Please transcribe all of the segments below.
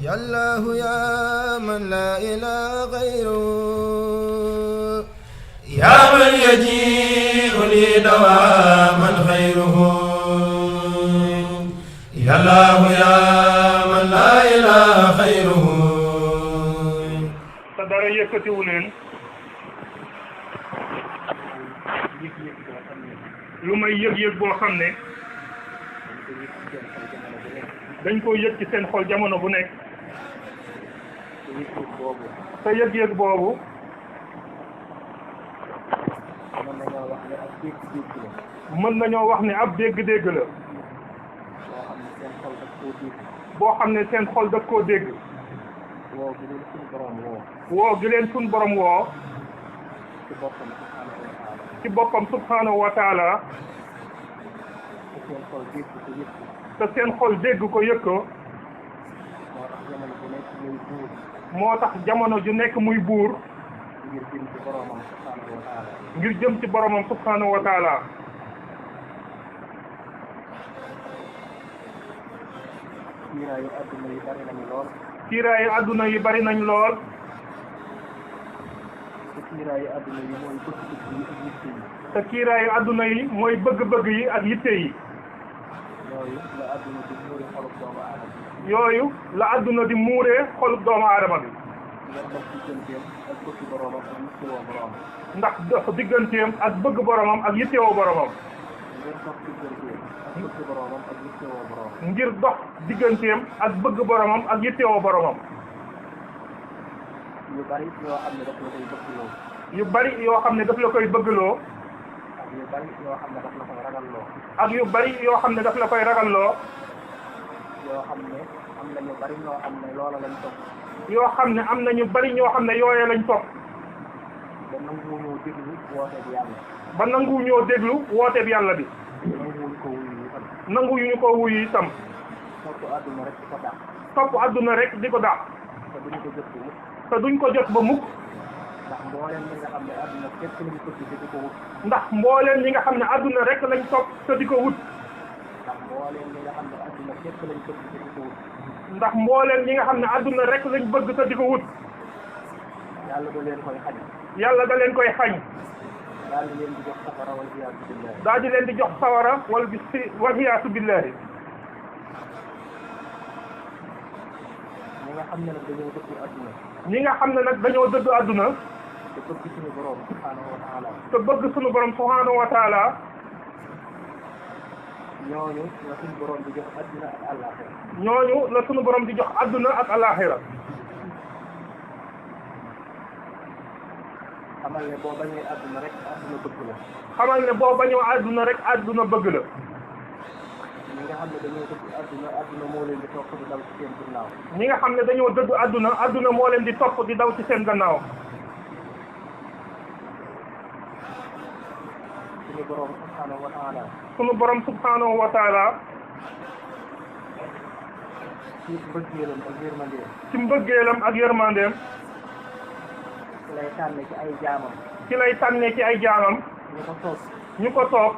يا الله يا من لا إله غيره يا من يجيء لي دواما خيره يا الله يا من لا إله خيره te dara yëkkatiwu leen lu may yëg-yëg boo xam ne dañ ko yëg ci seen xol jamono bu nekk te yëg-yëg boobu mën nañoo wax ne ab dégg-dégg la boo xam ne seen xol daf koo dégg woo gi leen suñ borom woo ci boppam subhanahu wa taala te seen xol dégg ko yëg ko moo tax jamono ju nekk muy buur ngir jëm ci boromam subhanahu wa taala kiiraayu adduna yi bari nañ lool te kiiraayu adduna yi mooy bëgg-bëgg yi ak yitte yi yooyu la adduna di muuree xolub doomu aadama bi ndax dox digganteem ak bëgg boromam ak yittewoo boromam ngir dox digganteem ak bëgg boromam ak yittewoo boromam yu bari yoo xam ne daf la koy bëggloo ak yu bari yoo xam ne daf la koy ragalloo yoo xam ne am na ñu bari ñoo xam ne loola lañ topp yoo xam ne am na ñu bari ñoo xam ne yooyee lañ topp ba nangu ñoo déglu woote bi yàlla bi nangu yu ñu ko wuyu itam topp àdduna rek di ko dàq te duñ ko jot ba mukk ndax mbooleen ñi nga xam ne àdduna rek lañ topp te di ko wut ndax mbooleen ñi nga xam ne àdduna rek lañ bëgg te di ko wut yàlla da leen koy xañ daal di leen di jox safara wal iyaasu billahi ñi nga xam ne nag dañoo dëddu àdduna te bëgg suñu borom subhanahu wa taala ñooñu la suñu borom di jox àdduna ak àllaaxira xamal ne boo bañee àdduna rek àdduna bëgg la ñi nga xam ne dañoo dëddu àdduna moo leen di topp di daw ci seen gannaaw ñi nga xam ne dañoo dëddu àdduna moo leen di topp di daw ci seen gannaaw suñu borom subhanahu wa taala ci mbëggeelam ak yërmandeem ci lay tànne ci ay jaamam ñu ko soob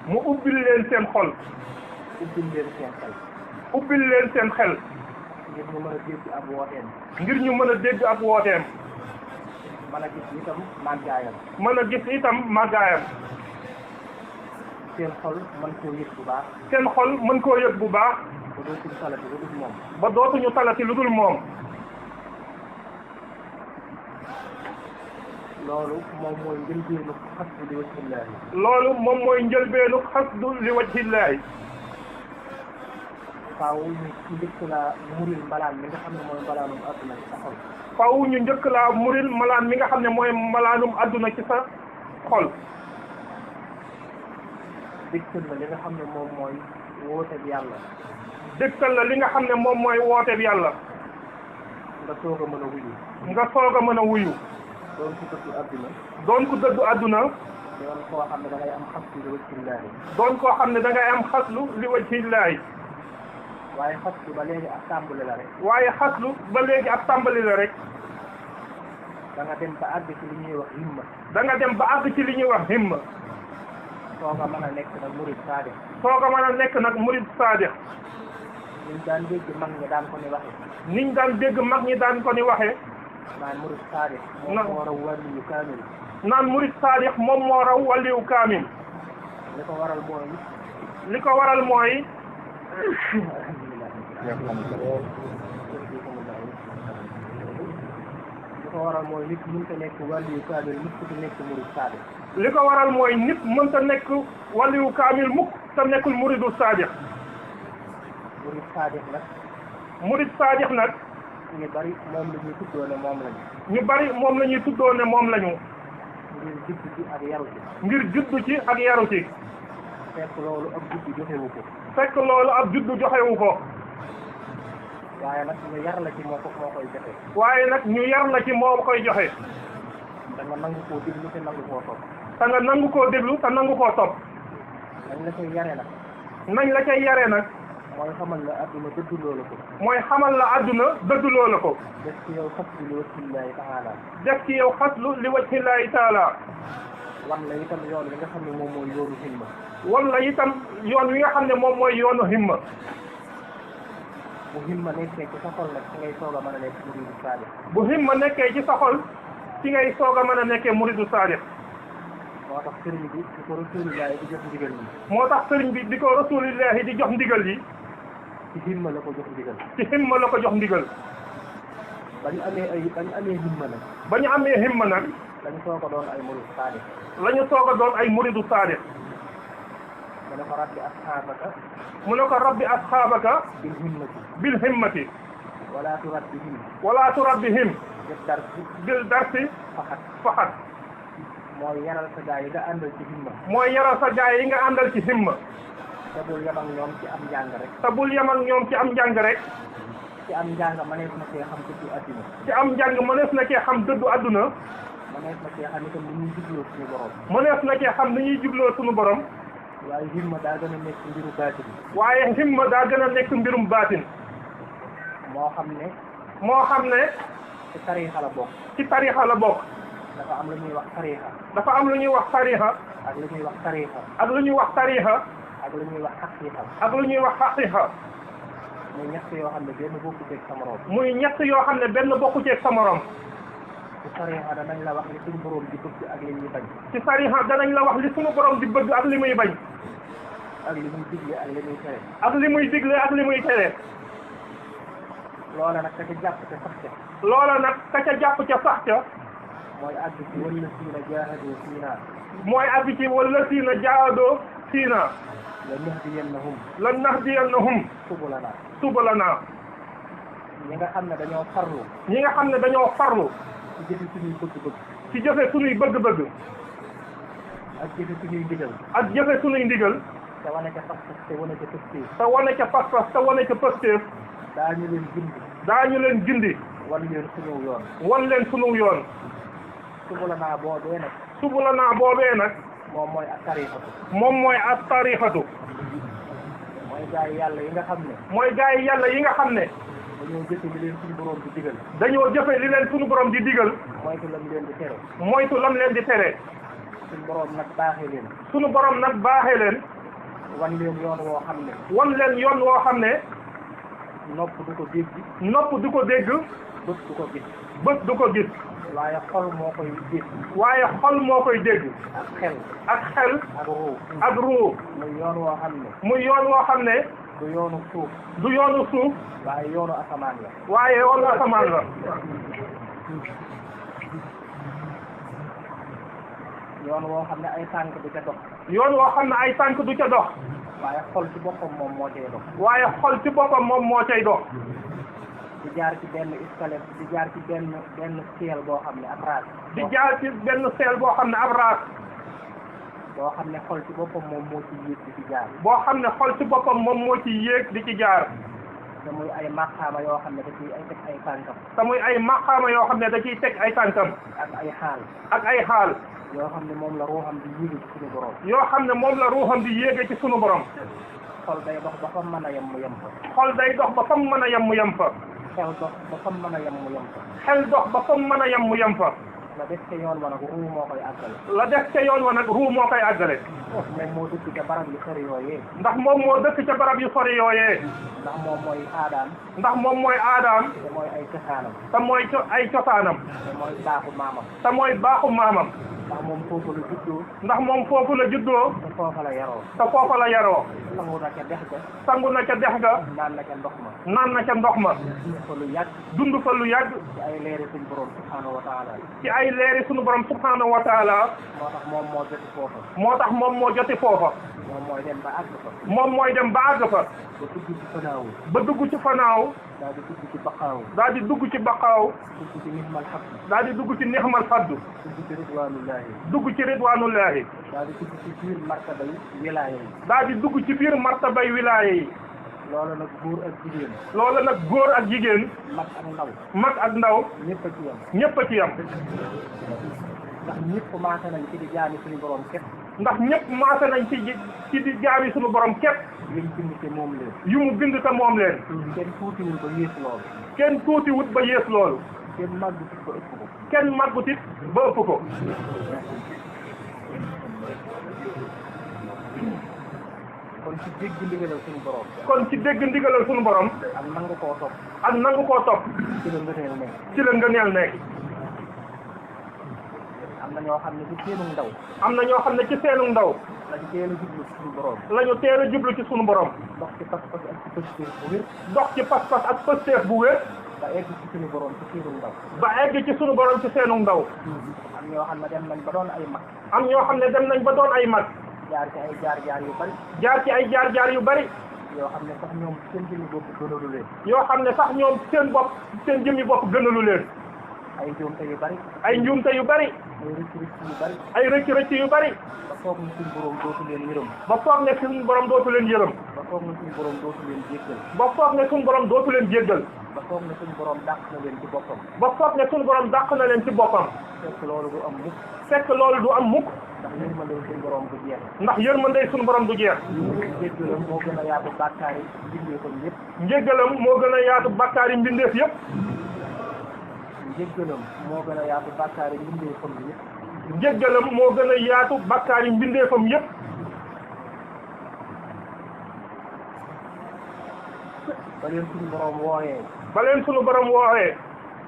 mu ubbil leen seen xol ubbil leen seen xel ngir ñu mën a dégg ab wooteem mën a gis itam màggaayam seen xol mën koo yëg bu baax ba dootuñu talati lu dul moom loolu moom mooy njëlbeenu xasdu li wajhillaahi faaw ñu njëkk laa muril malaan mi nga xam ne mooy mbalaanum adduna ci sa xol faaw ñu njëkk laa muril malaan mi nga xam ne mooy mbalaanum adduna ci sa xol dégtal la li nga xam ne moom mooy woote bi yàlla nga soog a mën a wuyu doon ku dëddu àdduna doon koo xam ne da ngay am xaslu li wajhillaahi waaye xaslu ba léegi ab tàmbali la rek da nga dem ba àgg ci li ñuy wax himma soo ko mën a nekk nag murid saadix niñ daan dégg mag ñi daan ko ni waxe niñ daan dégg mag ñi daan ko ni waxe naan murid saadix moom moo raw waliyu kaamil naan murid saadix moom moo raw waliyu kaamil li ko waral mooy li ko waral mooy nit mënta nekk waliyu kaamil mukk te nekk murid saadix li ko waral mooy nit mënta nekk waliyu kaamil mukk te nekkul muridu saadix murid saadix nag murid saadix nag ñu bari moom la ñuy tuddoo ne moom lañu ñu bari moom la ñuy tuddoo ne moom lañu ngir juddu ci ak yaru ci ngir juddu ci ak yaru ci fekk loolu ab juddu joxewu ko fekk loolu ab juddu joxewu ko waaye nag ñu yar la ci moo koy joxe waaye nag ñu yar la ci moo koy joxe da nga nangu koo déglu te nangu koo topp te nga nangu koo déglu te nangu koo topp nañ la koy yare nag nañ la koy yare nag mooy xamal la adduna dëdduloo la ko mooy xamal la adduna dëdduloo la ko def ci yow xaslu li wajhillaahi taala def ci yow xaslu li wajhillaahi taala wan la itam yoon wi nga xam ne moom mooy yoonu himma wan la itam yoon wi nga xam ne moom mooy yoonu himma bu himma nekkee ci sa xol nag ci ngay soog a mën a nekk muridu saadix bu himma nekkee ci sa xol ci ngay soog a mën a nekkee muridu saadix moo tax sëriñ bi di ko rasulillahi di jox ndigal yi moo tax sëriñ bi di ko rasulillahi di jox ndigal yi ci himma la ko jox ndigal ci himma la ko jox ndigal ba ñu amee himma nag ba ñu amee himma nag lañu soog a doon ay muridu saadix lañu soog a doon ay muridu saadix mu ne ko rabbi asxaabaka mu ne ko rabbi asxaabaka bil himmati wala turabbihim bil darsi faxat mooy yaral sa gaa yi nga àndal ci himma mooy yaral sa gaa yi nga àndal ci himma te bul yem ak ñoom ci am njàng rek te bul yem ak ñoom ci am njàng rek ci am njàng mënees na cee xam dëddu adduna ci am njàng mënees na cee xam dëddu adduna mënees na cee xam itam ni ñuy jubloo suñu borom mënees na cee xam ni ñuy jubloo suñu borom waaye himma daa gën a nekk mbiru baatin waaye himma daa gën a nekk mbirum baatin moo xam ne ci tariixa la bokk ci tariixa la bokk dafa am lu ñuy wax tariixa dafa am lu ñuy wax tariixa ak lu ñuy wax tariixa ak lu ñuy wax tariixa ak lu ñuy wax xaqiiqa ak lu ñuy wax xaqiiqa muy ñett yoo xam ne benn bokku ceeg sa morom muy ñett yoo xam ne benn bokku ceeg sa morom ci tariixa danañ la wax li suñu borom di bëgg ak li muy bañ ci tariixa danañ la wax li suñu borom di bëgg ak li muy bañ ak li muy digle ak li muy tere ak li muy digle ak li muy tere loola nag ka ca jàpp ca sax ca loola nag ka ca jàpp ca sax ca mooy àgg ci wala siina jaahadoo fiina mooy àgg ci wala siina jaahadoo fiina lan nahdiyannahum subulanaa ñi nga xam ne dañoo farlu ci jëfe suñuy bëgg-bëgg ci jëfe suñuy bëgg-bëgg ak jëfe suñuy ndigal te wane ca pas-pas te wane ca pëstéef te wane ca pas-pas te wane ca pëstéef daañu leen gindi wan leen suñu yoon subulanaa boobee nag moom mooy ak tariixatu mooy gaa yi yàlla yi nga xam ne dañoo jëfe li leen suñu borom di digal moytu lam leen di tere suñu borom nag baaxee leen wan leen yoon woo xam ne nopp du ko dégg bët du ko gis waaye xol moo koy dégg ak xel ak ruu muy yoon woo xam ne du yoonu suuf waaye yoonu asamaan la yoon woo xam ne ay tànk du ca dox waaye xol ci boppam moom moo cay dox di jaar ci benn escalier di jaar ci benn seel boo xam ne ab raas boo xam ne xol ci boppam moom moo ci yéeg di ci jaar te muy ay maqaama yoo xam ne da ciy teg ay tànkam ak ay xaal yoo xam ne moom la ruuxam di yéege ci sunu borom xol day dox ba fam mën a yem mu yem fa xel dox ba fam mën a yem mu yem fa la def ca yoon wa nag ruu moo koy àggale. la def ca yoon wa nag ruu moo koy àggale. moom moo dëkk ca barab yu sori yooyee. ndax moom moo dëkk ca barab yu sori yooyee. ndax moom mooy aadaam. ndax moom mooy aadaam. te mooy ay cosaanam. te mooy ay cosaanam. te mooy baaxu maamam. te mooy baaxu maamam. ndax moom foofu la juddoo. ndax moom foofu la juddoo. te foofa la yaroo. te foofa la yaroo. sangu na ca dex ga. sangu na ca dex ga. naan na ca ndox ma. naan na ca ndox ma. dund fa lu yàgg. dund fa lu yàgg. ci ay leeri suñu borom subhaanahu wa taala. ci ay leeri suñu borom subhaanahu wa taala. moo tax moom moo joti foofa. moo tax moom moo joti foofa. moom mooy dem ba àgg fa. moom mooy dem ba àgg fa. ba dugg ci fanaaw. ba dugg ci fanaaw. daal di dugg ci baqaaw. daal di dugg ci baqaaw. dugg ci nixmal xabdu. daal di dugg ci nixmal faddu. dugg ci ridwanullahi. dugg ci ridwanullahi. daal di dugg ci biir martabay wilaaya yi. daal di dugg ci biir martabay wilaaya yi. loolu nag góor ak jigéen. loolu nag góor ak jigéen. mag ak ndaw. mag ak ndaw. ñëpp a ci yam. ñëpp a ci yam. ndax ñëpp maase nañ ci di jaami suñu borom képp. ndax ñëpp maase nañ ci di jaami suñu borom képp. liñ bind te moom leen. yu mu bind te moom leen. kenn tuutiwul ba yées loolu. kenn tuutiwut ba yées loolu. kenn màggutit ba ëpp ko. kenn màggutit ba ëpp ko. kon ci dégg ndigalal suñu borom. kon ci dégg ndigalal suñu borom. ak nangu koo topp. ak nangu koo topp. ci la ngëneel nekk. ci la ngëneel nekk. am na ñoo xam ne ci seenu ndaw. am na ñoo xam ne ci seenu ndaw. lañu teel a jublu ci suñu borom. lañu teel a jublu ci suñu borom. dox ci pas-pas ak ci pësteef bu wér. dox ci pas-pas ak pësteef bu wér. ba egg ci suñu borom ci seenu ndaw. ba egg ci suñu borom ci seenu ndaw. am ñoo xam ne dem nañ ba doon ay mag. am ñoo xam ne dem nañ ba doon ay mag. jaar ci ay jaar-jaar yu bari. jaar ci ay jaar-jaar yu bari. yoo xam ne sax ñoom seen jëmmi bopp gënalu leen. yoo xam ne sax ñoom seen bopp seen jëmmi bopp gënalu leen. ay njuumte yu bari. ay njuumte yu bari. ay rëcc-rëcc yu bari. ay rëcc-rëcc yu bari. ba foog ne suñu borom dootu leen yërëm. ba foog ne suñu borom dootu leen yërëm. ba foog ne suñu borom dootu leen jéggal. ba foog ne suñu borom dootu leen jéggal. ba foog ne suñu borom dàq na leen ci boppam. ba foog ne suñu borom dàq na leen ci boppam. fekk loolu du am mukk. fekk loolu du am mukk. ndax yërmande suñu borom du jeex. ndax yërmande suñu borom du jeex. njéggalam moo gën a yaatu bàkkaar yi mbindeefam yëpp. njéggalam moo gën a yaatu bàkkaar yi mbindeef yëpp. njéggalam moo gën a yaatu bàkkaar yi mbindeefam yëpp. njéggalam moo gën a yaatu bàkkaar yi mbindeefam yëpp. ba leen suñu borom wooyee. ba leen suñu borom wooyee.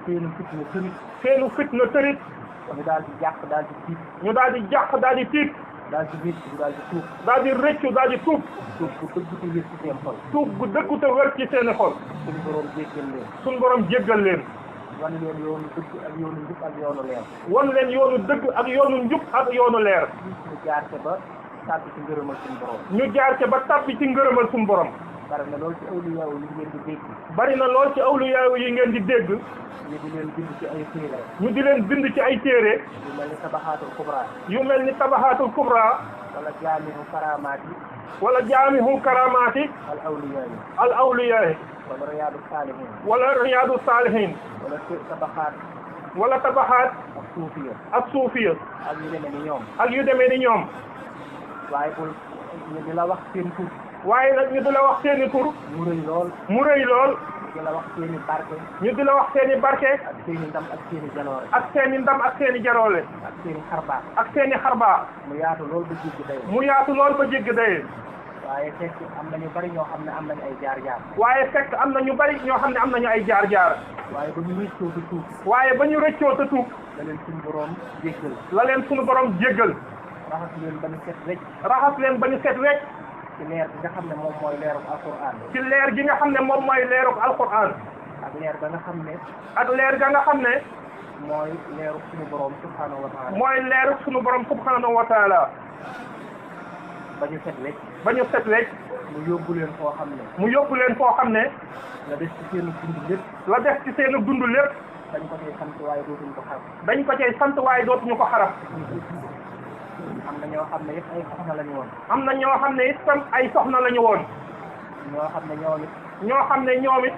seenu fitna tërit. seenu fitna tërit. ñu daal di jàq daal di tiit. ñu daal di jàq daal di tiit. daal di rëccu daal di tuub. daal di rëccu daal di tuub. tuub bu dëggu te wér ci seen xol. tuub bu dëggu te wér ci seeni xol. suñu borom jéggal leen. suñu borom jéggal leen. wan leen yoonu dëgg ak yoonu njub ak yoonu leer. wan leen yoonu dëgg ak yoonu njub ak yoonu leer. ñu jaar ca ba tàbbi ci ngërëmal suñu borom. ñu jaar ca ba tàbbi ci ngërëmal suñu borom. bari na lool ci awliyaa yi ngeen di dégg. bari na lool ci awliyaa yi ngeen di dégg. ñu di leen bind ci ay téere. ñu di leen bind ci ay téere. yu mel ni tabaxaatul kubra. yu mel ni tabaxaatul kubra. wala jaamihu karamaati. wala jaamihu karamaati. al awliyaa yi. al awliyaa yi. wala riyaadu saalihin. wala riyaadu saalihin. wala tabaxaat. wala tabaxaat. ak suufiya. ak suufiya. ak yu demee ni ñoom. ak yu demee ni ñoom. waaye bul ñu di la wax seen tur. waaye nag ñu di la wax seeni tur. mu rëy lool. mu rëy lool. di la wax seeni barke. ñu di la wax seeni barke. ak seeni ndam ak seeni jaloore. ak seeni ndam ak seeni jaroole. ak seeni xarbaax. ak seeni xarbaax. mu yaatu lool ba jéggi day. mu yaatu lool ba jéggi day. waaye fekk am na ñu bari ñoo xam ne am nañu ay jaar-jaar. waaye fekk am na ñu bari ñoo xam ne am nañu ay jaar-jaar. waaye ba ñu rëccoo te tuub. waaye ba ñu rëccoo te tuub. la leen suñu borom jéggal. la leen suñu borom jéggal. raxas leen ba ñu set wecc. raxas leen ba ñu set wecc. ci leer gi nga xam ne moom mooy leerug alquran. ci leer gi nga xam ne moom mooy leerug alquran. ak leer ga nga xam ne. ak leer ga nga xam ne. mooy leerug suñu borom subhanahu wa taala. mooy leerug suñu borom subhanahu wa taala. ba ñu set wecc. ba ñu set wecc. mu yóbbu leen foo xam ne. mu yóbbu leen foo xam ne. la des ci seen dund lépp. la des ci seen dund lépp. dañ ko cay sant waaye dootuñu ko xarab. dañ ko cay sant waaye dootuñu ko xarab. am na ñoo xam ne yëpp ay soxna lañu woon. am na ñoo xam ne itam ay soxna lañu woon. ñoo xam ne ñoom it. ñoo xam ne ñoom it.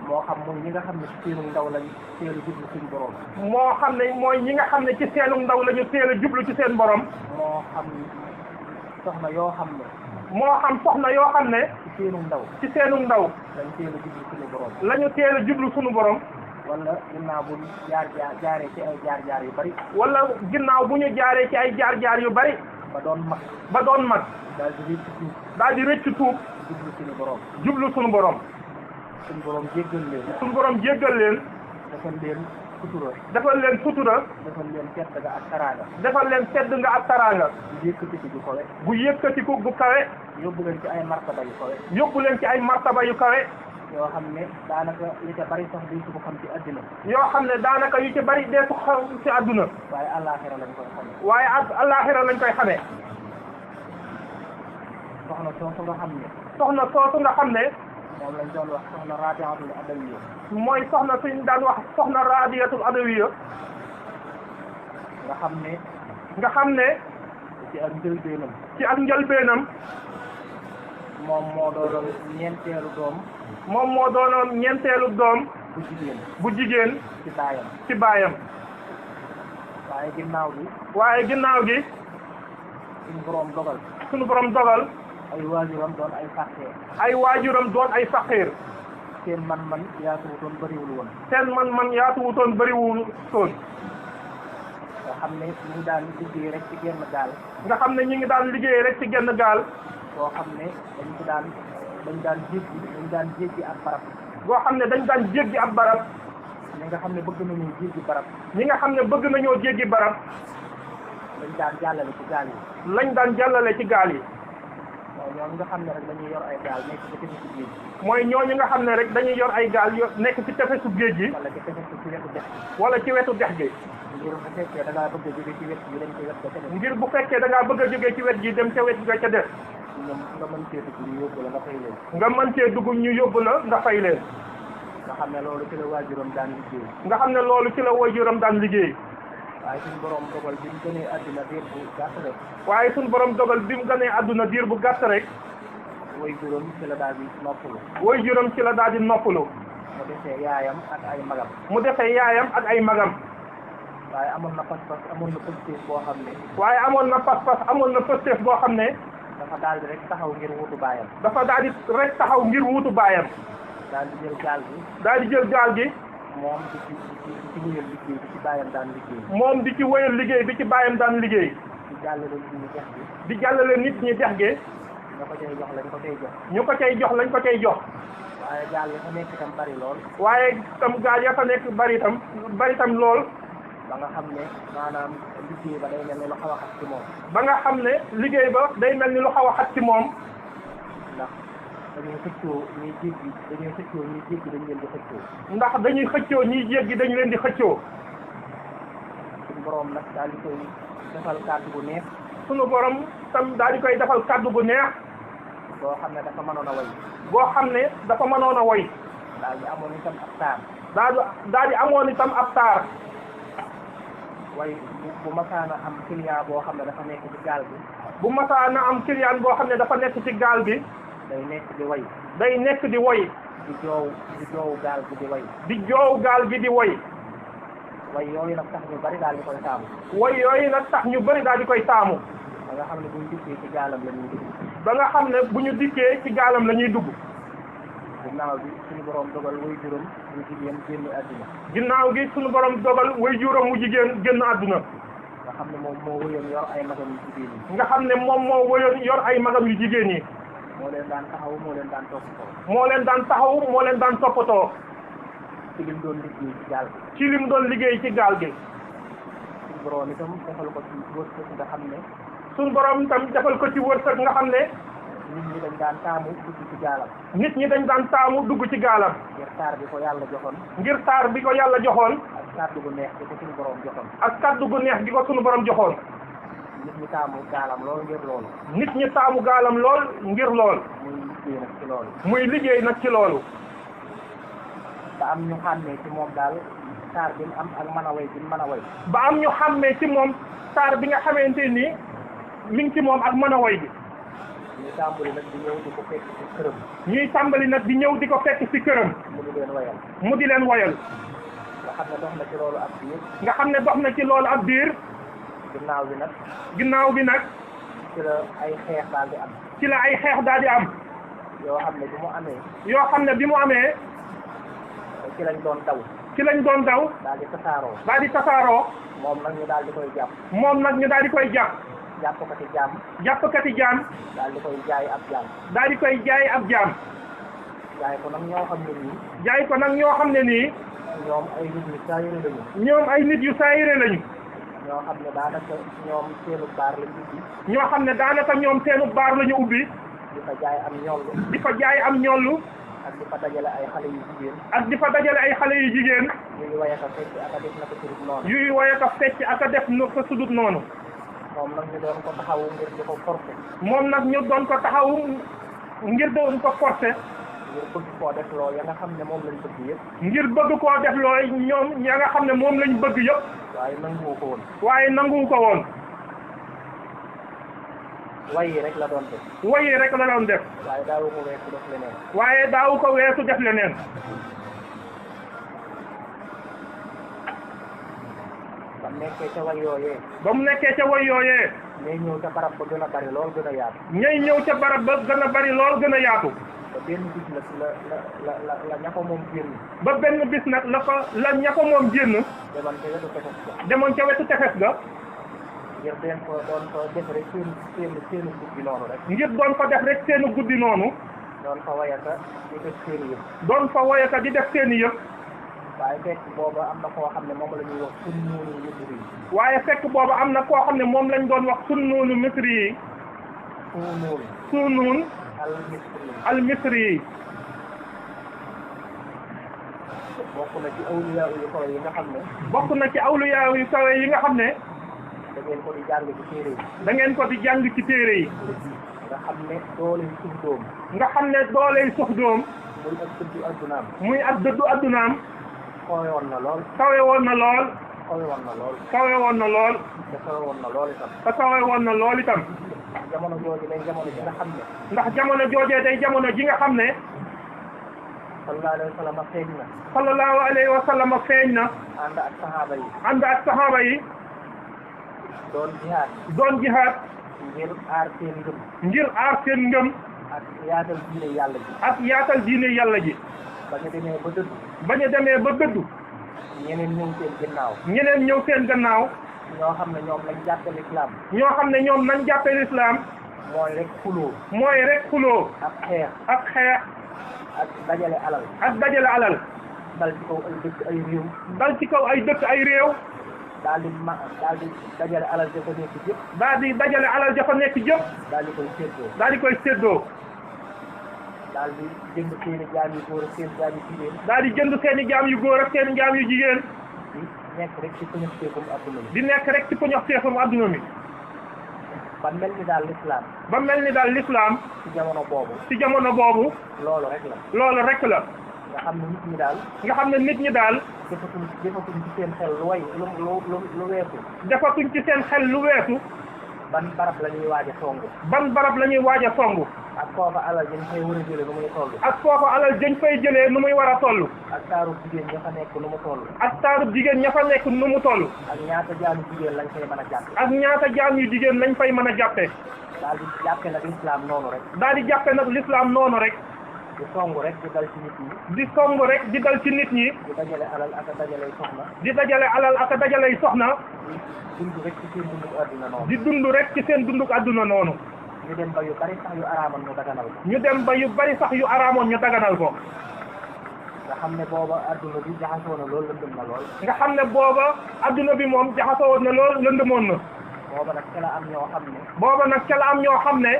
moo xam mooy ñi nga xam ne ci seenu ndaw lañ teel a jublu suñu borom. moo xam ne mooy ñi nga xam ne ci seenu ndaw lañu teel a jublu ci seen borom. moo xam soxna yoo xam ne. moo xam soxna yoo xam ne. ci seenu ndaw. ci seenu ndaw. lañ teel a jublu suñu borom. lañu teel a jublu suñu borom. wala ginnaaw bu jaaree ci ay jaar-jaar yu bari. wala ginnaaw bu ñu jaaree ci ay jaar-jaar yu bari. ba doon mag. daal di rëcc tuub. daal di rëcc tuub. jublu suñu borom. jublu suñu borom. suñu borom jéggal leen. suñu borom jéggal leen. defal leen sutura. defal leen sutura. defal leen tedd nga ak taraanga. defal leen tedd nga ak taraanga. bu yëkkatiku bu kawe. bu yëkkatiku bu kawe. yóbbu leen ci ay martaba yu kawe. yóbbu leen ci ay martaba yu kawe. yoo xam ne daanaka li ca bari sax duñ ko xam ci àddina. yoo xam ne daanaka yu ci bari dee ko xam ci àdduna. waaye àllaaxira lañ koy xamee. waaye ak àllaaxira lañ koy xamee. soxna soosu nga xam ne. soxna soosu nga xam ne. moom lañ doon wax soxna Rabiatul Adawiyya. mooy soxna suñ daan wax soxna Rabiatul Adawiyya. nga xam ne. nga xam ne. ci ak njëlbeenam. ci ak njëlbeenam. moom moo doonoon ñeenteelu doom. moom moo doonoon ñeenteelu doom. bu jigéen. bu jigéen. ci baayam. ci baayam. waaye ginnaaw gi. waaye ginnaaw gi. suñu borom dogal. suñu borom dogal. ay waajuram doon ay faqir. ay waajuram doon ay faqir. seen man-man yaatuwutoon bëriwul woon. seen man-man yaatuwutoon bëriwul toon. nga xam ne ñu ngi daan liggéey rek ci genn gaal. nga xam ne ñu ngi daan liggéey rek ci genn gaal. boo xam ne dañ daan jéggi ab barab. boo xam ne dañ daan jéggi ab barab. ñi nga xam ne bëgg nañoo jéggi barab. ñi nga xam ne bëgg nañoo jéggi barab. dañ daan jàllale ci gaal yi. lañ daan jàllale ci gaal yi. mooy ñooñu nga xam ne rek dañuy yor ay gaal nekk ci tefesu géej gi. mooy ñooñu nga xam ne rek dañuy yor ay gaal nekk ci tefesu géej gi. wala ci tefesu ci wetu dex. wala ci wetu dex gi. ngir bu fekkee da ngaa bëgg a jóge ci wet gi dem ci wet ga ca def. ngir bu fekkee da ngaa bëgg a jógee ci wet gi dem ca wet ga ca def. nga mën cee dugg ñu yóbbu la nga fay leen. nga mën cee dugg ñu yóbbu la nga fay leen. nga xam ne loolu ci la waajuram daan liggéey. nga xam ne loolu ci la waajuram daan liggéey. waaye suñu borom dogal bi mu gënee àdduna diir bu gàtt rek. waaye suñu borom dogal bi mu gënee àdduna diir bu gàtt rek. waajuram ci la daal di noppalu. waajuram ci la daal di noppalu. mu defee yaayam ak ay magam. mu defee yaayam ak ay magam. waaye amoon na pas-pas amoon na pëstéef boo xam ne. waaye amoon na pas-pas amoon na pëstéef boo xam ne. dafa daal di rek taxaw ngir wutu baayam. dafa daal di rek taxaw ngir wutu baayam. daal di jël gaal gi. daal di jël gaal gi. moom di ci wéyal liggéey bi ci baayam daan liggéey. moom di ci wéyal liggéey bi ci baayam daan liggéey. di jàllale nit ñi dex gi. di jàllale nit ñi dex gi. nga ko cay jox lañ ko cay jox. ñu ko cay jox lañ ko cay jox. waaye gaal ya fa nekk itam bari lool. waaye itam gaal ya fa nekk bari itam lool. ba nga xam ne maanaam liggéey ba day mel ni lu xaw a xat ci moom. ba nga xam ne liggéey ba day mel ni lu xaw a xat ci moom. ndax dañuy xëccoo ñuy jéggi dañ leen di xëccoo. ndax dañuy xëccoo ñiy jéggi dañu leen di xëccoo. suñu borom nag daal di koy defal kàddu bu neex. suñu borom tam daal di koy defal kàddu bu neex. boo xam ne dafa mënoon a way. boo xam ne dafa mënoon a woy. daal di amoon itam ab taar. daal di amoon itam ab taar. way bu masaana am client boo xam ne dafa nekk ci gaal bi. bu masaana am client boo xam ne dafa nekk ci gaal bi. day nekk di way. day nekk di woy. di joow gaal gi di way. di joow gaal gi di woy. way yooyu nag tax ñu bari daal di koy taamu. woy yooyu nag tax ñu bari daal di koy taamu. ba nga xam ne bu ñu dikkee ci gaalam la ñuy dugg. ba nga xam ne bu ñu dikkee ci gaalam la ñuy dugg. ginnaaw bi suñu borom dogal way juróom mu jigéen génn àdduna. ginnaaw gi suñu borom dogal way juróom mu jigéen génn àdduna. nga xam ne moom moo wëyoon yor ay magam yu jigéen yi. nga xam ne moom moo wëyoon yor ay magam yu jigéen yi. moo leen daan taxaw moo leen daan toppatoo. moo leen daan taxaw moo leen daan toppatoo. ci lim doon liggéey ci gaal gi. ci lim doon liggéey ci gaal gi. suñu borom itam defal ko ci wërsëg nga xam ne. suñu borom itam defal ko ci wërsëg nga xam ne. nit ñi dañ daan taamu dugg ci gaalam. nit ñi dañ daan taamu dugg ci gaalam. ngir taar bi ko yàlla joxoon. ngir taar bi ko yàlla joxoon. ak kàddu gu neex bi ko suñu borom joxoon. ak kàddu gu neex bi ko suñu borom joxoon. nit ñi taamu gaalam lool ngir loolu. nit ñi taamu gaalam lool ngir lool. muy liggéey nag ci loolu. muy liggéey nag ci loolu. ba am ñu xàmmee ci moom daal taar bi mu am ak mën a way bi mu mën a way. ba am ñu xàmmee ci moom taar bi nga xamante ni mi ngi ci moom ak mën a way bi. ñuy tàmbali nag di ñëw di ko fekk ci këram. ñuy tàmbali nag di ñëw di ko fekk ci këram. mu di leen wayal. mu di leen wayal. nga xam ne dox na ci loolu ab biir. nga xam ne dox na ci loolu ab biir. ginnaaw bi nag. ginnaaw bi nag. ci la ay xeex daal di am. ci la ay xeex daal di am. yoo xam ne bi mu amee. yoo xam ne bi mu amee. ci lañ doon daw. ci lañ doon daw daal di tasaaroo daal di tasaaroo moom nag ñu daal di koy jàpp moom nag ñu daal di koy jàpp jàppkati jaam jàppkati jaam daal di koy jaay ab jaam daal di koy jaay ab jaam jaay ko nag ñoo xam ne nii jaay ko nag ñoo xam ne nii ñoom ay nit ñu saayire lañu ñoom ay nit yu saayire lañu ñoo xam ne daanaka ñoom seenu baar lañ ubbi ñoo xam ne daanaka ñoom seenu baar la ñu ubbi di fa jaay am ñollu di fa jaay am ñollu ak di fa dajale ay xale yu jigéen ak di fa dajale ay xale yu jigéen yuy waye ka fecc ak a def na ko turut noonu yuy woye ka fecc ak a def nu ko sudut noonu moom nag ñu doon ko taxawu ngir di ko forcé moom nag ñu doon ko taxawu ngir doon ko forcé ngir bëgg koo def loo ya nga xam ne moom lañ bëgg yëpp ngir bëgg koo def looy ñoom ya nga xam ne moom lañ bëgg yëpp waaye nanguwu ko woon waaye nanguwu ko woon wayi rek la doon def wayi rek la doon def waaye daawu ko weesu def leneen waaye daawu ko weesu def leneen ba nekkee ca way yooyee ba mu nekkee ca way yooyee ñay ñëw ca barab ba gën a bari lool gën a yaatu ñay ñëw ca barab ba gën a bari lool gën a yaatu ba benn bis nag la ña ko moom génn ba benn bis nag la ña ko moom génn demoon ca wetu tefes ga demoon ca wetu tefes ga ngir doon ko def rek seenu guddi noonu rek ngir doon ko def rek seenu guddi noonu doon fa wayaka di def seeni yëpp doon fa woyaka di def seeni yëpp waaye fekk booba am na koo xam ne moom la ñuy wax sunnuunu misri yi waaye fekk booba am na koo xam ne moom lañ doon wax sunnuunu misri yi sunnuun al misri yi bokk na ci awliyaa yu kawe yi nga xam ne bokk na ci awliyaa yu kawe yi nga xam ne da ngeen ko di jàng ci téere yi da ngeen ko di jàng ci téere yi nga xam ne doole yi suuf doom nga xam ne dooley suuf doom muy ak dëddu addunaam muy ak dëddu addunaam kawe woon na lool kawe woon na lool kawe woon na lool kawe woon na lool te kawe woon na lool itam te kawe woon na lool itam jamono jooju day jamono ji nga xam ne ndax jamono joojee day jamono ji nga xam ne sallallahu alayhi wa sallam feeñ na sallallahu alayhi wa sallam feeñ na ànd ak sahaaba yi ànd ak sahaaba yi doon jihaad ngir aar seen ngëm ngir aar seen ngëm ak yaatal diine yàlla ji ak yaatal diine yàlla ji ba ñu demee ba dëddu ba ñu demee ba gëddu ñeneen ñëw seen ginnaaw ñeneen ñëw seen gannaaw ñoo xam ne ñoom lañ jàppe lislaam ñoo xam ne ñoom nañ jàppe lislaam mooy rek xuloo mooy rek xuloo ak xeex ak xeex ak dajale alal ak dajale alal dal ci kaw ay dëkk ay réew dal ci kaw ay dëkk ay réew daal di dajale alal ja fa nekk yëpp daal di dajale alal ja fa nekk jëpp daal di koy séddoo daal di koy séddoo daal di jënd seeni jaam yu góor ak seen jaam yu jigéen daal di jënd seeni jaam yu góor ak seeni jaam yu jigéen di nekk rek ci pëñëx teefum adduna mi di nekk rek ci pëñox teefum adduna mi ba mel ni daal lislaam ba mel ni daal lislaam ci jamono boobu ci jamono boobu loolu rek la loolu rek la nga xam ne nit ñi daal nga xam ne nit ñi daal defatuñ ci seen xel lu weesu defatuñ ci seen xel lu weesu ban barab la ñuy waaj a songu ban barab la ñuy waaj a songu ak foofa alal dañ fay war a jëlee nu muy toll ak foofa alal dañ fay jëlee nu muy war a toll ak taaru jigéen ña fa nekk nu mu toll ak taaru jigéen ña fa nekk nu mu toll ak ñaata jaamu jigéen lañ fay mën a jàppe ak ñaata jaam yu jigéen lañ fay mën a jàppe daal di jàppe nag lislaam noonu rek daal di jàppe nag lislaam noonu rek di songu rek di dal ci nit ñi di songu rek di dal ci nit ñi di dajale alal ak a dajale soxna di dajale alal ak a dajale soxna di dund rek ci seen dunduk àdduna noonu di dund rek ci seen dunduk àdduna noonu ñu dem ba yu bari sax yu araamoon ñu daganal ko ñu dem ba yu bari sax yu araamoon ñu daganal ko nga xam ne booba àdduna bi jaxasoo na lool lëndëm na lool nga xam ne booba adduna bi moom jaxasoo woon na lool lëndëmoon na booba nag ca la am ñoo xam ne booba nag ca la am ñoo xam ne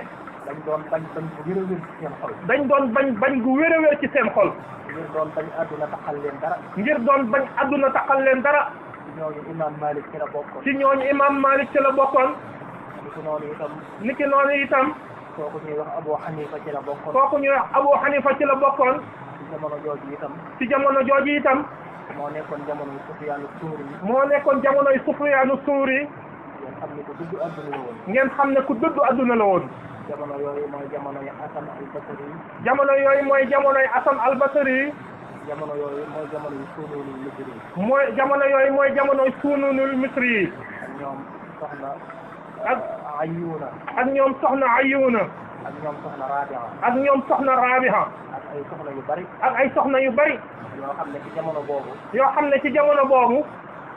dañ doon bañ bu wér a wér ci seen xol dañ doon bañ gu wér a wér ci seen xol ngir doon bañ àdduna taxal leen dara ngir doon bañ adduna taxal leen dara ci ñooñu imam Malik ci la bokkoon ci ñooñu imam Malik ci la bokkoon niki noonu itam niki noonu itam kooku ñuy wax Abu Hanifa ci la bokkoon kooku ñuy wax Abu Hanifa ci la bokkoon ci jamono jooju itam ci jamono jooju itam moo nekkoon jamono Sufyaanu Suuri moo nekkoon jamonoy Sufyaanu Suuri ngeen xam ne ku dëddu àdduna la woon ngeen xam ne ku dëddu àdduna la woon jamono yooyu mooy jamonoy Hasan al-Basri jamono yooyu mooy jamonoy Hasan al-Basri jamono yooyu mooy jamonoy Sunuunul Misri mooy jamono yooyu mooy jamonoy Sunuunul Misri ak ñoom soxna ak Ayyuuna ak ñoom soxna Ayyuuna ak ñoom soxna Rabi'a ak ñoom soxna Rabi'a ak ay soxna yu bari ak ay soxna yu bari yoo xam ne ci jamono boobu yoo xam ne ci jamono boobu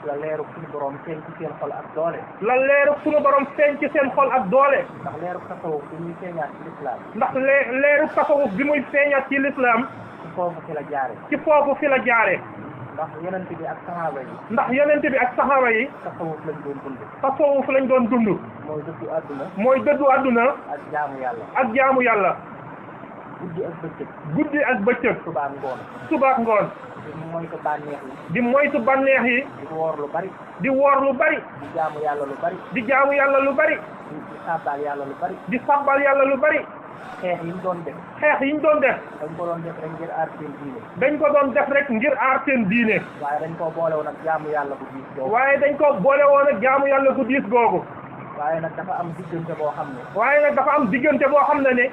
la leeru suñu borom feeñ ci seen xol ak doole la leeru suñu borom feeñ ci seen xol ak doole ndax leeru tasawuf bi ñuy feeñaat ci lislaam ndax leeru tasawuf bi muy feeñaat ci lislaam ci foofu fi la jaare ci foofu fi la jaare ndax yonent bi ak saxaaba yi ndax yonent bi ak saxaaba yi tasawuf lañ doon dund tasawuf lañ doon dund mooy dëddu àdduna mooy dëddu àdduna ak jaamu yàlla ak jaamu yàlla guddi ak bëccëg guddi ak bëccëg subaa ngoon suba ak ngoon di moytu bànneex yi di moytu bànneex yi di woor lu bari di woor lu bari di jaamu yàlla lu bari di jaamu yàlla lu bari di sàbbaal yàlla lu bari di sabbal yàlla lu bari xeex yi ñu doon def xeex yi ñu doon def dañ ko doon def rek ngir aar seen diine dañ ko doon def rek ngir aar seen diine waaye dañ koo boole woon ak jaamu yàlla bu diis boobu waaye dañ ko boole woon ak jaamu yàlla gu diis googu waaye nag dafa am diggante boo xam ne waaye nag dafa am diggante boo xam ne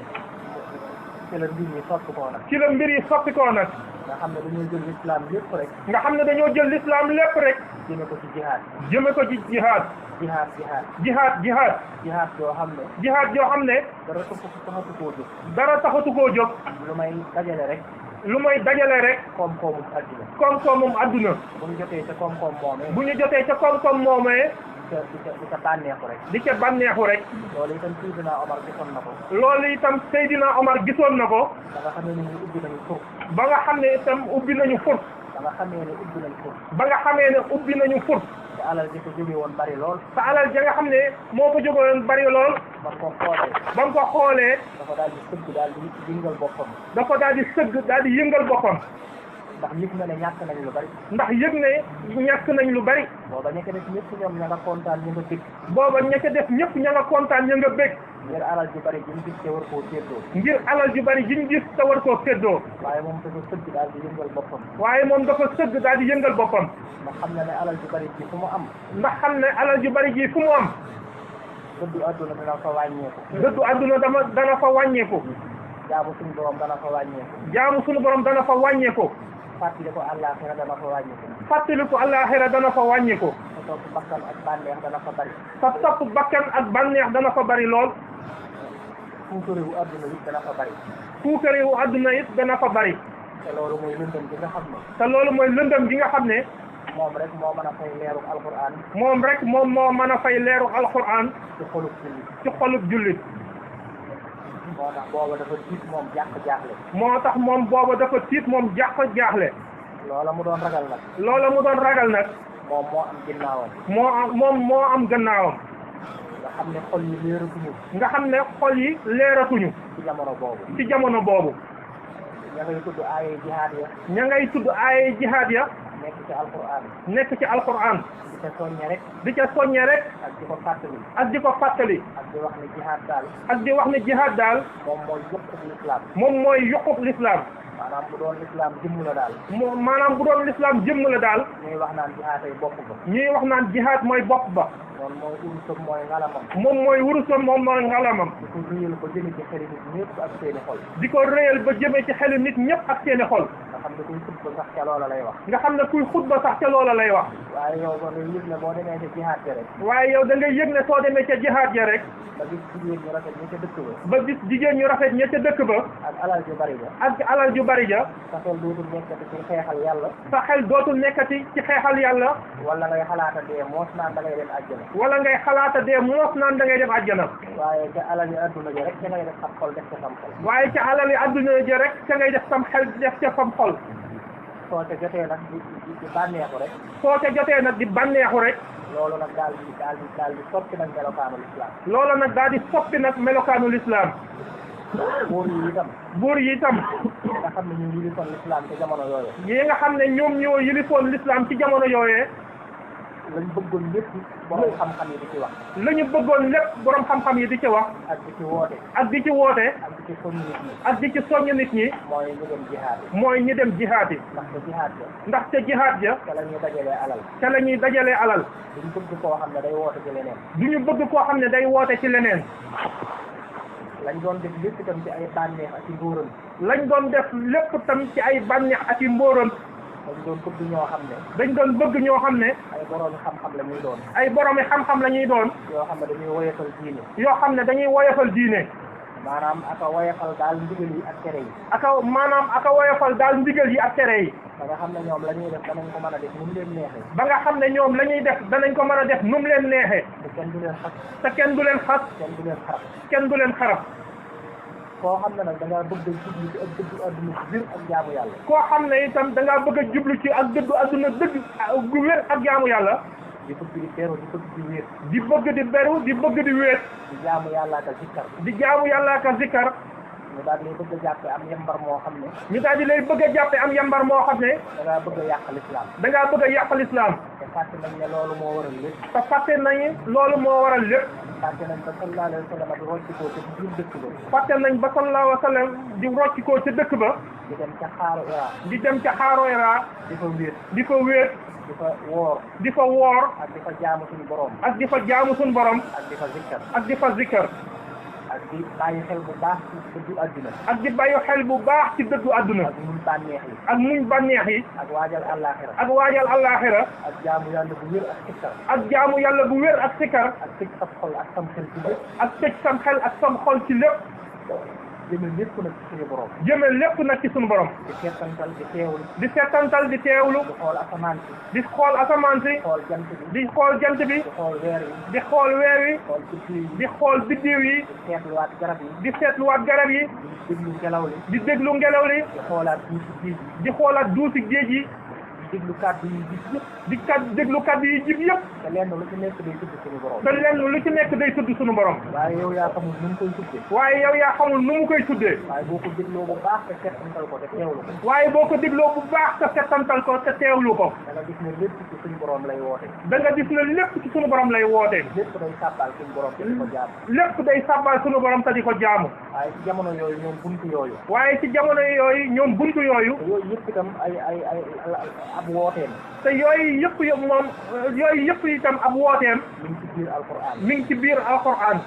ci la mbir yi soppi koo nag ci la mbir yi soppi ko nag nga xam ne dañoo jël lislaam lépp rek nga xam ne dañoo jël lislaam lépp rek jëme ko ci jihaad jëme ko ci jihaad jihaad jihaad jihaad jihaad jihaad yoo xam ne jihaad yoo xam ne dara taxatu koo jóg dara taxatu koo jóg lu may dajale rek lu may dajale rek koom-koomum àddina koom-koomum adduna bu ñu jotee ca koom-koom moomee bu ñu jotee ca koom-koom moomee di ca bànneexu rek di ca bànneexu rek loolu itam Seydina Omar gisoon na ko loolu itam Seydina Omar gisoon na ko ba nga xamee ne ñu ubbi nañu fur ba nga xam ne itam ubbi nañu fur ba nga xamee ne ubbi nañu fur ba nga xamee ne ubbi nañu fur te alal ji ko jóge woon bari lool te alal ja nga xam ne moo ko jógoon bari lool ba ko xoolee ba mu ko xoolee dafa daal di sëgg daal di yëngal boppam dafa daal di sëgg daal di yëngal boppam ndax yëg na ne ñàkk nañ lu bari ndax yëg ne ñàkk nañ lu bari booba ña ca def ñëpp ñoom ña nga kontaan ñu nga bég booba ña ca def ñëpp ña nga kontaan ña nga bég ngir alal ju bari jiñ gis te war koo séddoo ngir alal ju bari jiñ gis te war koo séddoo waaye moom dafa sëgg daal di yëngal boppam waaye moom dafa sëgg daal di yëngal boppam ndax xam na ne alal ju bari ji fu mu am ndax xam ne alal ju bari ji fu mu am dëddu àdduna dana fa wàññeeku dëddu àdduna dana fa wàññeeku jaamu suñu borom dana fa wàññeeku jaamu suñu borom dana fa wàññeeku fàttali ko àllaaxira dana fa wàññeeku fàttali ko àllaaxira dana fa wàññeeku sa topp bakkan ak bànneex dana fa bari sa topp bakkan ak bànneex dana fa bari lool fuukarewu àdduna it dana fa bari fuukarewu àdduna it dana fa bari te loolu mooy lëndëm gi nga xam ne te loolu mooy lëndëm gi nga xam ne moom rek moo mën a fay leeru alquran moom rek moom moo mën a fay leeru alquran ci xolub jullit ci xolub jullit moo tax booba dafa tiit moom jaaxle moo tax moom booba dafa tiit moom jaaxle loola mu doon ragal nag loola mu doon ragal nag moom moo am ginnaawam moo am gannaawam nga xam ne xol yi leeratuñu nga xam ne xol yi leeratuñu ci jamono boobu ci jamono boobu ña ngay tudd aaye jihaad ya ña ngay tudd aaye jihaad ya nekk ci alquran nekk ci alquran di ca soññe rek di ca soññe rek ak di ko fàttali ak di ko fàttali ak di wax ne jihaad daal ak di wax ne jihaad daal moom mooy yuqub l'islam moom mooy yuqub l'islam maanaam bu doon l'islam jëmm la daal maanaam bu doon l'islam jëmm la daal ñuy wax naan jihaad ay bopp ba ñuy wax naan jihaad mooy bopp ba loolu mooy urusam mooy ngalamam moom mooy wurusam moom mooy ngalamam di ko rëyal ba jëme ci xeli nit ñëpp ak seeni xol di ko réyal ba jëmee ci xelu nit ñëpp ak seeni xol nga xam ne kuy xutba sax ca loola lay wax nga xam ne kuy xutba sax ca loola lay wax waaye yow ba ngay yëg ne boo demee ca jihaad ja rek waaye yow da ngay yëg ne soo demee ca jihaad ja rek ba gis jigéen ñu rafet ñi ca dëkk ba ba gis jigéen ñu rafet ña ca dëkk ba ak alal ju bari ja ak alal ju bari ja sa xel dootul nekkati ci xeexal yàlla sa xel dootul nekkati ci xeexal yàlla wala ngay xalaata dee moos naan da ngay dem àjjana wala ngay xalaata dee moos naan da ngay dem àjjana waaye ca alal yi adduna ja rek ca ngay def sam xol def ca sam xol waaye ca alal yi adduna ja rek ca ngay def sam xel def ca sam xol soo ca jotee nag di bànneexu rek soo ca jotee nag di bànneexu rek loolu nag daal di soppi nag melokaanu lislaam loolu nag daal di soppi nag melokaanu lislaam buur yi itam buur yi itam nga xam ne ñu yilifoon lislaam ci jamono yooyu yi nga xam ne ñoom ñoo yilifoon lislaam ci jamono yooyee lañ bëggoon lépp borom xam-xam yi di ci wax la ñu bëggoon lépp borom xam-xam yi di ci wax ak di ci woote ak di ci woote ak di ci soññ nit ñi ak di ci soññ nit ñi mooy ñu dem jihaad yi mooy ñi dem jihaad yi ndax te jihaad ja ndax ca jihaad ja ca la ñuy dajalee alal ca la ñuy dajalee alal duñ bëgg koo xam ne day woote ci leneen du ñu bëgg koo xam ne day woote ci leneen lañ doon def lépp itam ci ay bànneex ak i mbóoram lañ doon def lépp tam ci ay bànneex ak i mbóoram dañ doon bëgg ñoo xam ne dañ doon bëgg ñoo xam ne ay boroomi xam-xam la ñuy doon ay boroomi xam-xam la ñuy doon yoo xam ne dañuy woyofal diine yoo xam ne dañuy woyofal diine maanaam aka woyofal daal ndigal yi ak tere yi aka woyofal daal ndigal yi ak tere yi ba nga xam ne ñoom la ñuy def danañ ko mën a def nu mu leen neexee ba nga xam ne ñoom la ñuy def danañ ko mën a def nu mu leen neexee te kenn du leen xas te kenn du leen xas kenn du leen xarab kenn du leen xarab koo xam ne nag da ngaa bëgg a jublu ci ak dëggu adduna ci biir ak jaamu yàlla koo xam ne itam da ngaa bëgg a jublu ci ak dëggu adduna dëgg gu wér ak jaamu yàlla di bëgg di beru di bëgg di wéet di bëgg di beru di bëgg di wéet di jaamu yàlla ak a zikkar di jaamu yàlla ak a zikkar ñu daal di lay bëgg a jàppe am yembar moo xam ne ñu daal di lay bëgg a jàppe am yambar moo xam ne da ngaa bëgg a yàq lislaam da ngaa bëgg a yàqal islam te fàtte nañ ne loolu moo waral lépp te fàtte nañu loolu moo waral lépp fàtte nañ ba sallallahu alayhi wa sallam di roccikoo ci biir dëkk ba fàtte nañ ba sallallahu alayhi wa sallam di roccikoo ca dëkk ba di dem ca xaaru Iraa di dem ca xaaro Hira di fa wéet di fa wéet di fa woor di fa woor ak di fa jaamu suñu borom ak di fa jaamu suñu borom ak di fa zikkar ak di fa zikkar ak di bàyyi xel bu baax ci dëddu adduna ak di bàyyi xel bu baax ci dëddu àdduna ak muñ bànneex yi ak muñ bànneex yi ak waajal àllaaxira ak waajal àllaaxira ak jaamu yàlla bu wér ak sikkar ak jaamu yàlla bu wér ak sikkar ak tëj sa xol ak sam xel ci lépp ak tëj sam xel ak sam xol ci lépp jëme lépp nag ci suñu borom jëme lépp nag ci suñu borom di seetantal di teewlu di settantal di teewlu di xool asamaan si di xool asamaan si xool jant bi di xool jant bi di xool weer yi di xool weer wi xool biddiw yi di xool biddiw yi di seetluwaat garab yi di seetluwaat garab yi di déglu ngelaw li di déglu ngelaw li di xoolaat tuuti géej gi di xoolaat duusi géej yi di déglu kàddu yi gis yëpp di déglu kàddu yi jib yëpp te lenn lu ci nekk day tudd suñu borom te lenn lu ci nekk day tudd suñu borom waaye yow yaa xamul nu mu koy tuddee waaye yow yaa xamul nu mu koy tuddee waaye boo ko dégloo bu baax te seetantal ko te teewlu ko waaye boo ko dégloo bu baax te settantal ko te teewlu ko da nga gis ne lépp ci suñu borom lay woote da nga gis ne lépp ci suñu borom lay woote lépp day sàbbaal suñu borom te di ko jaam lépp day sàbbal suñu borom te di ko jaamu waaye ci jamono yooyu ñoom buntu yooyu waaye ci jamono yooyu ñoom buntu yooyu te yooyu yëpp itam ay ab wooteem te yooyu yëpp moom yooyu yëpp itam ab wooteem mi ngi ci biir alquran mi ngi ci biir alquran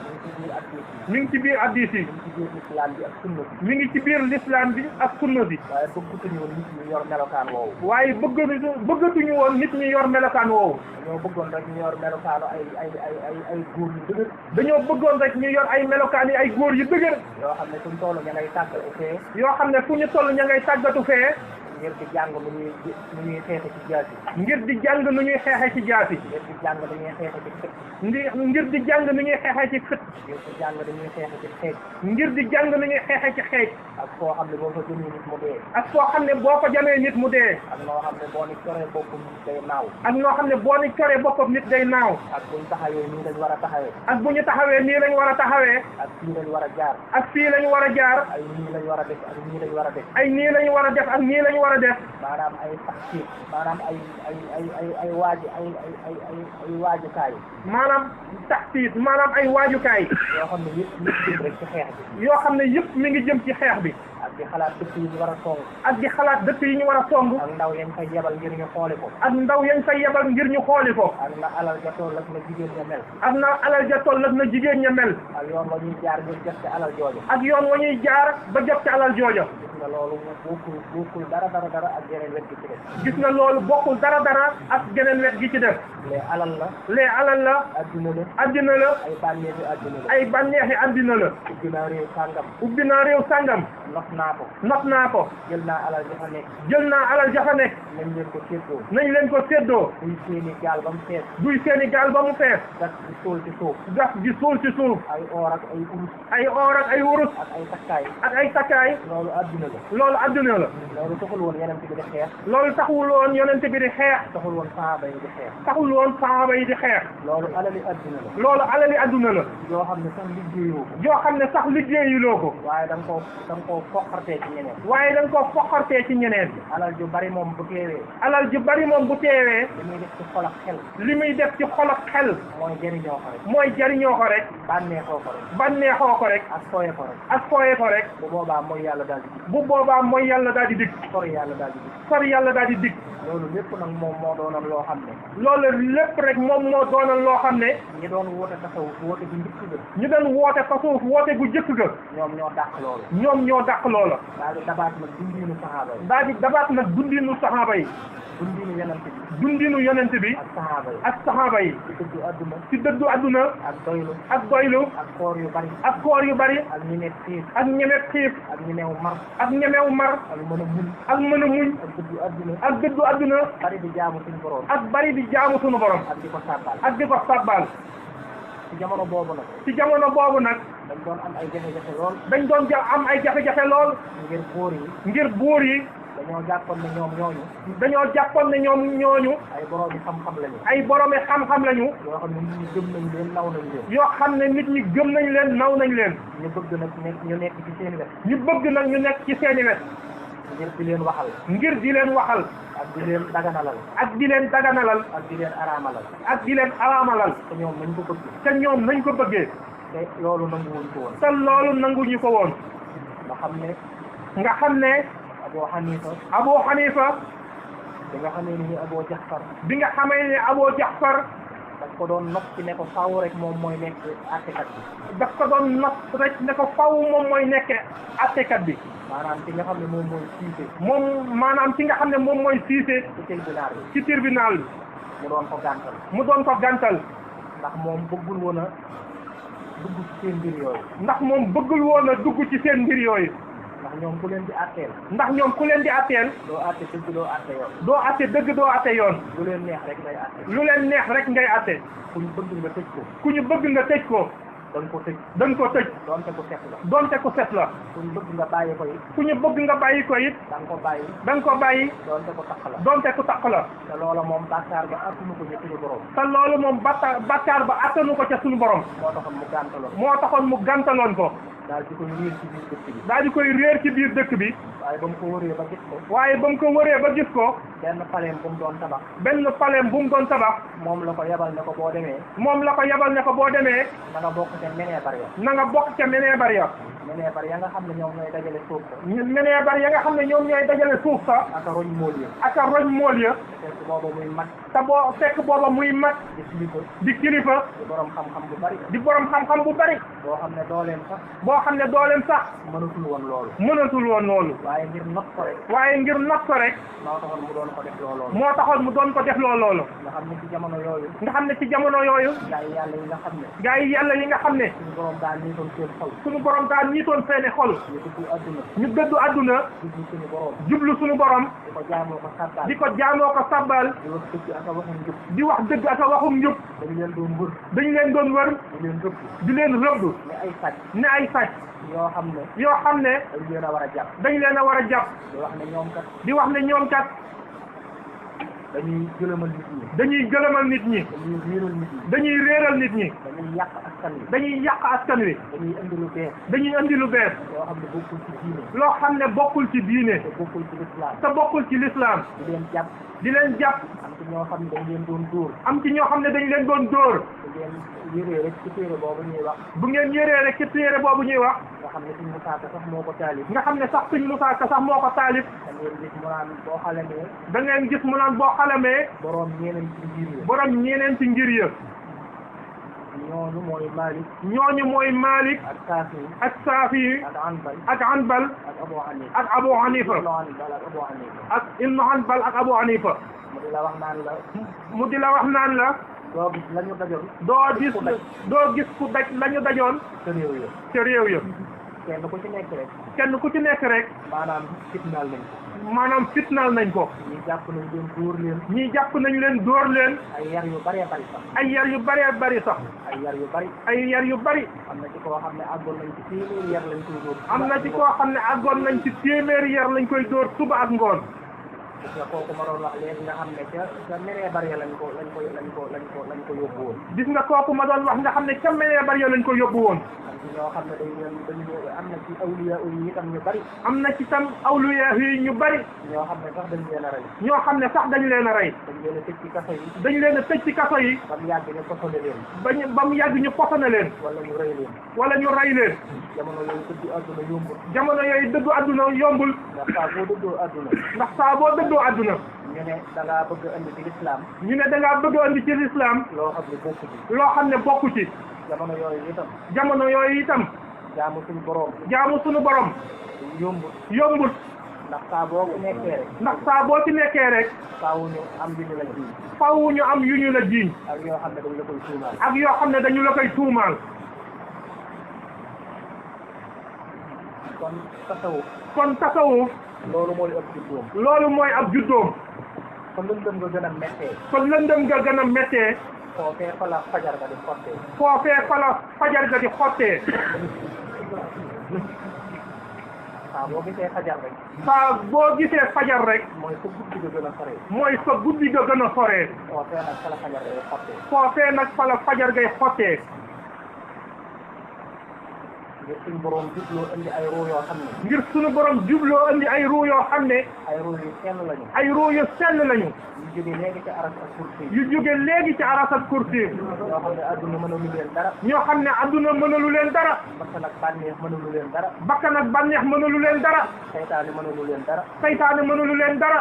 mi ngi ci biir hadis yi mi ngi ci biir hadis yi mi ngi ci biir islam bi ak sunna bi mi ngi ci biir l'islam bi ak sunna bi waaye bëggatuñu woon nit ñi yor melokaan woowu waaye bëggatuñu woon nit ñi yor melokaan woowu dañoo bëggoon rek ñu yor melokaanu ay góor yu dëgër dañoo bëggoon rek ñu yor ay melokaan yi ay góor yu dëgër yoo xam ne suñ toll ña ngay tàggatu fee yoo xam ne fu ñu toll ña ngay tàggatu fee ngir di jàng nu ñuy xeexe ci jaasi ngir di jàng nu ñuy xeexe ci jaasi ngir di jàng nu ñuy xeexe ci xët ngir di jàng nu ñuy xeexe ci xët ngir di jàng nu ñuy xeexe ci xeej ngir di jàng nu ñuy xeexe ci xeej ak foo xam ne boo fa jëmee nit mu dee ak foo xam ne boo ko jamee nit mu dee ak noo xam ne boo ni coree boppam nit day naaw ak noo xam ne boo ni coree boppam nit day naaw ak buñ taxawee nii lañ war a taxawee ak bu ñu taxawee nii lañ war a taxawee ak fii lañ war a jaar ak fii lañ war a jaar ay nii lañ war a def ak nii lañ war a def ay nii lañ war a def ak nii lañ war a def maanaam ay taxsiir maanaam ay waajukaay maanaam taxsiir maanaam ay waajukaay yoo xam ne yëpp jëm rek ci xeex bi yoo xam ne yëpp mi ngi jëm ci xeex bi ak di xalaat dëkk yi ñu war a song ak di xalaat dëkk yi ñu war a song ak ndaw yañ fay yebal ngir ñu xooli ko ak ndaw yañ fay yebal ngir ñu xooli ko ak na alal ja toll ak na jigéen ña mel ak na alal ja toll ak na jigéen ña mel ak yoon wa ñuy jaar ngir jot ci alal jooju ak yoon wa ñuy jaar ba jot ci alal jooja gis nga loolu bokkul dara ak geneen wet gi ci def gis nga loolu bokkul dara ak geneen wet gi ci def lee alal la lee alal la adduna la addina la ay bànneexi adduna la ay bànneexi addina la ubbi naa réew sàngam ubbi naa réew sàngam not naa ko jël naa alal jafa nekk jël naa alal jafa nekk nañ leen ko séddoo nañ leen ko séddoo duy seeni gaal ba mu fees duy seeni gaal ba mu fees gas di suul ci suuf gas di suul ci suuf ay or ak ay urus ay or ak ay wurus ak ay takkaay ak ay takkaay loolu adduna la loolu adduna la loolu taxul woon yeneen bi di xeex loolu taxul woon yonent bi di xeex taxul woon sahaaba yi di xeex taxul woon sahaaba yi di xeex loolu alali adduna la loolu alali adduna la yoo xam ne sax liggéeyoo ko yoo xam ne sax liggéeyuloo ko waaye da nga koo foqartee ci ñeneen waaye da nga koo foqartee ci ñeneen alal ju bari moom bu teewee alal ju bari moom bu teewee li muy def ci xol ak xel li muy def ci xol ak xel mooy jëriñoo ko rek mooy jariñoo ko rek bànneexoo ko rek bànneexoo ko rek ak fooye ko rek ak fooye ko rek bu boobaa mooy yàlla daal di dig bu boobaa mooy yàlla daal di dig sori yàlla daal di dig sori yàlla daal di dig loolu lépp nag moom moo doonoon loo xam ne loolu lépp rek moom moo doonal loo xam ne ñi doon woote tasawuf woote bu njëkk ga ñu doon woote tasawuf woote gu jëkk ga ñoom ñoo dàq loolu ñoom ñoo dàq loola daal di dabaat nag dundinu saxaaba yi daal di dabaat nag dundinu saxaaba yi dundinu yonent bi dundinu yonent bi ak saxaaba yi ak saxaaba yi ci dëddu adduna ci dëddu adduna ak doylu ak doylu ak koor yu bari ak koor yu bari ak ñemeeg xiif ak ñemeeg xiif ak ñemeew mar ak ñemeew mar ak mën a muñ ak mën a muñ ak dëddu adduna ak dëddu adduna bari di jaamu suñu borom ak bari di jaamu sunu borom ak di ko sàbbal ak di ko sabbal ci jamono boobu nag ci jamono boobu nag dañ doon am ay jafe-jafe lool dañ doon am ay jafe-jafe lool ngir buur yi ngir buur yi dañoo jàppoon ne ñoom ñooñu dañoo jàppoon ne ñoom ñooñu ay borom yi xam-xam lañu ay boromi xam-xam lañu yoo xam ne nit ñi gëm nañ leen naw nañ leen yoo xam ne nit ñi gëm nañ leen naw nañ leen ñu bëgg nag ñu nekk ci seen wet ñu bëgg nag ñu nekk ci seeni wet ngir di leen waxal ngir di leen waxal ak di leen daganalal ak di leen daganalal ak di leen araamalal ak di leen araamalal te ñoom nañ ko bëgg te ñoom nañ ko bëggee te loolu nanguwuñ ko woon te loolu nanguñu ko woon nga xam ne Abu Hanifa bi nga xamee ni Abu Jaxfar bi nga xamee ne Abu Jaxfar daf ko doon not ci ne ko faaw rek moom mooy nekk àttekat bi daf ko doon not rek ne ko faw moom mooy nekk attekat bi maanaam ci nga xam ne moom mooy siise maanaam ci nga xam ne moom mooy siise ci tribunal bi ci tribunal bi mu doon ko gàntal mu doon ko gàntal ndax moom bëggul woon a dugg ci seen mbir yooyu ndax moom bëggul woon a dugg ci seen mbir yooyu ndax ñoom ku leen di àtteel ndax ñoom ku leen di atteel doo àtte dëgg doo àtte yoon doo atte dëgg doo atte yoon lu leen neex rek ngay àtte lu leen neex rek ngay atte ku ñu bëgg nga tëj ko ku ñu bëgg nga tëj ko da nga ko tëj da nga ko tëj doonte ku set la donte ku set la ku ñu bëgg nga bàyyi ko it ku ñu bëgg nga bàyyi ko it da nga ko bàyyi da nga ko bàyyi doonte ku taq la donte ku taq la te loola moom bàkkaar ba attunu ko ñu suñu borom te loolu moom bàkkaar ba attanu ko ca suñu borom moo taxoon mu gàntaloon moo taxoon mu gàntaloon ko daal di koy réer ci biir dëkk bi daal di koy réer ci biir dëkk bi waaye ba mu ko wëree ba gis ko waaye ba mu ko wëree ba gis ko benn paleem bu mu doon tabax benn paleem bu mu doon tabax moom la ko yabal ne ko boo demee moom la ko yabal ne ko boo demee na nga bokk ca menee bari ya na nga bokk ca menee bari ya menee bari ya nga xam ne ñoom ñooy dajale suuf sa menee bari ya nga xam ne ñoom ñooy dajale suuf sa ak a roñ mool ya ak a roñ mool ya fekk booba muy mag te boo fekk booba muy mag di kilifa di kilifa di borom xam-xam bu bari di borom xam-xam bu bari boo xam ne dooleem sax boo xam ne dooleem sax mënatul woon loolu mënatul woon loolu waaye ngir not ko rek waaye ngir not ko rek moo taxoon mu doon ko def loolu moo taxoon mu doon ko def loolu nga xam ne ci jamono yooyu nga xam ne ci jamono yooyu gaa yi yàlla yi nga xam ne gaa yi yàlla yi nga xam ne suñu borom daal nii doon seen xol suñu borom daal ñiitoon seeni xol ñu dugg adduna ñu dëddu adduna dugg suñu borom jublu suñu borom di ko jaamoo ko sàbbaal di ko jaamoo ko sabbal di wax dëgg ak a waxum njub di wax dëgg ak a waxum njub dañu leen doon wër dañu leen doon wër di leen rëbb di leen rëbb ne ay sàcc ne ay sàcc yoo xam ne yoo xam ne dañ leen a war a jàpp dañ leen a war a jàpp di wax ne ñoom kat di wax ne ñoom kat dañuy gëlëmal nit ñi dañuy gëlëmal nit ñi dañuy réeral nit dañuy réeral nit ñi ñi dañuy yàq askan wi dañuy yàq askan wi dañuy indi lu bees dañuy indi lu bees yoo xam ne bokkul ci diine loo xam ne bokkul ci diine te bokkul ci lislaam te bokkul ci lislaam di leen jàpp di leen jàpp am ci ñoo xam ne dañ leen doon dóor am ci ñoo xam ne dañ leen doon dóor di leen yëree rek ci téere boobu ñuy wax bu ngeen yëree rek ci téere boobu ñuy wax nga xam ne suñu musaaka sax moo ko taalif nga xam ne sax suñ Musaa Ka sax moo ko taalif da ngeen gis mu naan boo xalamee da ngeen gis mu naan boo xalamee boroom ñeneen ci ngir yi borom ñeneen ci ngir ya ñooñu mooy Malik ñooñu mooy Malik ak Saafi ak Saafi ak Anbal ak Hanbal ak Abu Hanifa ak Abu Hanifa Anbal ak Abu Hanifa ak Ibnu Hanbal ak Abu Hanifa mu di la wax naan la mu di la wax naan la doo gis la ñu dajoon doo gis ku daj la ñu dajoon ca réew ya ca réew ya kenn ku ci nekk rek kenn ku ci nekk rek maanaam fitnaal nañ ko maanaam fitnaal nañ ko ñii jàpp nañ leen dóor leen ñii jàpp nañ leen dóor leen ay yar yu bëree bëri sax ay yar yu bëree bëri sax ay yar yu bëri ay yar yu bëri am na ci koo xam ne àggoon nañ ci téeméeri yar lañ koy dóor am na ci koo xam ne àggoon nañ ci téeméeri yar lañ koy dóor suba ak ngoon gis nga kooku ma doon wax léegi nga xam ne ca menee bari lañ ko yóbbu woon gis nga kooku ma doon wax nga xam ne ca menee bari lañ ko yóbbu woon am ci ñoo xam ne dañu am na ci awliya yi itam ñu bari am na ci tam awliya yi ñu bari ñoo xam ne sax dañ leen a rey ñoo xam ne sax dañ leen a rey dañ leen a tëj ci kaso yi dañ leen a tëj ci kaso yi ba mu yàgg ñu posone leen ba mu yàgg ñu posone leen wala ñu rey leen wala ñu rey leen jamono yooyu dëddu àdduna yombul jamono yooyu dëddu àdduna yombul ndax saa boo dëddoo adduna ndax saa boo dëddoo àdduna ñu ne da ngaa bëgg a indi ci lislaam ñu ne da ngaa bëgg a indi ci lislaam loo xam ne bokku ci loo xam ne bokku ci jamono yooyu itam jamono yooyu itam jaamu suñu borom jaamu sunu borom yombut ndax saa boo ko nekkee rek ndax saa boo ci nekkee rek faaw ñu am li ñu la jiiñ faw ñu am yu ñu la jiiñ ak yoo xam ne dañ la koy tuumaal ak yoo xam ne dañu la koy tuumaal kon tasawuf loolu mooy ab juddoom kon lëndëm nga gën a méttee kon lëndëm nga gën a méttee foofee fa la fajar ga di xottee foofee fa la fajar ga di xottee saa boo gisee fajar rek saa boo gisee fajar rek mooy sa guddi ga gën a sore mooy sa guddi ga gën a soree foofee nag fa la fajar ga di xottee foofee nag fa la fajar gay xottee ngir suñu borom jubloo indi ay ruu yoo xam ne ngir suñu borom jubloo indi ay ruu yoo xam ne ay ruu yu sell lañu ay ruu yu sell lañu yu jóge léegi ci aras ak kursi yu jóge léegi ci aras ak kursi yoo xam ne adduna mënalu leen dara ñoo xam ne adduna mënalu leen dara bakkan ak bànneex mënalu leen dara bakkan ak bànneex mënalu leen dara seytaane mënalu leen dara saytaane mënalu leen dara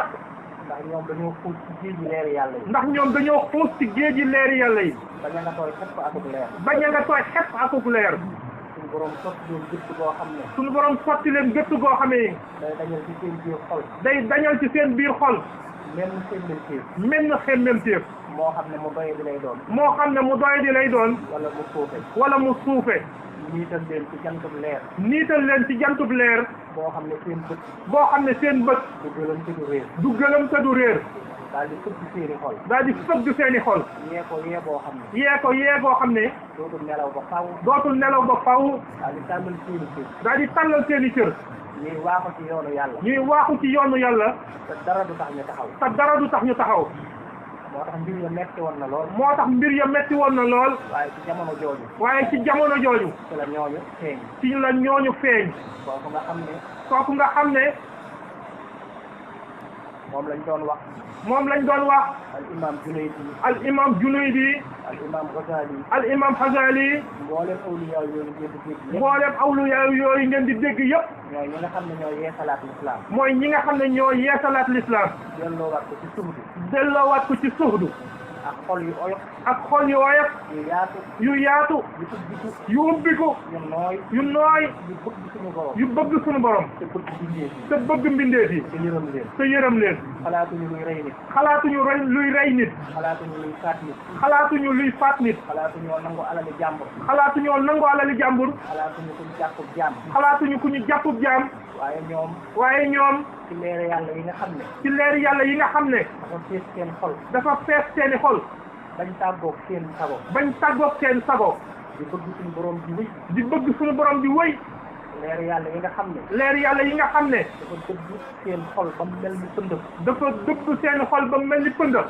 ndax ñoom dañoo xuus ci géej gi leeri yàlla yi ndax ñoom dañoo xuus ci géeji leeri yàlla yi bañ a nga tooy xepp akuk leer bañ a nga tooy xepp akuk leer suñu borom sotti leen gëtt goo xam ne suñu borom sotti leen gëtt goo xamee day dañal ci seen biir xol day dañal ci seen biir xol même xemmemteef mel na xemmemteef moo xam ne mu doye di lay doon moo xam ne mu doy di lay doon wala mu suufe wala mu suufe niital leen ci jantub leer niital leen ci jantub leer boo xam ne seen bët boo xam ne seen bët du gëlëm te du réer du gëlëm te du réer daal di fëgg seeni xol daal di fëgg seeni xol yee ko yee boo xam ne yee ko yee boo xam ne dootul nelaw ba faw dootul nelaw ba faw daal di tàllal seeni cër daal di tàllal seeni cër ñuy waaxu ci yoonu yàlla ñuy waaxu ci yoonu yàlla te dara du tax ñu taxaw te dara du tax ñu taxaw moo tax mbir ya metti woon na lool moo tax mbir ya metti woon na lool waaye ci jamono jooju waaye ci jamono jooju ci la ñooñu feeñ ci la ñooñu feeñ kooku nga xam ne kooku nga xam ne moom lañ doon wax moom lañ doon wax al imam Junaydi al imam Junaydi al imam Ghazali al imam Hazali mboolem awliya yooyu ngeen di dégg yëpp mboolem awliya yooyu ngeen di dégg yëpp ñooy ñi nga xam ne ñoo yeesalaat l'islam mooy ñi nga xam ne ñoo yeesalaat l'islam delloowaat ko ci suhdu delloowaat ko ci suhdu ak xol yu oyof ak xol yu woyof yu yu yaatu yaatu yu ubbiku yu ubbiku yu nooy yu bëgg suñu borom yu bëgg suñu borom te bëgg bindee te bëgg mbindeef yi te yërëm leen te yërëm leen xalaatuñu luy rey nit xalaatuñu luy rey nit xalaatuñu luy faat nit xalaatuñu luy faat nit xalaatuñoo nangu alali jàmbur xalaatuñoo nangu alali jàmbur xalaatuñu kuñ jàppub jaam xalaatuñu ku ñu jàppub jaam waaye ñoom ci leeri yàlla yi nga xam ne ci leeri yàlla yi nga xam ne dafa fees seen xol dafa fees seeni xol bañ tàggoog seen sago bañ tàggoog seen sago di bëgg suñu borom di wéy di bëgg suñu borom di wëy leeri yàlla yi nga xam ne leeri yàlla yi nga xam ne dafa dëgg seen xol ba mel ni pëndëf dafa dëbb seeni xol ba mel ni pëndëf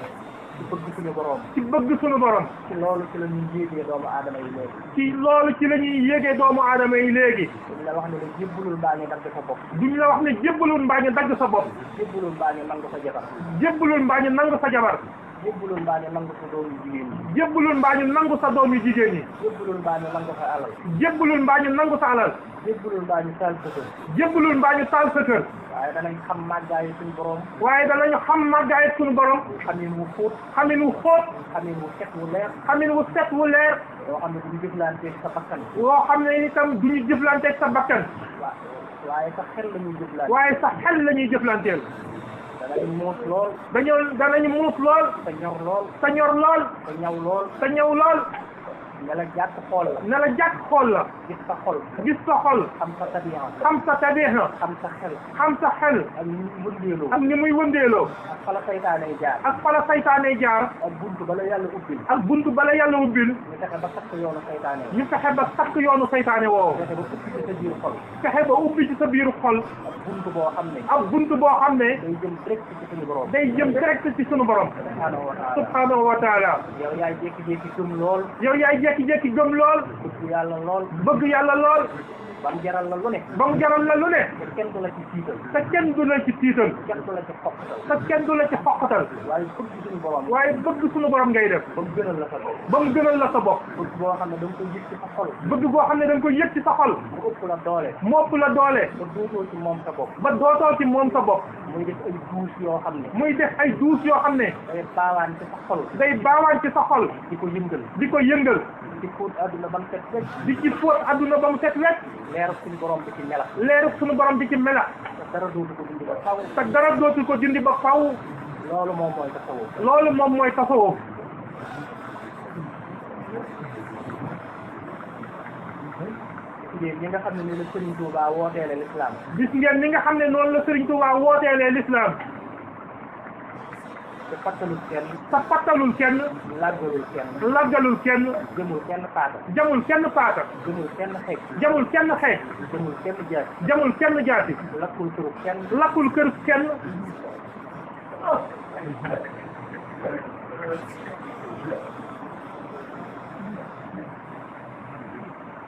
ci bëgg suñu borom ci bëgg suñu borom ci loolu ci la ñuy yéegee doomu aadama yi léegi ci loolu ci la ñuy yégee doomu aadama yi léegi duñ la wax ne la jébbalul mbaa ñu dagg sa bopp duñ la wax ne jébbalul mbaa ñu dagg sa bopp jébbalul mbaa ñu nangu sa jabar jébbalul mbaa ñu nangu sa jabar jébbalul mbaa ñu nangu sa doom yu jigéen ñi jébbalul mbaa ñu nangu sa doom yu jigéen ñi jébbalul mbaa ñu nangu sa alal jébbalul mbaa ñu nangu sa alal jébbalul mbaa ñu taal sa kër jébbalul mbaa ñu taal sa kër waaye danañ xam màggaayu suñu borom waaye danañu xam màggaay suñu borom xamin wu fóot xamin wu xóot xamin wu set wu leer xamin wu set wu leer yoo xam ne duñu jëflanteeg sa bakkan woo xam ne itam duñu jëflanteeg sa bakkan waaye sa xel la ñuy jëflante waaye sa xel la ñuy jëflanteel danañ muus lool danañu muus lool te ñor lool te ñor lool te ñaw lool te ñëw lool ne la jàkk xool la ne la jàkk xool la gis sa xol gis sa xol xam sa tabian xam sa tabiha xam sa xel xam sa xel ak ni muy wëndeeloo ak ni muy wëndeeloo ak fa la saytaanee jaar ak fa la saytaanee jaar ak buntu bala yàlla ubbil ak buntu bala yàlla ubbil ñu fexe ba sakk yoonu saytaane ñu fexe ba sakk yoonu saytaane woowu fexe ba ubbi ci sa biir xol fexe ba ubbi ci sa biiru xol ak buntu boo xam ne ak buntu boo xam ne day jëm direct ci suñu borom day jëm direct ci sunu borom subhanahu wa taala yow yaay jékki-jékki gëm lool yow yaay jékki-jékki gëm lool bëgg yàlla lool bëgg yàlla lool ba mu jaral la lu ne ba mu jaral la lu ne te kenn du la ci tiital te kenn du la ci tiital kenn du la ci xoqatal te kenn du la ci xoqatal waaye bëgg suñu borom waaye bëgg suñu borom ngay def ba mu gënal la sa bopp ba mu gënal la sa bopp bëgg boo xam ne da nga koy yëg ci sa xol bëgg boo xam ne da nga koy yëg ci sa xol mu ëpp la doole mu ëpp la doole ba duutoo ci moom sa bopp ba dootoo ci moom sa bopp muy def ay duus yoo xam ne muy def ay duus yoo xam ne day baawaan ci sa xol day baawaan ci sa xol di ko yëngal di ko yëngal di fóot àdduna ba mu set rek di ci fóot adduna ba mu set wecc leeru suñu borom bi ci melax leeru suñu borom bi ci melax te dara dootu ko dindi ba faw te dara dootul ko dindi ba faw loolu moom mooy tasawuf loolu moom mooy tasawuf ñi nga xam ne ni la Serigne Touba wooteele l'islam gis ngeen ni nga xam ne noonu la Serigne Touba wooteelee l'islam te fattalul kenn sa pattalul kenn làggalul kenn laggalul kenn jëmul kenn paaka jamul kenn paata jëmul kenn xeej jamul kenn xeex jëmul kenn jaas jamul kenn jaati lakkul turu kenn lakkul kër kenn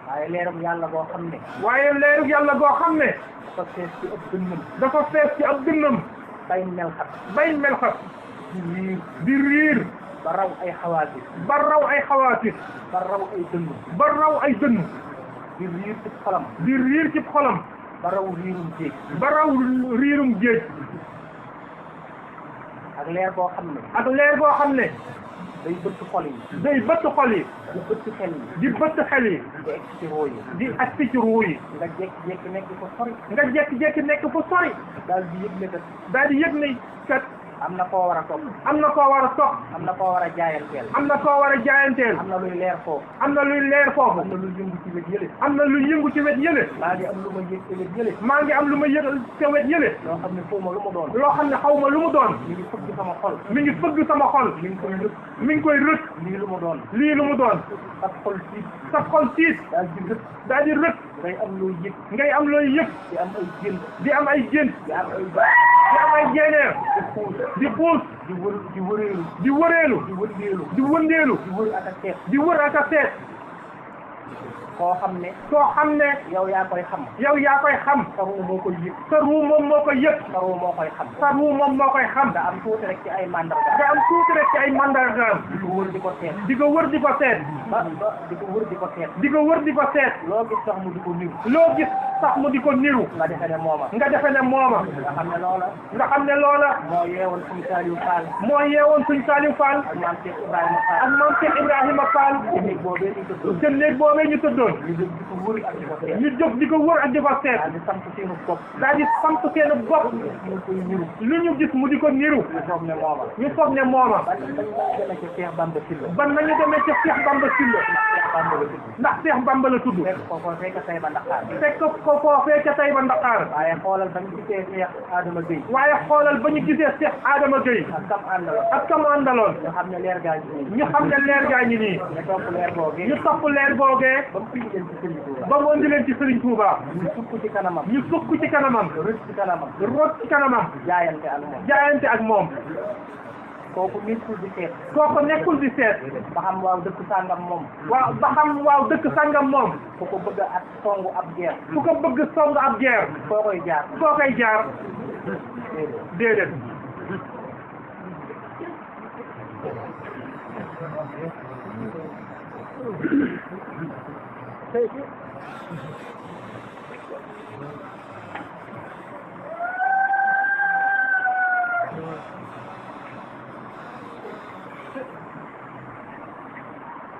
waaye leeram yàlla boo xam ne waaye leeru yàlla goo xam ne dafa fees ci ëpp dënnam dafa fees ci ab dënnam bay melxat bay melxat di riir di riir ba raw ay xawaasis ba raw ay xawaatis ba raw ay dënn ba raw ay dënn di riir ci xolam di riir ci xolam ba raw riirum géej ba raw riirum géej ak leer boo xam ne ak leer boo xam ne day bëtt xol yi day bëtt xol yi di bëtt xel yi di bëtt xel yi di egg ci roo yi di agsi ci ruu yi nga jékki-jékki nekk ko sori nga jékki-jékki nekk fu sori daal di yëg ne kat daal di yëg ne kat am na koo war a topp am na koo war a topp am na koo war a jaayanteel am na koo war a jaayanteel am na luy leer foofu am na luy leer foofu am na luy yëngu ci wet yële am na luy yëngu ci wet yële maa ngi am lu ma yëg ci wet yële maa ngi am lu ma yëg ci wet yële loo xam ne xaw ma lu mu doon loo xam ne xaw ma lu mu doon mi ngi fëgg sama xol mi ngi fëgg sama xol mi ngi koy rëkk mi ngi koy rëkk lii lu mu doon lii lu mu doon sab xol tiit sa xol tiit daal di rëkk daal di rëkk ngay am looy yëg ngay am looy yëg di am ay gént di am ay gént di am ay di am ay jéeneer di xuus di puus di wër di wëreelu di wëreelu di wëndeelu di wëndeelu di wër ak a seet di wër ak a seet koo xam ne soo xam ne yow yaa koy xam yow yaa koy xam sa ruu moo koy yëg sa ruu moom moo koy yëg sa ruu moo koy xam sa ruu moom moo koy xam da am tuuti rek ci ay mandarga nga am tuuti rek ci ay mandargaam di ko wër di ko seet di ko wër di ko seet ba di ko wër di ko seet di ko wër di ko seet loo gis sax mu di ko niw loo gis sax mu di ko niru nga defe ne mooma nga defe ne mooma nga xam ne loola nga xam ne loola moo yeewal suñu Saliou Fall moo yeewoon suñ Saliou Fall ak maam Cheikh Ibrahima Fall ak maam Cheikh Ibrahima Fall ci néeg boobee ñu tëddoon ca néeg boobee ñu tëddoon ñu jóg di ko wër ak di ko seet ñu jóg di ko wër ak di ko seet daal di samp seenu bopp daal di samp seen bopp ñu koy niru lu ñu gis mu di ko niru ñu foog ne mooma ñu foog ne mooma bañ demee ci Cheikh Bamba Sylla ban nañu demee ca Cheikh Bamba Sylla Cheikh Bamba la tudd ndax Cheikh Bamba la tudd fekk ko ko fekk say ba Ndakaar fekk ko foofee ca Taïba Ndakaar waaye xoolal bañ gisee Cheikh Adama Gueye waaye xoolal ba ñu gisee Cheikh Adama Gueye ak kam àndaloon ak kam àndaloon ñu xam ne leer gaa ngi nii ñu xam ne leer gaa ngi nii ñu topp leer boogee ñu topp leer boogee ba mu fi leen ci Serigne Touba ba mu indi leen ci Serigne Touba ñu sukk ci kanamam ñu sukk ci kanamam rëcc ci kanamam root ci kanamam jaayante ak moom jaayante ak moom kooku nekkul di seet kooku nekkul di seet ba xam waaw dëkk sàngam moom waaw ba xam waaw dëkk sangam moom ku ko bëgg a songu ab guerre fu ko bëgg song ab guerre foo koy jaar foo koy jaar déedéet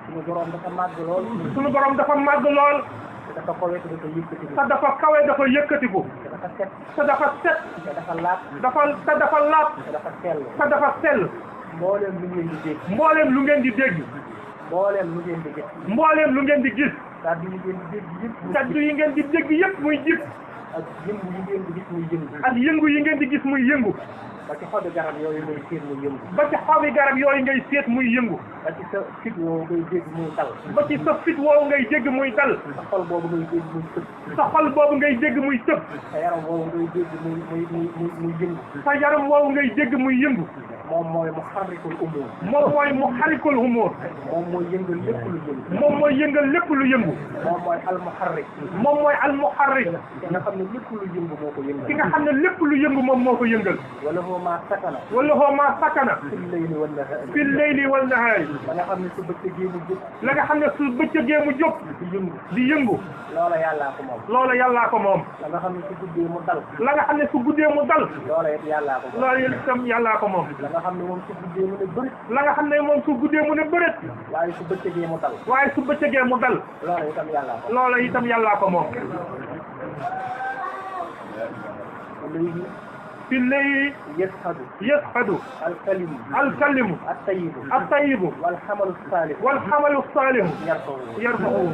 suñu borom dafa màgg lool suñu borom dafa màgg lool te dafa kawe te dafa yëkkati te dafa kawe dafa yëkkatiku te dafa set te dafa set te dafa laab te dafa laab te dafa sell te dafa sell mbooleem lu ngeen di dégg mbooleem lu ngeen di dégg mbooleem lu ngeen di gis mbooleem lu ngeen di gis kàddu yi ngeen di dégg yëpp kaddu yi ngeen di dégg yëpp muy jib ak yëngu yi ngeen di gis muy yëngu ak yëngu yi ngeen di gis muy yëngu ba ci xobi garab yooyu ngay séen muy yëngu ba ci xobi garab yooyu ngay seet muy yëngu ba ci sa fit woowu ngay dégg muy dal ba ci sa fit woowu ngay dégg muy dal sa xol boobu ngay dégg muy tëb sa xol boobu ngay dégg muy tëb sa yaram woowu ngay dégg muy yëngu sa yaram woowu ngay dégg muy yëngu moom mooy muharrikul umur. moom mooy muharrikul umur. moom mooy yëngal lépp lu yëngu. moom mooy yëngal lépp lu yëngu. moom mooy al muharrik. moom mooy al muharrik. ki nga xam ne lépp lu yëngu moo ko yëngal. ki nga xam ne lépp lu yëngu moom moo ko yëngal. wala hoo maa sakana. wala hoo maa sakana. fil layli wan nahaari. fil layli wal nahaari. ba nga xam ne su bëccëgee mu jóg. la nga xam ne su bëccëgee mu jóg. di yëngu. di yëngu. loola yàllaa ko moom. loola yàllaa ko moom. la nga xam ne su guddee mu dal. la nga xam ne su guddee mu dal. loola it yàllaa ko moom. loola itam yàllaa ko moom. la nga xam ne moom su guddee mu ne bëri. la nga xam ne moom su guddee mu ne bëreet. waaye su bëccëgee mu dal. waaye su bëccëgee mu dal. loola itam yàllaa ko. loola itam yàllaa ko moom. léegi. fi layli yashhadu. yashhadu. alkalimu. alkalimu. attayibu. attayibu. wal xamalu saalih. wal xamalu saalihu. yarfa'u. yarfa'u.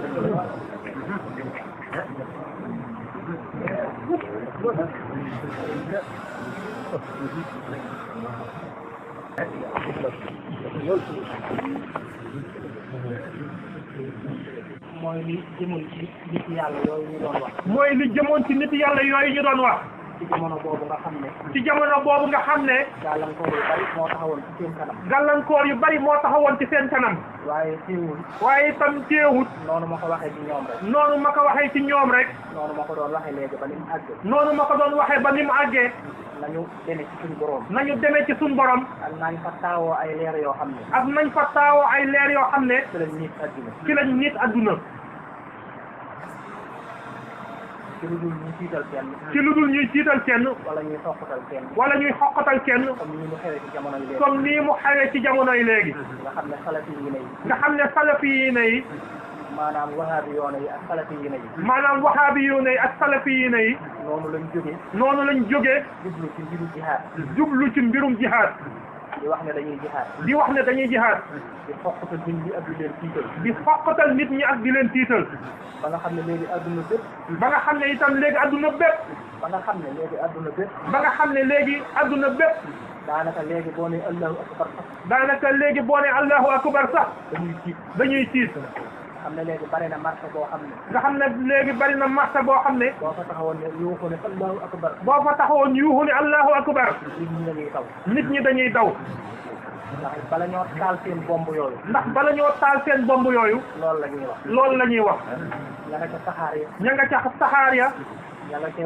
mooy li jëmul ci nit yàlla yooyu ñu doon wax. mooy li jëmoon ci nit yàlla yooyu ñu doon wax. ci jamono boobu nga xam ne. ci jamono boobu nga xam ne. gàllankoor yu bari moo taxawoon ci seen kanam. gàllankoor yu bari moo taxawoon ci seen kanam. waaye teewul. waaye itam teewut. noonu ma ko waxee ci ñoom rek. noonu ma ko waxee ci ñoom rek. noonu ma ko doon waxee léegi ba ni mu àgg. noonu ma ko doon waxee ba ni mu àggee. nañu demee ci suñu borom. nañu demee ci suñu borom. ak nañ fa taawoo ay leer yoo xam ne. ak nañ fa taawoo ay leer yoo xam ne. ci lañ nit adduna. ci lañ nit adduna. ci lu dul ñuy tiital kenn. ci lu dul ñuy tiital kenn. wala ñuy xoqatal kenn. wala ñuy xoqatal kenn. comme ni mu xewee ci jamono yi léegi. comme nii mu xewee ci jamonoy léegi. nga xam ne salafi yi ne yi. nga xam ne salafi yi ne yi. maanaam wahaabi yoone yi ak salafi yi ne yi. maanaam wahaabi yu ne yi ak salafi yi ne yi. noonu lañ jógee. noonu lañ jógee. jublu ci mbiru jihaad. jublu ci mbirum jihaad. di wax ne dañuy jihaad. di wax ne dañuy jihaad. di xoqatal nit ñi ak di leen tiital. di xoqatal nit ñi ak di leen tiital. ba nga xam ne léegi adduna bépp. ba nga xam ne itam léegi adduna bépp. ba nga xam ne léegi adduna bépp. ba nga xam ne léegi adduna bépp. daanaka léegi boo nee allahu akbar sax. daanaka léegi boo ne allahu akbar sax. dañuy tiit. dañuy tiit. xam ne léegi bari na marché boo xam ne. nga xam ne léegi bari na marché boo xam ne. boo fa taxawoon ne yuuxu ne allahu akbar. boo fa taxawoon yuuxu ne allahu akbar. nit ñi dañuy taw. nit ñi dañuy daw. ndax bala ñoo taal seen bomb yooyu. ndax bala ñoo taal seen bomb yooyu. loolu la ñuy wax. loolu la ñuy wax. ña nga ca saxaar ya. ña nga ca saxaar ya. ña nga ca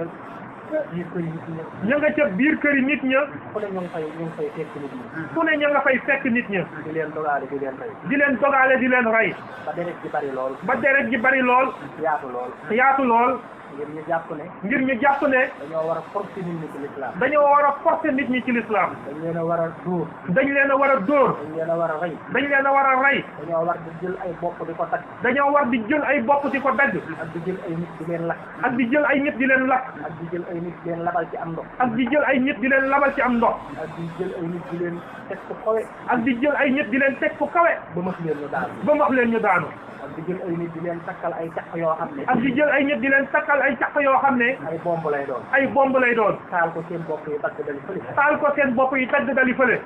biir kër yi nit ña. ña nga ca biir kër yi nit ña. fu ne ñu ngi fay fekk nit ñi. fu ne ña nga fay fekk nit ña. di leen dogaale di leen rey. di leen dogaale di leen rey. ba deret ji bari lool. ba deret ji bari lool. yaatu lool. yaatu lool. ngir ñu jàpp ne. ngir ñu jàpp ne. dañoo war a forcer nit ñi ci l'islam. dañoo war a forcer nit ñi ci l'islam. dañ leen a war a dóor. dañ leen a war a dóor. dañ leen a war a rey. dañ leen a war a rey. dañoo war di jël ay bopp di ko tagg. dañoo war di jël ay bopp di ko dagg. ak di jël ay nit di leen lakk. ak di jël ay nit di leen lakk. ak di jël ay nit di leen labal ci am ndox. ak di jël ay nit di leen labal ci am ndox. ak di jël ay nit di leen teg fu kawe. ak di jël ay nit di leen teg fu kawe. ba max leen ñu daanu. ba wax leen ñu daanu. ak di jël ay nit di leen takkal ay caq yoo xam ne. ak di jël ay nit di leen takkal ay caq yoo xam ne. ay bomb lay doon. ay bomb lay doon. taal ko seen bopp yi dagg dali fële. taal ko seen bopp yi tagg dali fële.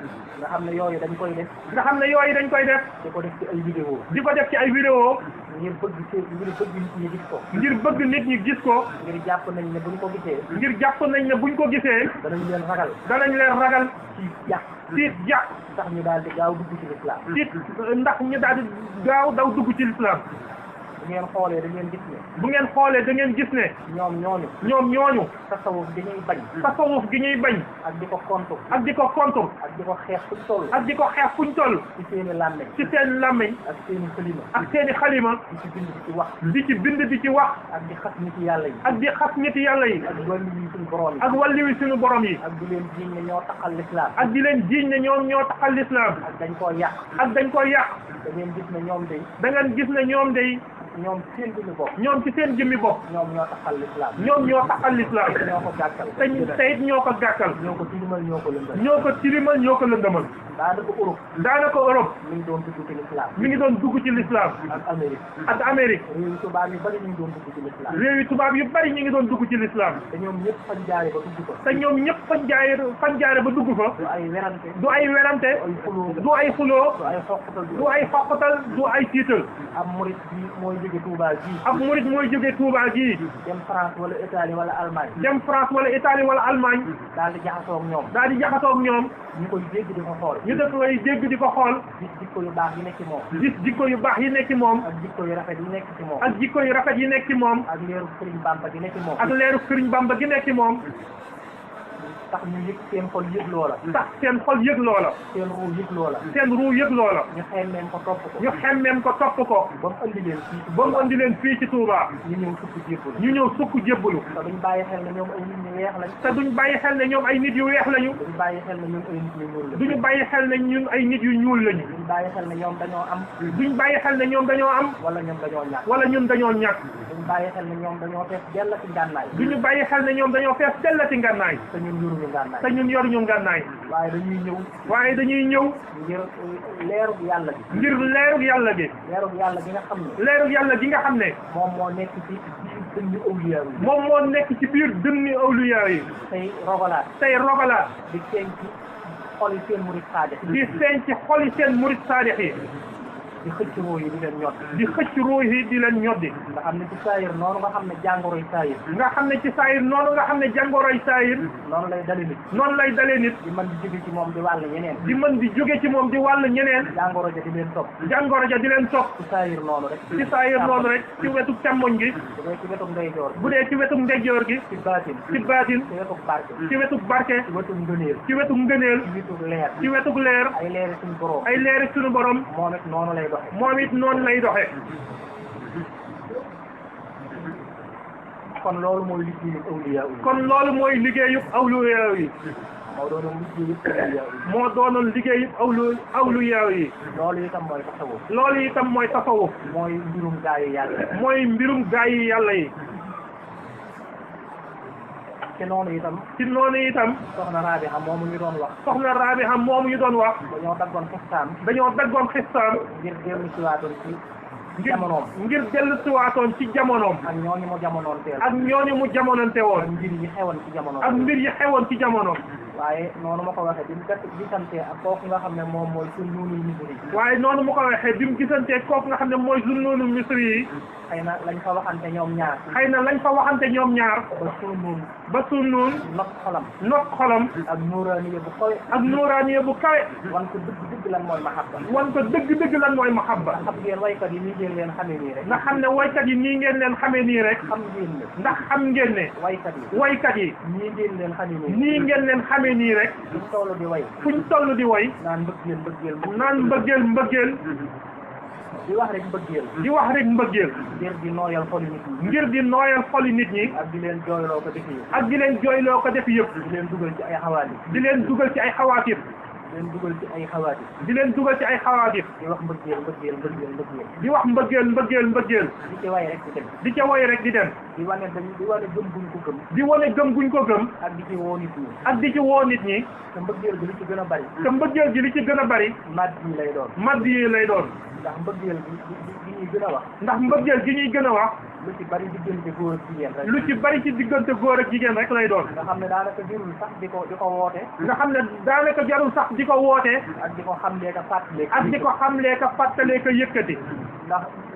nga xam ne yooyu dañ koy def. nga xam ne yooyu dañ koy def. di ko def ci ay vidéo. di ko def ci ay vidéo. ngir bëgg nit ñi gis ko. ngir bëgg nit ñi gis ko. ngir jàpp nañ ne buñ ko gisee. ngir jàpp nañ ne buñ ko gisee. danañ leen ragal. danañ leen ragal. ci yàq. tiit jàq. ndax ñu daal di gaaw dugg ci l'islam. tiit ndax ñu daal di gaaw daw dugg ci l'islam. bu ngeen xoolee da ngeen gis ne. bu ngeen xoolee da ngeen gis ne. ñoom ñooñu. tasawuf gi ñuy bañ. tasawuf gi ñuy bañ. ak di ko kontu. ak di ko kontu. ak di ko xeex fuñ toll. ak di ko xeex fuñ toll. ci seeni làmmiñ. ci seen làmmiñ. ak seeni xalima. ak seeni xalima. di ci bind di ci wax. di ci bind di ci wax. ak di xas nit yàlla yi. ak di xas nit yàlla yi. ak wàllu yi suñu borom yi. ak wàlliwi suñu borom yi. ak di leen jiiñ ne ñoo taxal l'islam. ak di leen jiiñ ne ñoom ñoo taxal l'islam. ak dañ koo yàq. ak dañ koy yàq. da ngeen gis ne ñoom day. da ngeen gis ne ñoom day. ñoom seen jëmmi bopp. ñoom ci seen jëmmi bopp. ñoom ñoo taxal l'islam. ñoom ñoo taxal l'islam. ñoo ko gàkkal. te it ñoo ko gàkkal. ñoo ko tilimal ñoo ko lëndal. ñoo ko tilimal ñoo ko lëndëmal. daanaka Europe. daanaka Europe. mi ngi doon dugg ci l'islam. mi ngi doon dugg ci l'islam. ak Amérique. ak Amérique. réew tubaab yu bari ñu ngi doon dugg ci l'islam. réew yi tubaab yu bari ñu ngi doon dugg ci l'islam. te ñoom ñëpp fañ jaare ba dugg fa. te ñoom ñëpp fañ jaare ba dugg fa. du ay werante. du ay werante. du ay xuloo. du ay xuloo. du ay xoqatal. du ay xoqatal. du ay tiital. am murit bi mooy jóge Touba gii ab murid mooy jóge Touba gii dem France wala Italie wala Allemagne dem France wala Italie wala Allemagne daal di jaxasoo ak ñoom daal di jaxasoo ak ñoom ñu koy dégg di ko xool ñu def koy dégg di ko xool gis jikko yu baax yi nekk ci moom gis jikko yu baax yi nekk ci moom ak jikko yu rafet yi nekk ci moom ak jikko yu rafet yi nekk ci moom ak leeru Sëriñ Bamba gi nekk ci moom ak leeru Sëriñ Bamba gi nekk ci moom tax ñu yëg seen xol yëg loola tax seen xol yëg loola seen ruu yëg loola seen ruu yëg loola ñu xemmeen ko topp ko ñu xemmeem ko topp ko ba mu andi leen fii ba mu andi leen fii ci Touba ñu ñëw sukk jébbalu ñu ñëw sukk jébbalu te duñ bàyyi xel ne ñoom ay nit ñu weex lañ te duñ bàyyi xel ne ñoom ay nit yu weex lañu duñ bàyyi xel ne ñun ay nit ñu ñuul lañ duñu bàyyi xel ne ñun ay nit yu ñuul lañu duñ bàyyi xel ne ñoom dañoo am duñ bàyyi xel ne ñoom dañoo am wala ñoom dañoo ñàkk wala ñun dañoo ñàkk duñ bàyyi xel ne ñoom dañoo fees dell ci ngànnaay duñu bàyyi xel ne ñoom dañoo fees dell ci ngànnaay te ñun yoruñu ngànnaay te ñun yoruñu ngànnaay waaye dañuy ñëw waaye dañuy ñëw ngir leerug yàlla gi ngir leerug yàlla gi leerug yàlla gi nga xam ne leerug yàlla gi nga xam ne moom moo nekk ci biir dënnu awliya yi moom moo nekk ci biir dënni awliya yi tey rogalaat tey rogalaat di feeñ ci xol yi seen murid saade di feeñ ci xol yi seen murid saadix yi di xëcc roo yi di leen ñot di xëcc ruux yi di leen ñoddi nga xam ne ci saayir noonu nga xam ne jàngoroy saayir nga xam ne ci saayir noonu nga xam ne jàngoroy saayir noonu lay dali nit noonu lay dalee nit di mën di jóge ci moom di wàll ñeneen di mën di jóge ci moom di wàll ñeneen jàngoro ja di leen topp jàngoro ja di leen topp ci saayir noonu rek ci saayir noonu rek ci wetu càmmoñ gi bu dee ci wetu ndeyjoor bu dee ci wetu ndeyjoor gi ci baatin ci baatin ci wetu barke ci wetu barke ci wetu ngëneel ci wetu ngëneel ci wetu leer ci wetu leer ay leeri suñu borom ay leeri suñu borom moom it noonu lay doxe moom it noonu lay doxe kon loolu mooy liggéeyu awliya yi kon loolu mooy liggéeyub awliya yi moo doonoon liggéeyu awliya yi moo doonoon liggéeyub awliya yi loolu itam mooy tasawuf loolu itam mooy tasawuf mooy mbirum gaayu yàlla mooy mbirum gaa yi yàlla yi ci noonu itam ci noonu itam soxna Rabiha moomu ñu doon wax soxna Rabiha moomu ñu doon wax dañoo daggoon xistaam dañoo daggoon xistaam ngir dellu siwaatoon ci jamonoom ngir dellu siwaatoon ci jamonoom ak ñooñu mu jamonoon teel ak ñooñu mu jamonante ak woon mbir yi xewoon ci jamonoom ak mbir yi xewoon ci jamonoom waaye noonu ma ko waxee bi mu gisante ak kooku nga xam ne moom mooy Zunnunul Misri waaye noonu mu ko waxee bi mu gisantee kooku nga xam ne mooy Zunnunul Misri yi xëy na lañ fa waxante ñoom ñaar xëy na lañ fa waxante ñoom ñaar ba Zunnun ba Zunnun not xolam not xolam ak nuuraaniya bu kawe ak nuuraaniya bu kawe wan ko dëgg lan mooy mahabba wan ko dëgg-dëgg lan mooy mahabba xam ngeen waykat yi nii ngeen leen xamee nii rek nga xam ne waykat yi nii ngeen leen xamee nii rek xam ngeen ne ndax xam ngeen ne waykat yi waykat yi nii ngeen leen xamee nii nii ngeen leen xamee nii rek buñ toll di way fuñ toll di way naan mbëggeel naan mbëggeel di wax rek mbëggeel di wax rek mbëggeel ngir di nooyal xoli nit ñi ngir di nooyal xoli nit ñi ak di leen jooyloo ko defi ak di leen jooyloo ko def yëpp di leen dugal ci ay xawaati di leen dugal ci ay xawaatir di leen dugal ci ay xawaati di leen dugal ci ay xawaatir di wax mbëggeel di wax mbëggeel di ci way rek di dem di ca woy rek di dem di wane gëm buñ ko gëm di wane gëm guñ ko gëm ak di ci woo nit ñi ak di ci woo nit ñi te mbëggeel bi li ci gën a bari te mbëggeel gi li ci gën a bari madd yi lay doon madd yi lay doon ndax mbëggeel gi ñuy gën a wax ndax mbëggeel gi ñuy gën a wax lu ci bari diggante góor ak jigéen rek lu ci bari ci diggante góor ak jigéen rek lay doon nga xam ne daanaka jërul sax di ko woote nga xam ne daanaka jarul sax di ko woote ak di ko xamlee ka fàttalee ak di ko xamlee ka fàttalee ka yëkkati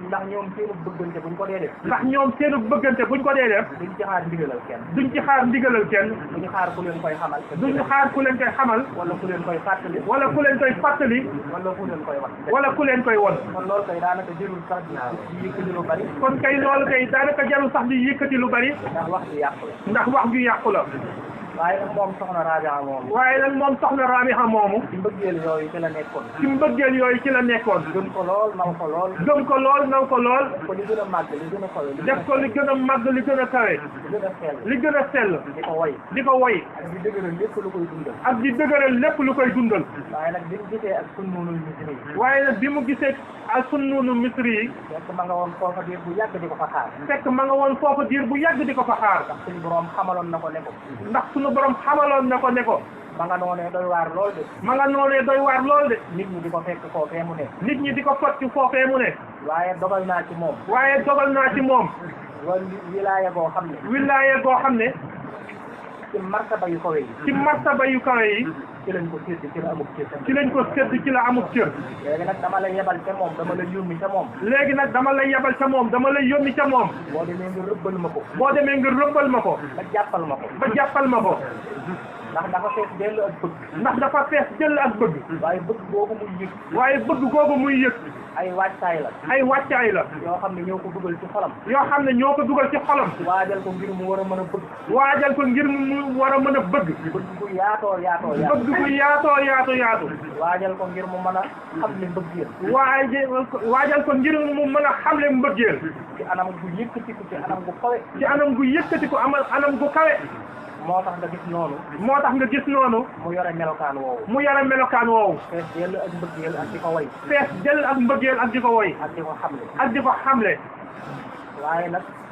ndax ñoom seenu bëggante buñ ko dee def ndax ñoom seenu bëggante buñ ko dee def duñ ci xaar ndigalal kenn duñ ci xaar ndigalal kenn duñu xaar ku leen koy xamal duñu xaar ku leen koy xamal wala ku leen koy fàttali wala ku leen koy fàttali wala ku leen koy wax wala ku leen koy won kon loolu kay daanaka jërul sax di yëkkati lu bari kon kay loolu kay daanaka jarul sax di yëkkati lu bari ndax wax ji yàqu la ndax wax ju yàqu la waaye nag moom soxna Rabiha moomu waaye nag moom soxna Rabiha moomu ci mbëggeel yooyu ci la nekkoon ci mbëggeel yooyu ci la nekkoon gëm ko lool naw ko lool gëm ko lool naw ko lool ko li gën a màgg li gën a kawe def ko li gën a màgg li gën a kawe li gën a sell li gën a sell di ko woy di ko woy ak di dëgëral lépp lu koy dundal ak di dëgëral lépp lu koy dundal waaye nag bi mu gisee ak Zunnunul Misri waaye nag bi mu gisee ak Zunnunul Misri yi fekk ma nga woon foofa diir bu yàgg di ko fa xaar fekk ma nga woon foofa diir bu yàgg di ko fa xaar ndax suñu borom xamaloon na ko ne ko ndax suñu borom xamaloon na ko ne ko ma nga noonee doy waar lool de ma nga noonee doy waar lool de nit ñi di ko fekk foofee mu ne nit ñi di ko fot ci foofee mu ne waaye dogal naa ci moom waaye dogal naa ci moom wala wilaaya boo xam ne wilaaye goo xam ne ci martaba yu kawe yi ci martaba yu kawe yi ci lañ ko sédd ci la amul cër ci lañ ko sédd ci la amul cër léegi nag dama lay yebal ca moom dama lay yónni ca moom léegi nag dama lay yebal ca moom dama lay yónni ca moom boo demee nga rëbbal ma ko boo demee nga rëbbal ma ko ba jàppal ma ko ba jàppal ma ko ndax dafa fees dellu ak bëgg ndax dafa fees jël ak bëgg waaye bëgg boobu muy yëg waaye bëgg googu muy yëg ay wàccaay la ay wàccaay la yoo xam ne ñoo ko dugal ci xolam yoo xam ne ñoo ko dugal ci xolam waajal ko ngir mu war a mën a bëgg waajal ko ngir mu war a mën a bëgg bëgg gu yaatoo yaatoo yaatoo bëgg gu yaatoo yaatu yaatu waajal ko ngir mu mën a xam ne mbëggeel waajal ko ngir mu mën a xamle mbëggeel ci anam gu yëkkatiku ci anam gu kawe ci anam gu yëkkati ko anam gu kawe moo tax nga gis noonu moo tax nga gis noonu mu yore melokaan woowu mu yore melokaan woowu fees dell ak mbëggeel ak di ko way fees jël ak mbëggeel ak di ko woy ak di ko xamle ak di ko xamle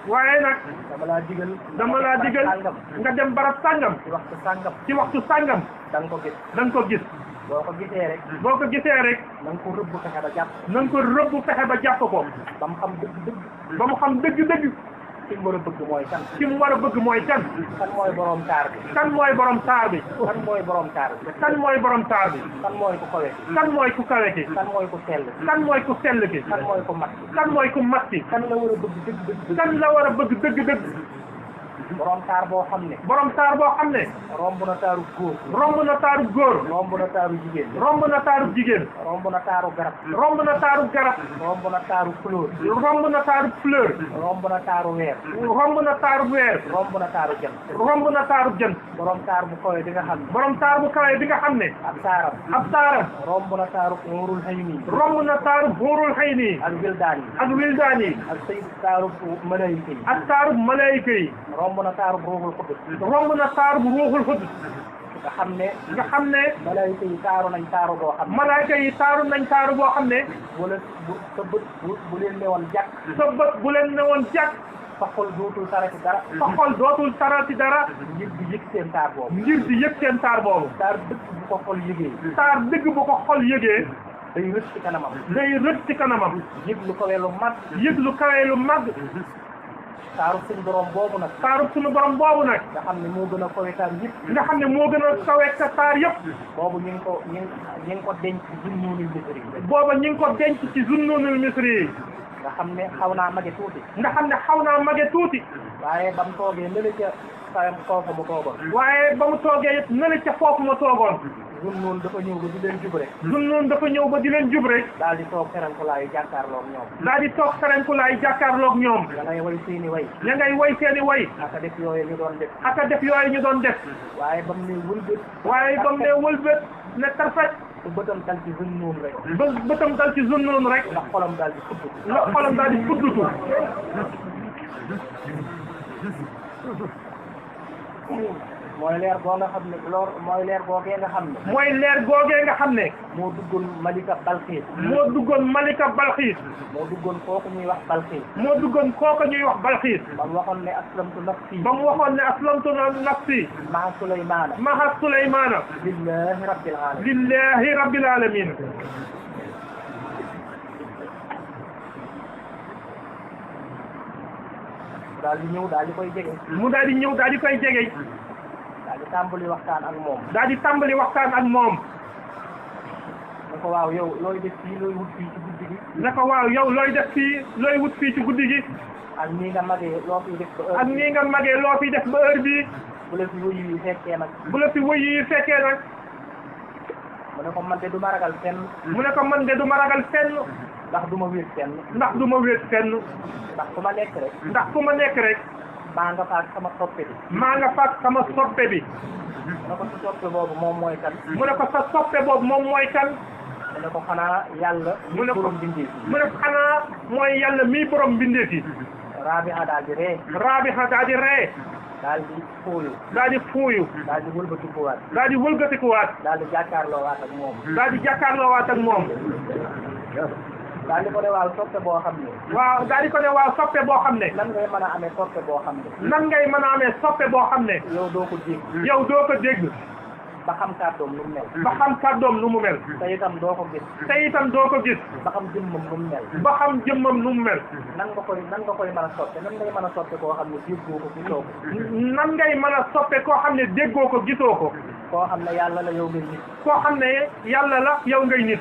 waaye nag dama laa digal nga dem barab sàngam ci waxtu sàngam da nga ko gis da nga ko gis boo ko gisee rek na nga ko rëbb fexe ba jàpp ko ba mu xam dëgg-dëgg ba mu xam dëgg-dëgg ki mu war a bëgg mooy kan ki mu war a bëgg mooy kan kan mooy borom taar bi kan mooy borom taar bi kan mooy borom taar bi kan mooy borom taar bi kan mooy ku kawe ki kan mooy ku kawe ki kan mooy ku sell kan mooy ku sell ki kan mooy ku mat kan mooy ku mat ki kan la war a bëgg dëgg kan la war a bëgg dëgg-dëgg borom taar boo xam ne romb na taaru góor romb na taaru góor romb na taaru jigéen romb na taaru jigéen romb na taaru garab romb na taaru garab romb na taaru fleur romb na taaru fleur romb na taaru weer romb na taaru weer romb na taaru jant romb na taaru jant borom taar bu kawe di nga xam ne borom taar bu kawe di nga xam ne ab taaram romb na taaru nuurul hayni romb na taaru buurul hayni ak wildaan yi ak wildaan yi ak say taaru malayka yi ak taaru malayka yi romb na taaru ruuxul xudus romb na taaru ruuxul xudus nga xam ne malayka yi taaru nañ taaru boo xam ne malayka yi taaru nañ taaru boo xam ne wala sa bët bu leen ne woon jàkk sa bët bu leen ne woon jàkk sa xol dootul tarati dara sa xol dootul tarati dara ngir di yëg seen taar boobu taar dëgg bu ko xol yëgee day rëcc ci kanamam yëg lu kawe lu mag taaru suñu borom boobu nag nga xam ne moo gën a kawe taar yëpp boobu ñu ngi ko denc ci Zunnunul Misri booba ñu ngi ko denc ci Zunnunul Misri nga xam ne xaw naa mage tuuti waaye ba mu toogee nële ca foofu mu toogoon Zunnun dafa ñëw ba di leen jub rek daal di toog ferenkulaayu jàkkaarloog ñoom da ngay way seeni way aka def yooyu ñu doon def waaye ba mu ne wëlbët ne tarfet bëtam dal ci Zunnun rek ndax xolam daal di fuddutu mooy leer googee nga xam ne moo duggoon Malika Balxiis moo duggoon kooku ñuy wax Balxiis ba mu waxoon ne aslamtu nafsi maha Suleymaana lillahi rabbil alamin daal di ñëw daal di koy jege daal di tàmbali waxtaan ak moom ne ko waaw yow looy def fii looy wut fii ci guddi gi ak nii nga magee loo fiy def ba heure bii bu la fi wëyu yi fekkee nag mu ne ko man de du ma ragal fenn ndax du ma wéet fenn ndax fu ma nekk rek maa nga faak sama soppe bi mu ne ko sa soppe boobu moom mooy kan mu ne ko xanaa yàlla mi borom bindeef yi Raabiha daal di ree daal di fuuyu daal di wëlbatikuwaat daal di jàkkaarloowaat ak moom daal di ko ne waaw soppe boo xam ne nan ngay mën a amee soppe boo xam ne yow doo ko dégg ba xam kàddoom nu mu mel ba xam kàddoom nu mu mel te itam doo ko gis te itam doo ko gis ba xam jëmmam nu mu mel ba xam jëmmam nu mu mel nan nga koy mën a soppe nan ngay mën a soppe koo xam ne déggoo ko gisoo ko nan ngay mën a soppe koo xam ne déggoo ko gisoo ko koo xam ne yàlla la yow ngay nit koo xam ne yàlla la yow ngay nit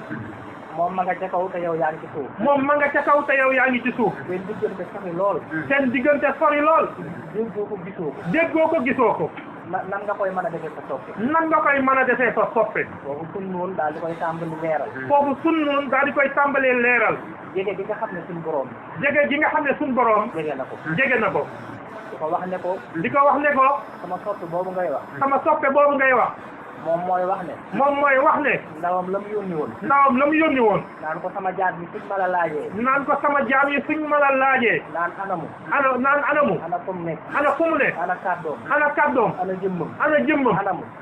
moom ma nga ca kaw te yow yaa ngi ci suuf moom ma nga ca kaw te yow yaa ngi ci suuf seen diggante sori lool seen diggante sori lool déggoo ko gisoo ko déggoo ko gisoo ko nan nga koy mën a defee sa soppe nan nga koy mën a defee sa soppe boobu sun noonu daal di koy tàmbali leeral foofu sun noonu daal di koy tàmbalee leeral jege gi nga xam ne suñ borom jege gi nga xam ne suñ borom jege na ko jege na ko di ko wax ne ko di ko wax ne ko sama soppe boobu ngay wax sama soppe boobu ngay wax moom mooy wax ne moom mooy wax ne ndawam la mu yónni woon ndawam la mu yónni woon naan ko sama jaat bi suñ ma la laajee naan ko sama jaam yi suñ ma la laajee naan anamu naan anamu ana fu mu nekk ana fu mu ne ana kàddoom ana kàddoom ana jëmmam ana jëmmam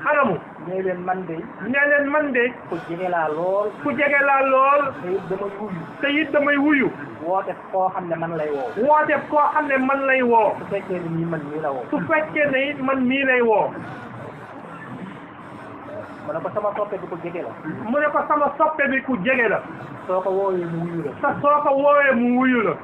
anamu nee leen man de nee leen man de ku jege laa lool ku jege laa lool te it damay wuyu te it damay wuyu woote koo xam ne man lay woo woote koo xam ne man lay woo su fekkee ne nii man mii la woo su fekkee ne it man mii lay woo mu ne ko sama soppe bi ku jege la mu ne ko sama soppe bi ku jege la soo ko woowee mu wuyu la te soo ko woowee mu wuyu la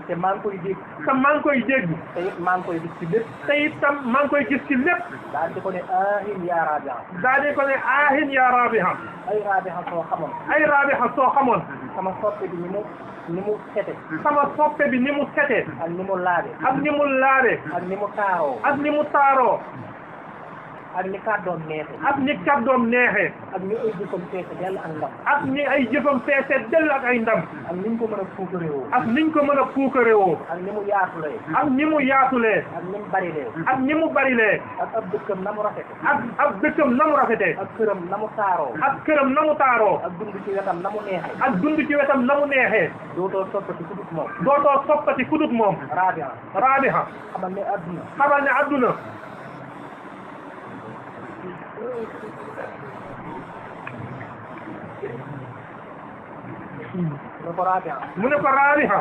te maa ngi koy dégg te maa ngi koy dégg te it maa ngi koy gis ci lépp te itam maa ngi koy gis ci lépp daal di ko ne aahin yaa Rabiha daal di ko ne aahin yaa Rabiha ay Rabiha soo xamoon ay Rabiha soo xamoon sama soppe bi ni mu sete sama soppe bi ni mu setee ak ni mu laabe ak ni mu laabe ak ni mu taaroo ak ni mu taaroo ak ni kàddoom neexee ak ni kàddoom neexee ak ni ay jëfam feese dell ak ndam ak ni ay jëfam feese dell ak ay ndam ak ni ñu ko mën a puukarewoo ak niñ ko mën a puukarewoo ak ni mu yaatulee ak ni mu yaatulee ak ni mu barilee ak ni mu barilee ak ab dëkkam na mu rafete ak ab dëkkam na mu rafetee ak këram na mu taaroo ak këram na mu taaroo ak dund ci wetam na mu neexee ak dund ci wetam na mu neexee dootoo soppati ku dut moom dootoo soppati ku dut moom Rabiha Rabiha xamal ne adduna xamal ne adduna mu ne ko Rabiha mu ne ko Rabiha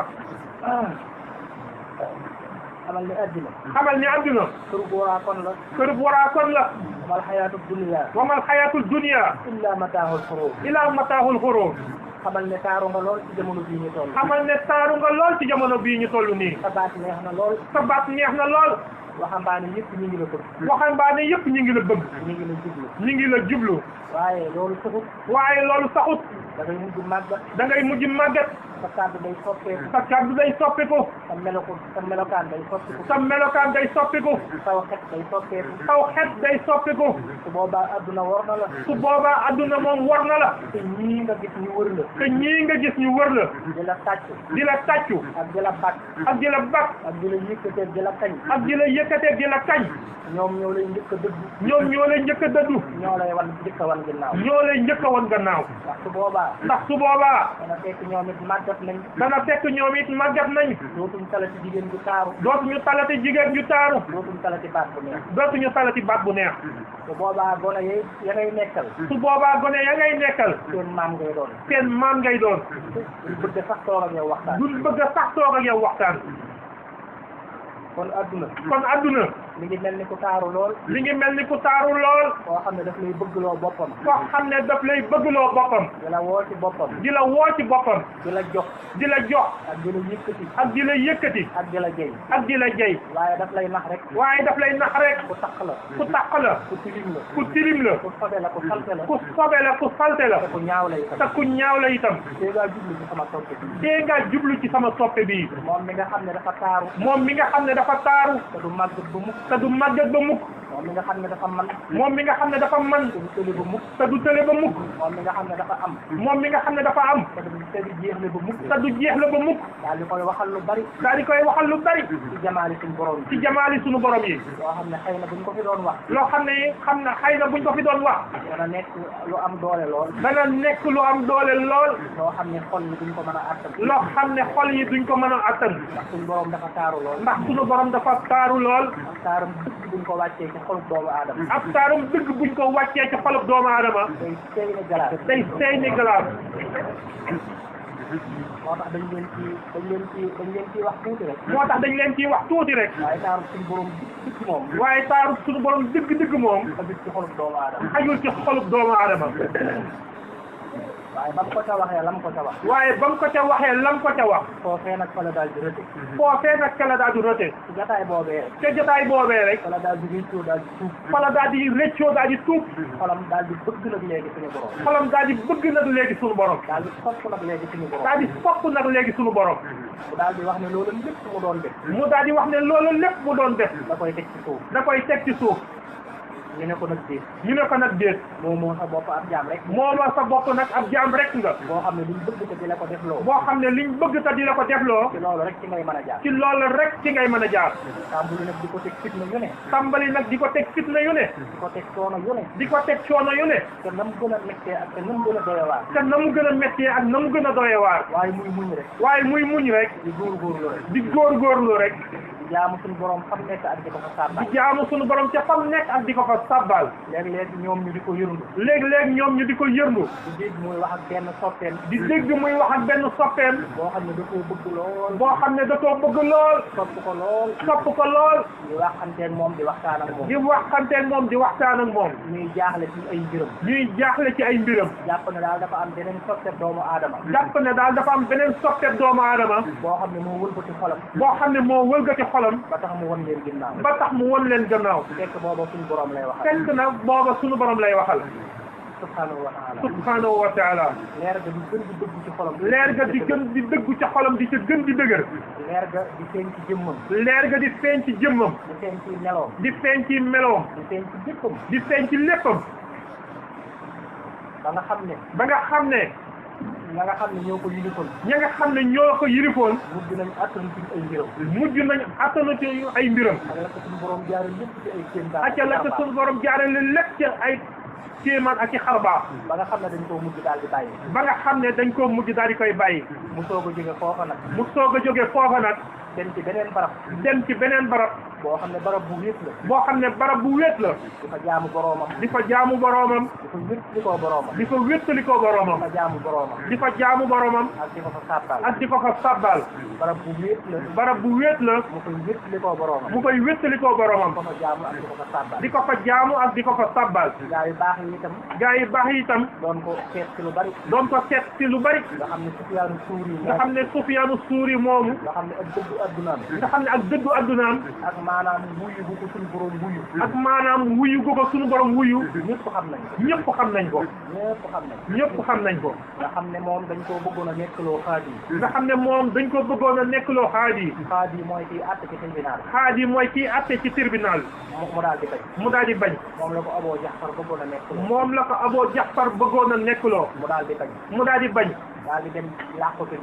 xamal ne adduna xamal ne adduna kër gu waraa kon la kër bu waraa kon la wamal xayaatu dunya wamal xayatul dunya illa mataahul xurur ila mataahul xurur xamal ne taaru nga lool ci jamono bii ñu toll xamal ne taaru nga lool ci jamono bii ñu toll nii sa baat neex na lool sa baat neex na lool waxambaane yëpp ñu ngi la bëgg waxambaane yëpp ñu ngi la bëgg ñu ngi la jublu ñu ngi la jublu waaye loolu saxut waaye loolu saxut da ngay mujj màggat da ngay mujj màggat sa kàddu day soppeeku sa kàddu day soppiku sa melokaan day soppiku sa melokaan day soppiku saw xet day soppeeku saw xet day soppiku su boobaa adduna war na la su boobaa adduna moom war na la te ñii nga gis ñu wër la te ñii nga gis ñu wër la di la tàcc di la tàccu ak di la bàkk ak di la bak ak di la yëkkatee di la kañ ak di la yëkkatee di la kañ ñoom ñoo lay njëkk a dëgg ñoom ñoo lay njëkk a dëddu ñoo lay wan njëkk a wan ginnaaw ñoo lay njëkk a wan gannaaw ndax su boobaa ndax su boobaa dana fekk ñoom it màggat nañ dana fekk ñoom it màggat nañ dootuñ talati jigéen ju taaru dootuñu talati jigéen ju taaru dootuñ talati baat bu neex dootuñu talati baat bu neex su boobaa gone ya ngay nekkal su boobaa gone ya ngay nekkal seen maam ngay doon seen maam ngay doon duñ bëgg sax toog ak yow waxtaan duñ bëgg a sax toog ak yow waxtaan kon adduna kon adduna mi ngi mel ni ku taaru lool li ngi mel ni ku taaru lool koo xam ne daf lay bëggloo boppam koo xam ne daf lay bëggloo boppam di la woo ci boppam di la woo ci boppam di la jox di la jox ak di la yëkkati ak di la yëkkati ak di la jëy ak di la jey waaye daf lay nax rek waaye daf lay nax rek ku taq la ku taq la ku tilim la ku tilim la ku sobe la ku salte la ku sobe la ku salte la te ku ñaaw la itam te ku ñaaw la itam tey ngaa jublu ci sama soppe bi tee nga jublu ci sama soppe bii moom mi nga xam ne dafa taaru moom mi nga xam ne dafa taaru te du màggat bu mukk te du màggat ba mukk moom mi nga xam ne dafa man moom mi nga xam ne dafa man te du tëli ba mukk te du tële ba mukk moom mi nga xam ne dafa am moom mi nga xam ne dafa am te du jeexle ba mukk te du jeex la ba mukk daal di koy waxal lu bari daal di koy waxal lu bari ci jamaali suñu borom ci jamaali sunu borom yi loo xam ne xëy na buñ ko fi doon wax loo xam ne xëy na buñ ko fi doon wax dana nekk lu am doole lool dana nekk lu am doole lool loo xam ne xol yi duñ ko mën a attan loo xam ne xol yi duñ ko mën a attan ndax suñu borom dafa taaru lool ndax sunu borom dafa taaru lool ak taaram dëgg buñ ko wàccee ci xolub doomu aadama ab taarum dëgg buñ ko wàccee ci xolub doomu aadama day seey ne galaas day seey ni galaas moo tax dañ leen ci wax tuuti rek. moo tax dañ leen ciy wax tuuti rek. waaye taaru suñu borom dëgg moom. waaye taaru suñu borom dëgg moom. xajul ci xolub doomu aadama. xajul ci xolub doomu aadama. waaye ba mu ko ca waxee lam ko ca wax. waaye ba mu ko ca waxee lam ko ca wax. foofee nag fa la daal di rëte. foofee nag ca la daal di rëte. ci jotaay boobee rek. ca jotaay boobee rek. fa la daal di rëccoo daal di tuub. fa la daal di rëccoo daal di tuub. xolam daal di bëgg nag léegi suñu borom. xolam daal di bëgg nag léegi suñu borom. daal di sopp nag léegi suñu borom. daal di sopp nag léegi suñu borom. mu daal di wax ne loolu lépp mu doon def. mu daal di wax ne loolu lépp mu doon def. da koy teg ci suuf. da koy teg ci suuf. ñu ne ko nag déet. ñu ne ko nag déet. moo sa bopp ab jaam rek. moomoo sa bopp nag ab jaam rek nga. boo xam ne liñ bëgg te di la ko defloo. boo xam ne liñ bëgg te di la ko defloo. ci loolu rek ci ngay mën a jaar. ci loolu rek ci ngay mën a jaar. tàmbali nag di ko teg fitna yu ne. tàmbali nag di ko teg fitna yu ne. di ko teg coono yu ne. di ko teg coono yu ne. te na mu gën a méttee ak te na mu gën a doyewaar. te na mu gën a méttee ak na mu gën a doyewaar. waaye muy muñ rek. waaye muy muñ rek. di góorgóorlu rek. di góorgóorlu rek. di jaamu suñu borom fam nekk ak di ko fa sàbbal. di jaamu suñu borom ca fam nekk ak di ko fa sàbbal. léeg-léeg ñoom ñu di ko yërndu. léeg-léeg ñoom ñu di ko yërndu. di dégg muy wax ak benn soppeem. di dégg muy wax ak benn soppeem. boo xam ne da koo bëgg lool. boo xam ne da koo bëgg lool. sopp ko lool. sopp ko lool. di waxanteeg moom di waxtaan ak moom. di waxanteeg moom di waxtaan ak moom. ñuy jaaxle ci ay mbiram. ñuy jaaxle ci ay mbiram. jàpp ne daal dafa am beneen soppeem doomu aadama. jàpp ne daal dafa am beneen soppeem doomu aadama. boo xam ne moo wëlbati xolam. boo xam ne moo wëlgati xolam. ba tax mu won leen ginnaaw. ba tax mu won leen gannaaw. fekk booba suñu borom lay waxal. fekk na booba suñu borom lay waxal. subhanahu wa taala. subhanahu wa taala. leer ga di gën di dëgg ci xolam. leer ga di gën di dëggu ci xolam di ca gën di dëgër. leer ga di feeñ ci jëmmam. leer ga di feeñ ci jëmmam. di feeñ ci meloom. di feeñ ci meloom. di feeñ ci léppam. di feeñ ci léppam. ba nga xam ne. ba nga xam ne. ña nga xam ne ñoo ko yilifoon. ña nga xam ne ñoo ko yilifoon. mujj nañ attanu ci ay mbiram. mujj nañ attanu ci ay mbiram. ak la ko suñu borom jaare lépp ci ay kéemtaan. ak la ko suñu borom jaarale lépp ci ay kéemaan ak i xarbaax. ba nga xam ne dañ koo mujj daal di bàyyi. ba nga xam ne dañ koo mujj daal di koy bàyyi. mu soog a jóge foofa nag. mu soog a jóge foofa nag. dem ci beneen barab. dem ci beneen barab. boo xam ne barab bu wéet la. boo xam ne barab bu wéet la. di fa jaamu boroomam. di fa jaamu boroomam. di fa wéttalikoo boroomam. di fa wéttalikoo boroomam. di fa jaamu boroomam. di fa jaamu boroomam. ak di ko fa sàbbal. ak di ko fa sabbal. barab bu wéet la. barab bu wéet la. mu koy wéttalikoo boroomam. mu koy wéttalikoo boroomam. di ko fa jaamu ak di ko fa sàbbal. di ko fa jaamu ak di ko fa sabbal. gaa yu baax yi itam. gaa yi baax yi itam. doon ko seet ci lu bari. doon ko seet ci lu bari. nga xam ne Sufyaanu Suuri. nga xam ne Sufyaanu Suuri moomu. nga xam ne ak dëggu addunaam. nga xam ne ak dëddu addunaam. ak maanaam wuyu bu ko suñu borom wuyu. ak maanaam wuyu gu ko suñu borom wuyu. ñëpp xam nañ ko. ñëpp xam nañ ko. ñëpp xam nañ ko. ñëpp xam nañ ko. nga xam ne moom dañ koo bëggoon a nekkloo xaadi. nga xam ne moom dañ ko bëggoon a nekkloo xaadi. xaadi mooy kii àtte ci tribunal. xaadi mooy kii àtte ci tribunal. mu daal di bañ. mu daal di bañ. moom la ko Aboo Jaxfar bëggoon a nekkloo. moom la ko Aboo Jaxfar bëggoon a nekkloo. mu daal di bañ. mu daal di bañ. daal di dem làqatu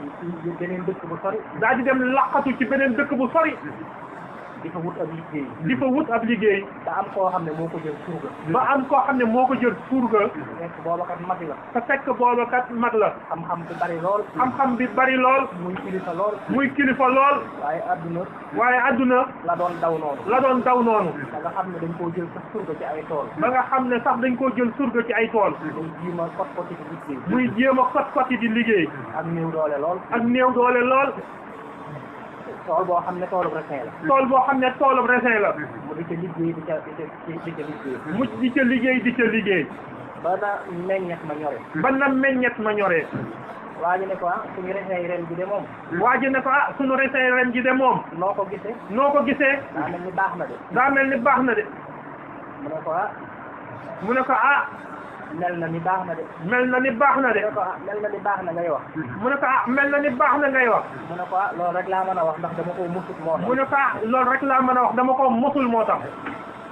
ci beneen dëkk bu sori. daal di dem laqatu ci beneen dëkk bu sori. di fa wut ab liggéey. di fa wut ab liggéey. da am koo xam ne moo ko jël surga. ba am koo xam ne moo ko jël surga. fekk booba kat mag la. te fekk booba kat mag la. xam-xam bi bari lool. xam-xam bi bari lool. muy kilifa lool. muy kilifa lool. waaye adduna. waaye adduna. la doon daw noonu. la doon daw noonu. da nga xam ne dañ koo jël sax surga ci ay tool. ba nga xam ne sax dañ koo jël surga ci ay tool. muy jiima kot-koti di liggéey. muy jéem a kot-koti di liggéey. ak néew doole lool. ak néew doole lool. tool boo xam ne toolub raisin la. tool boo xam ne toolub raisin la. mu di ca liggéey di ca liggéey. mu di ca liggéey di ca liggéey. ba na meññet ma ñore. ba na meññet ma ñoree. waa ji ne ko suñu raisin yi ren bi de moom. waa ji ne ko suñu raisin ren ji de moom. noo ko gisee. noo ko gisee. daa mel ni baax na de. daa mel ni baax na de. mu ne ko mu ne ko mel na ni baax na de. mel na ni baax na de. mu ne ko mel na ni baax na ngay wax. mu ne ko mel na ni baax na ngay wax. mu ne ko loolu rek laa mën a wax ndax dama ko musut moo tax. mu ne ko loolu rek laa mën a wax dama ko mosul moo tax.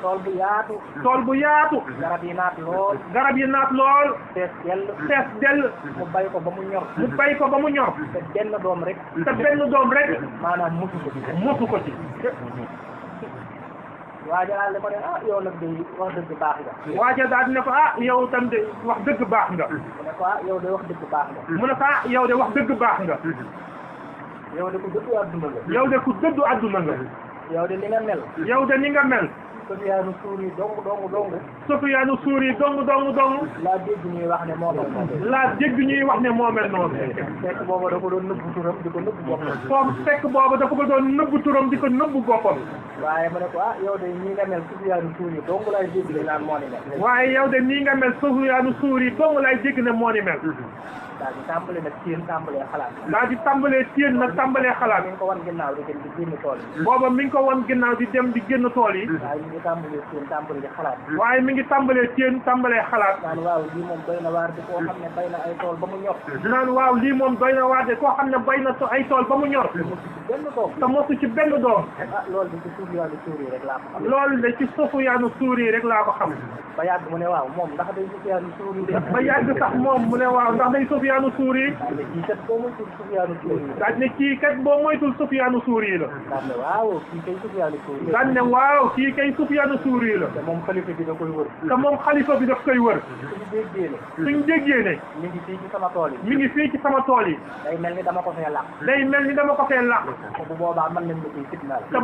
tool bu yaatu. tool bu yaatu. garab yi naat lool. garab yi naat lool. fees dell. fees dell. mu bay ko ba mu ñor. mu bay ko ba mu ñor. te benn doom rek. te benn doom rek. maanaam musu ko ci. mosu ko ci. waaja daal di ko ne yow nag de wax dëgg baax nga. waaja daal di ne ko yow tam de wax dëgg baax nga. mu ne ko yow de wax dëgg baax nga. mu ne ko yow de wax dëgg baax nga. yow de ku dëddu adduna nga. yow de ku dëddu adduna nga. yow de ni nga mel. yow de ni nga mel. Sufyaanu Suuri dong Sufyaanu Suuri dong laa dégg ñuy wax ne moo mel noonu laa dégg ñuy wax ne moo mel noonu fekk booba da ko doon nëbbu turam di ko nëbbu boppam comme fekk boobu dafa ko doon nëbbu turam di ko nëbbu boppam waaye mu ne ko yow de ñii nga mel Sufyaanu Suuri dong laay dégg di naan moo ni mel waaye yow de nii nga mel Sufyaanu Suuri dong lay dégg ne moo ni mel daal di tàmbale nag téen tàmbalee xalaat daa di tàmbalee téen nag tàmbalee xalaat mi ngi ko wan ginnaaw di dem di génn tool yi booba mi ngi ko wan ginnaaw di dem di génn tool yi waaye mi ngi tàmbalee téen tàmbale di xalaat waaye mi ngi tàmbalee téen tàmbalee xalaat naan waaw lii moom doy na waar di koo xam ne bay na ay tool ba mu ñor naan waaw lii moom doy na waar de koo xam ne bay na ay tool ba mu ñor benn doom te mosu ci benn doom loolu di ci Sufyaanu Suuri rek laa ko xam loolu de ci Sufyaanu Suuri rek laa ko xam ba yàgg mu ne waaw moom ndax day Sufyaanu Suuri de ba yàgg sax moom mu ne waaw ndax day Sufyaanu Suuri daal ne kii kat boo moytul Sufyaanu Suuri la daal ne kii kat boo moytul Sufyaanu Suuri la daal ne waaw kii kay Sufyaanu Suuri la daal ne waaw kii kay Sufyaanu Suuri la te moom xalifa bi da koy wër te moom xalifa bi daf koy wër suñu déggee ne suñ déggee ne mi ngi fii ci sama tool yi mi ngi fii ci sama tool yi day mel ni dama ko fee làq day mel ni dama ko fee làq te bu boobaa mën nañ ma ciy fitnaal te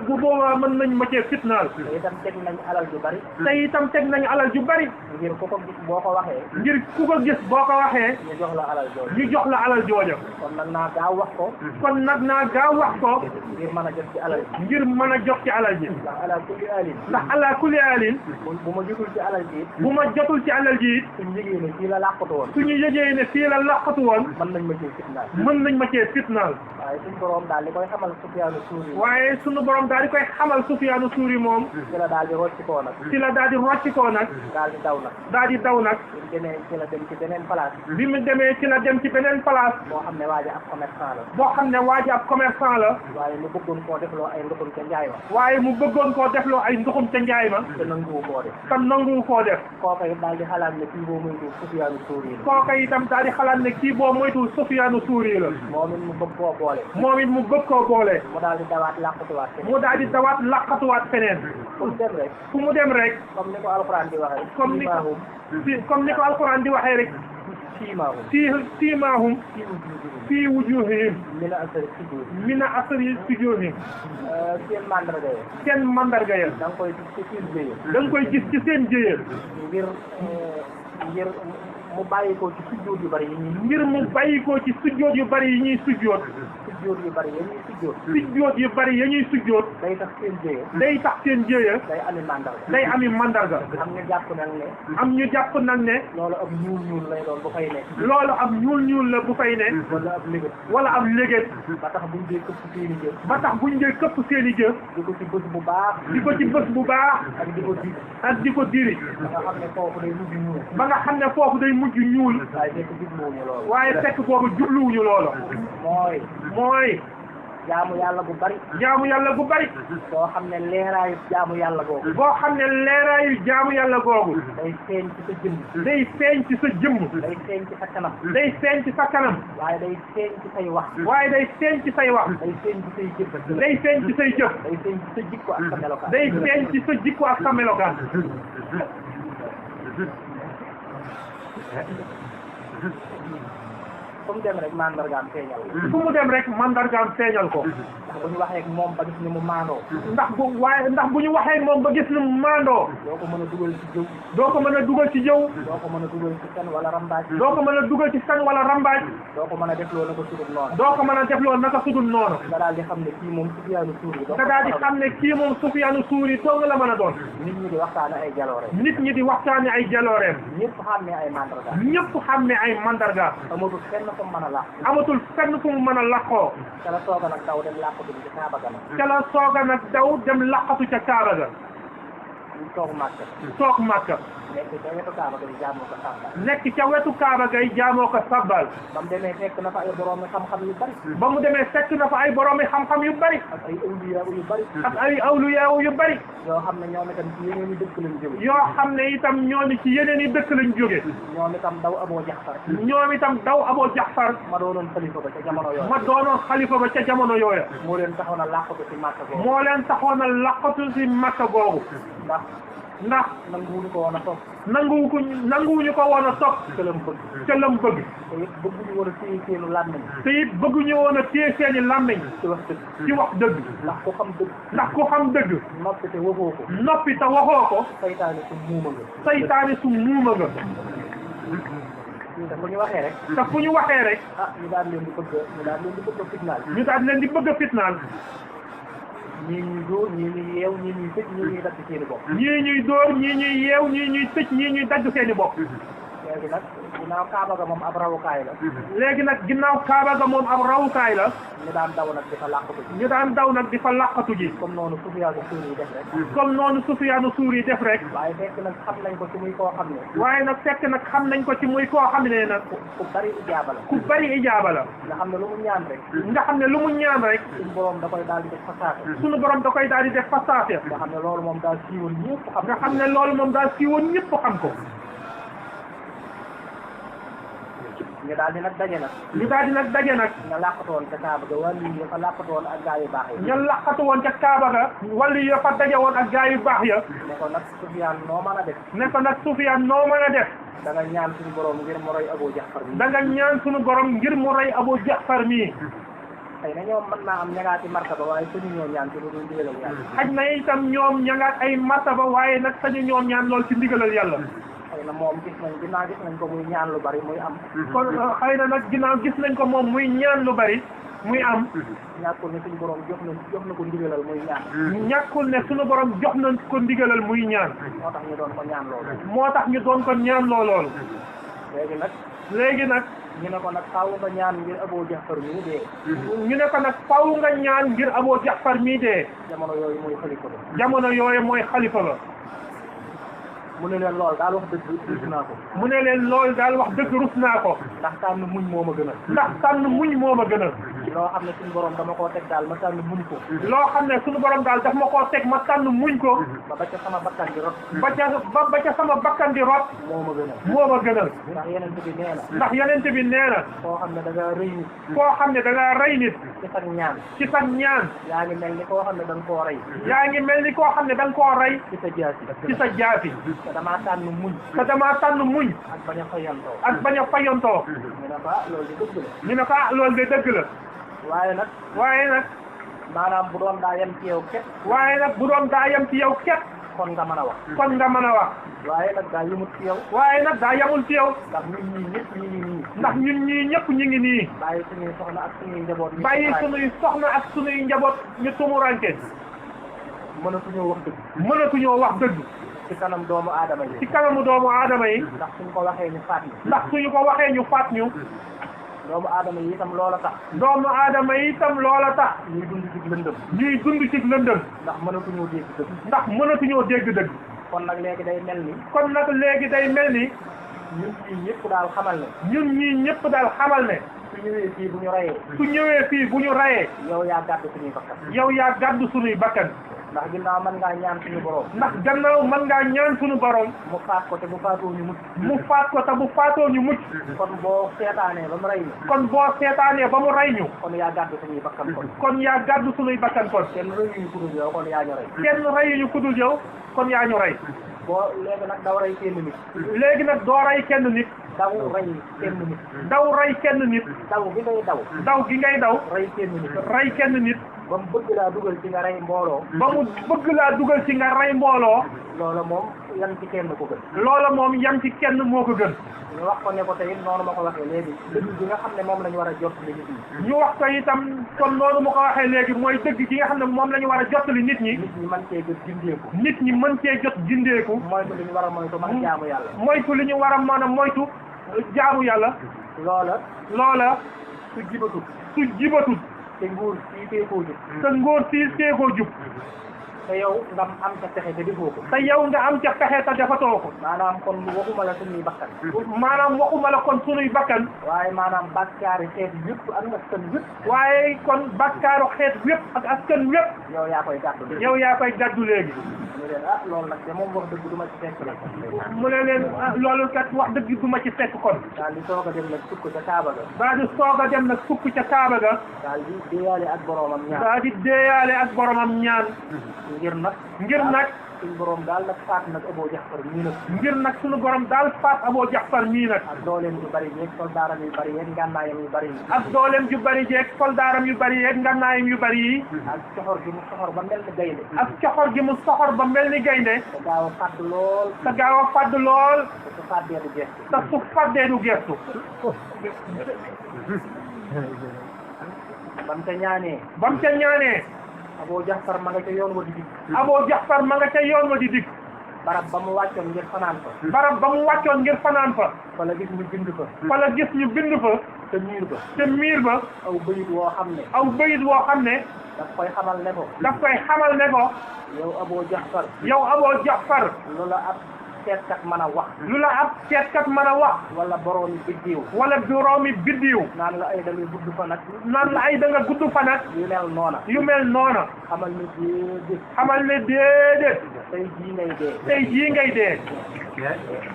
bu boobaa mën nañ ma cee fitnaal te itam teg nañ alal ju bari te itam teg nañu alal ju bari ngir ku ko gis boo ko waxee ngir ku ko gis boo ko waxee ñu jox la alal jooju ñu jox la alal jooja kon nag naa gaaw wax ko kon nag naa gaaw wax ko ngir mën a jot ci alal ji ngir mën a jox ci alal ji ndax alal kulli alin ndax ala kulli alin bu ma jotul ci alal ji bu ma jotul ci alal ji suñ yëgee ne fii la làqatu woon suñu yëgee ne fii la laqatu woon mën nañ ma ciy fitnaal mën nañ ma cee fitnaal waaye suñ borom daal li koy xamal Sufyaanu Suuri waaye sunu borom daal di koy xamal Sufyaanu Suuri moom ci la daal di rocci koo nag ci la daal di rocci koo nag daal di daw nag daal di daw nag bi mu demee ci la dem ci beneen place bi mu demee ci la dem ci beneen place boo xam ne waaja ab commerçant la boo xam ne waa ji ab commerçant la waaye mu bëggoon koo defloo ay ndoxum ca njaay ma waaye mu bëggoon koo defloo ay nduxum ca njaay ma te nanguwu koo def tam nanguwu koo def kooka it daal di xalaat ne kii boo moytu Sufyaanu Suuri la kooka itam daal di xalaat ne kii boo moytul Sufyaanu Suuri la moom it mu bëgg koo boole moom it mu bëgg koo boole mu daal di dawaat làqatuwaat te mu daal di dawaat laqatuwaat feneen fu mu dem rek fu mu dem rek comme ni ko alxuraan di waxee comme ni ko alxuraan di waxee rek siimaahum siimaahum fii wujuuhihim min asari sujud min asari sujuudihim seen mandarga yi seen mandarga ya da nga koy gis ci seen jëye da nga koy gis ci seen jëye ngir mu bàyyi ko ci sujjóot yu bari yi ñuy ngir mu bàyyi ko ci sujjóot yu bari yi ñuy sujjóot sujjóot yu bari yi ñuy sujjóot sujjóot yu bari ya ñuy sujjóot day tax seen jëye day tax seen jëye day ami mandarga day ami mandarga am ñu jàpp nag ne am ñu jàpp nag ne loolu ab ñuul lay doon bu fay nekk loolu ab ñuul la bu fay ne wala ab légét wala ab léget ba tax buñ dee këpp seeni jëf ba tax buñ dee këpp seen i jëf di ko ci bës bu baax di ko ci bës bu baax ak di ko di ak di ko diri ba nga xam ne foofu day mujj ñuul ba nga xam ne foofu day mujj ñuul waaye fekk jubluwuñu loolu waaye fekk boobu jubluwuñu loolu mooy jaamu yàlla bu bari jaamu yàlla bu bari boo xam ne leeraayu jaamu yàlla googu boo xam ne leeraayu jaamu yàlla googu day feeñ ci sa jëmm day feeñ ci sa jëmm day feeñ ci sa kanam day feeñ ci sa kanam waaye day feeñ ci say wax waaye day feeñ ci say wax day feeñ ci say jëf day feeñ ci say jëf day feeñ ci sa jikko ak sa melokaan day feeñ ci sa jikko ak sa melokaan fu mu dem rek mandargaam feeñal fu mu dem rek mandargaam feeñal ko ndax bu ñu waxee ak moom ba gis ni mu maandoo ndax bu ñu waxee moom ba gis ni mu maandoo doo ko mën a dugal ci jëw doo ko mën a dugal ci jëw doo ko mën a dugal ci fen wala rambaaj doo ko mën a dugal ci fen wala rambaaj doo ko mën a def loolu naka sudul noonu doo ko mën a def loolu naka sudul noonu nga daal di xam ne kii moom Sufyaanu Suuri nga daal di xam ne kii moom Sufyaanu Suuri dong la mën a doon nit ñi di waxtaane ay jaloore nit ñi di waxtaane ay jalooreem ñëpp xam ne ay mandarga ñëpp xam ne ay mandarga amatul fenn fu mu mën a làq amatul fenn fu mu mën a laqoo ca la sooga nag daw dem làqatu ci Kaaba ga nag ca la sooga nag daw dem laqatu ca Kaaba ga ñu toog Màkka toog Màkka nekk ca wetu Kaaba ga di jaamoo ko sàmbal nekk ca wetu Kaaba gay jaamoo ko sabbal ba mu demee fekk na fa ay boroomi xam-xam yu bari ba mu demee fekk na fa ay boroomi xam-xam yu bari ak ay awliya yu bari ak ay awliya yu bari yoo xam ne ñoom itam ci yeneen i dëkk lañ jóge yoo xam ne itam ñooñu ci yeneen i dëkk lañ jóge ñoom itam daw Abu Jaxfar ñoom itam daw Abu Jaxfar ma doonoon xalifa ba ca jamono yooyu ma doonoon xalifa ba ca jamono yooya moo leen taxoon a làqatu ci Màkka googu moo leen taxoon a laqatu si Makka googu ndax ndax nanguwuñu ko woon a topp nanguwuñu ko woon a topp ca lam bëgg ca lam bëgg te it bëgguñu woon a téye seenu làmmiñ te it bëgguñu woon a téye seeni làmmiñ ci wax dëgg ci wax dëgg ndax ku xam dëgg ndax ku xam dëgg noppi te waxoo ko noppi te waxoo ko saytaane su muuma nga saytaane su muuma nga te bu ñu waxee rek te fu ñu waxee rek ñu daal leen di bëgg a fitnaal ñu daal leen di bëgg a fitnaal ñii ñuy dóor ñii ñuy yeew ñii ñuy tëj ñii ñuy dagg seeni bopp ñii ñuy dóor ñii ñuy yeew ñii ñuy tëj ñii ñuy dagg seeni bopp léegi nag ginnaaw kaaba ga moom ab rawukaay la léegi nag ginnaaw kaaba ga moom ab rawukaay la ñu daan daw nag di fa làqatu ji ñu daan daw nag di fa làqatu ji comme noonu Sufyaanu Suuri yi def rek comme noonu Sufyaanu Suuri yi def rek waaye fekk nag xam nañ ko ci muy koo xam ne waaye nag fekk nag xam nañ ko ci muy koo xam ne nag ku bari ijaaba la ku bari ijaaba la nga xam ne lu mu ñaan rek nga xam ne lu mu ñaan rek suñu borom da koy daal di def fasaate suñu borom da koy daal di def fasaate nga xam ne loolu moom daal siiwoon ñëpp xam nga xam ne loolu moom daal siiwoon ñëpp xam ko ñu daal di nag daje nag ñu daal di nag daje nag nga làqatu woon ca kaaba ga wàllu yi fa làqatu woon ak gaa yu baax yi ña laqatu woon ca kaaba ga wala yo fa daje woon ak gaa yu baax ya ne ko nag Sufyaan noo mën a def ne ko nag Sufyaan noo mën a def da nga ñaan suñu borom ngir mu roy Abu Jaxfar mi da nga ñaan suñu borom ngir mu rey Abu Jaxfar mii xëy na ñoom mën naa am ñagaati martaba waaye suñu ñoo ñaan ci lu dul ndigalal yàlla xaj na itam ñoom ña nga ay martaba waaye nag sañu ñoom ñaan lool ci ndigalal yàlla xëy na moom gis nañ ko muy ñaan lu bari muy am kon xëy na nag ginnaaw gis nañ ko moom muy ñaan lu bari muy am ñàkkul ne suñu borom jox na ko ndigalal muy ñaan ñàkkul ne suñu borom jox nañ ko ndigalal muy ñaan moo tax ñu doon ko ñaan loolu moo tax ñu doon ko ñaan loolu léegi nag ñu ne ko nag faaw nga ñaan ngir Abu Jaxfar mii dee ñu ne ko nag faaw nga ñaan ngir Abu Jaxfar mii dee jamono yooyu muy xalifa ba jamono yooyu mooy xalifa ba mu ne leen loolu daal wax dëgg rus naa ko mu ne leen loolu daal wax dëgg rus naa ko ndax tànn muñ moo ma gënal ndax tànn muñ moo ma gënal loo xam ne suñu borom dama koo teg daal ma tànn muñ ko loo xam ne suñu borom daal daf ma koo teg ma tànn muñ ko ba ca sama bakkan di rot ba ca sama bakkan di rot moo ma gënal ndax yeneen bi nee na ndax yeneen bi nee na koo xam ne da ngaa rëy nit koo xam ne da ngaa rey nit ci sag ñaan yaa ngi mel ni koo xam ne da nga koo rey yaa ngi mel ni koo xam ne da nga koo rey ci sa jaasi te damaa tànn muñ ak bañ a fayantoo ñu ne ko loolu de dëgg la waaye nag maanaam bu doon daa yem ci yow képp kon nga mën a wax waaye nag daa yemul ci yow ndax ñun ñii ñëpp ñu ngi nii bàyyi suñuy soxna ak suñuy njaboot ñu tumuranke mënatuñoo wax dëgg ci kanamu doomu aadama yi ndax suñu ko waxee ñu faat ñu doomu aadama yi itam loola tax ñuy dund ci lëndëm ndax mënatuñoo dégg dëgg kon nag léegi day mel ni ñun ñii ñëpp daal xamal ne su ñëwee fii bu ñu rayee yow yaa gàddu suñuy bakkan ndax gannaaw mën ngaa ñaan suñu borom mu faat ko te bu faatoo ñu mucc kon boo seetaanee ba mu rey ñu kon yaa gàddu suñuy bakkan kon kenn reyuñu kudul yow kon yaa ñu rey léegi nag doo rey kenn nit daw rey kenn nit daw gi ngay daw rey kenn nit ba mu bëgg laa dugal ci nga rey mbooloo loola moom yam ci kenn moo ko gën ñu wax ko ne ko tey noonu ma ko waxee léegi dëgg gi nga xam ne moom la ñu war a jottali nit ñi ñu wax ko itam kon noonu ma ko waxee léegi mooy dëgg gi nga xam ne moom la ñu war a jottali nit ñi nit ñi mën cee jot gindeeku moytu li ñu war a moytu mën jaamu yàlla moytu li ñu war a mën a moytu jaamu yàlla loola su jibatut te nguur sii teekoo jub te yow nga am ca pexe te defoo ko maanaam kon waxuma la suñuy bakkan waaye maanaam bàkkaari xeet yëpp ak askan yëpp waaye kon bàkkaaru xeet yëpp ak askan yëpp yow yaa koy gàddu léegi mu ne leen loolu nag de moom wax dëgg du ma ci fekk rek mu ne leen loolu kat wax dëgg du ma ci fekk kon daal di soog a dem nag sukk ca Kaaba ga daal di déeyaale ak boromam ñaan ngir nag suñ borom daal nag faat nag Abu Jaxfar mii nag ngir nag suñu borom daal faat Abu Jaxfar mii nag ak dooleem yu bari yeeg soldaaram yu bari yeeg ngànnaayam yu bari yi ak dooleem yu bari jeeg soldaaram yu bari yeeg ngannaayam yu bari yi ak coxor gi mu soxor ba mel ni gaynde ak coxor gi mu soxor ba mel ni gaynde te gaaw a fàdd lool te gaaw a fàdd lool te su fàddee du gestu te su fàddee du gestu bam ca ñaanee bam ca ñaanee Abu Jaxfar ma nga ca yoon wa di dikk Abu Jaxfar ma nga ca yoon wa di dikk barab ba mu wàccoon ngir fanaan fa barab ba mu wàccoon ngir fanaan fa fa la gis ñu bind fa wala gis ñu bind fa te miir ba te miir ba aw bayit woo xam ne aw bayit woo xam ne daf koy xamal ne ko daf koy xamal ne ko yow Abu Jaxfar yow Abu Jaxfar loola ab seetkat mën a wax lu la ab seetkat mën a wax wala boroomi biddiw wala boroomi biddiw naan la ay da ngay gudd fa nag naan la ay da nga gudd fa nag yu mel noona yu mel noona xamal ni déedéet xamal ne déedéet tey jii ngay dee tey jii ngay dee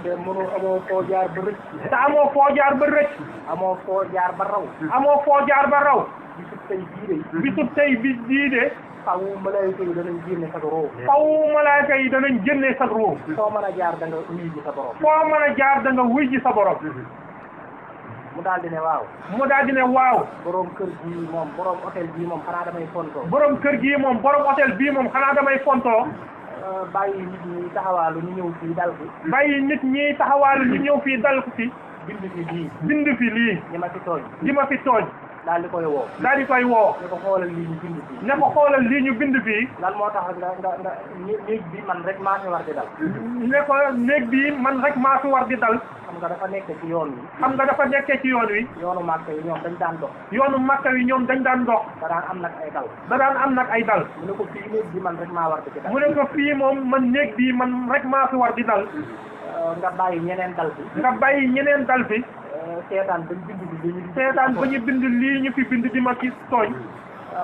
te mënu amoo foo jaar ba rëcc te amoo foo jaar ba rëcc amoo foo jaar ba raw amoo foo jaar ba raw bisu tey jii de bisu tey bi jii de faw malaayika yi danañ génne sa roo faw malaaka yi danañ génne sa ruu foo mën a jaar da nga uyu ji sa borom foo mën a jaar da nga wuy ji sa borom mu daal di ne waaw mu daal di ne waaw borom kër gii moom borom hôtel bii moom xanaa damay fontoo borom kër gii moom borom hôtel bii moom xanaa damay fontoo bàyyi nit ñi taxawaalu ñu ñëw fii dal fi bàyyi nit ñi taxawaalu ñu ñëw fii dal ko fi bind fi lii bind fi lii ñi ma fi tooñ di ma fi tooñ daal di koy woo daal di koy woo ne ko xoolal lii ñu bind fii ne ko xoolal lii ñu bind fii lan moo tax nga néeg bi man rek maa fi war di dal ne ko néeg bii man rek maa fi war di dal xam nga dafa nekk ci yoon wi xam nga dafa nekkee ci yoon wi yoonu màkk yi ñoom dañ daan dox yoonu Makka wi ñoom dañ daan dox da daan am nag ay dal da daan am nag ay dal mu ne ko fii néeg bi man rek maa war di ci dal mu ne ko fii moom man néeg bii man rek maa fi war di dal nga bàyyi ñeneen dal fi nga bàyyi ñeneen dal fi seetaan bañ bind bi li ñu seetaan ba ñu bind lii ñu fi bind di ma ci tooñ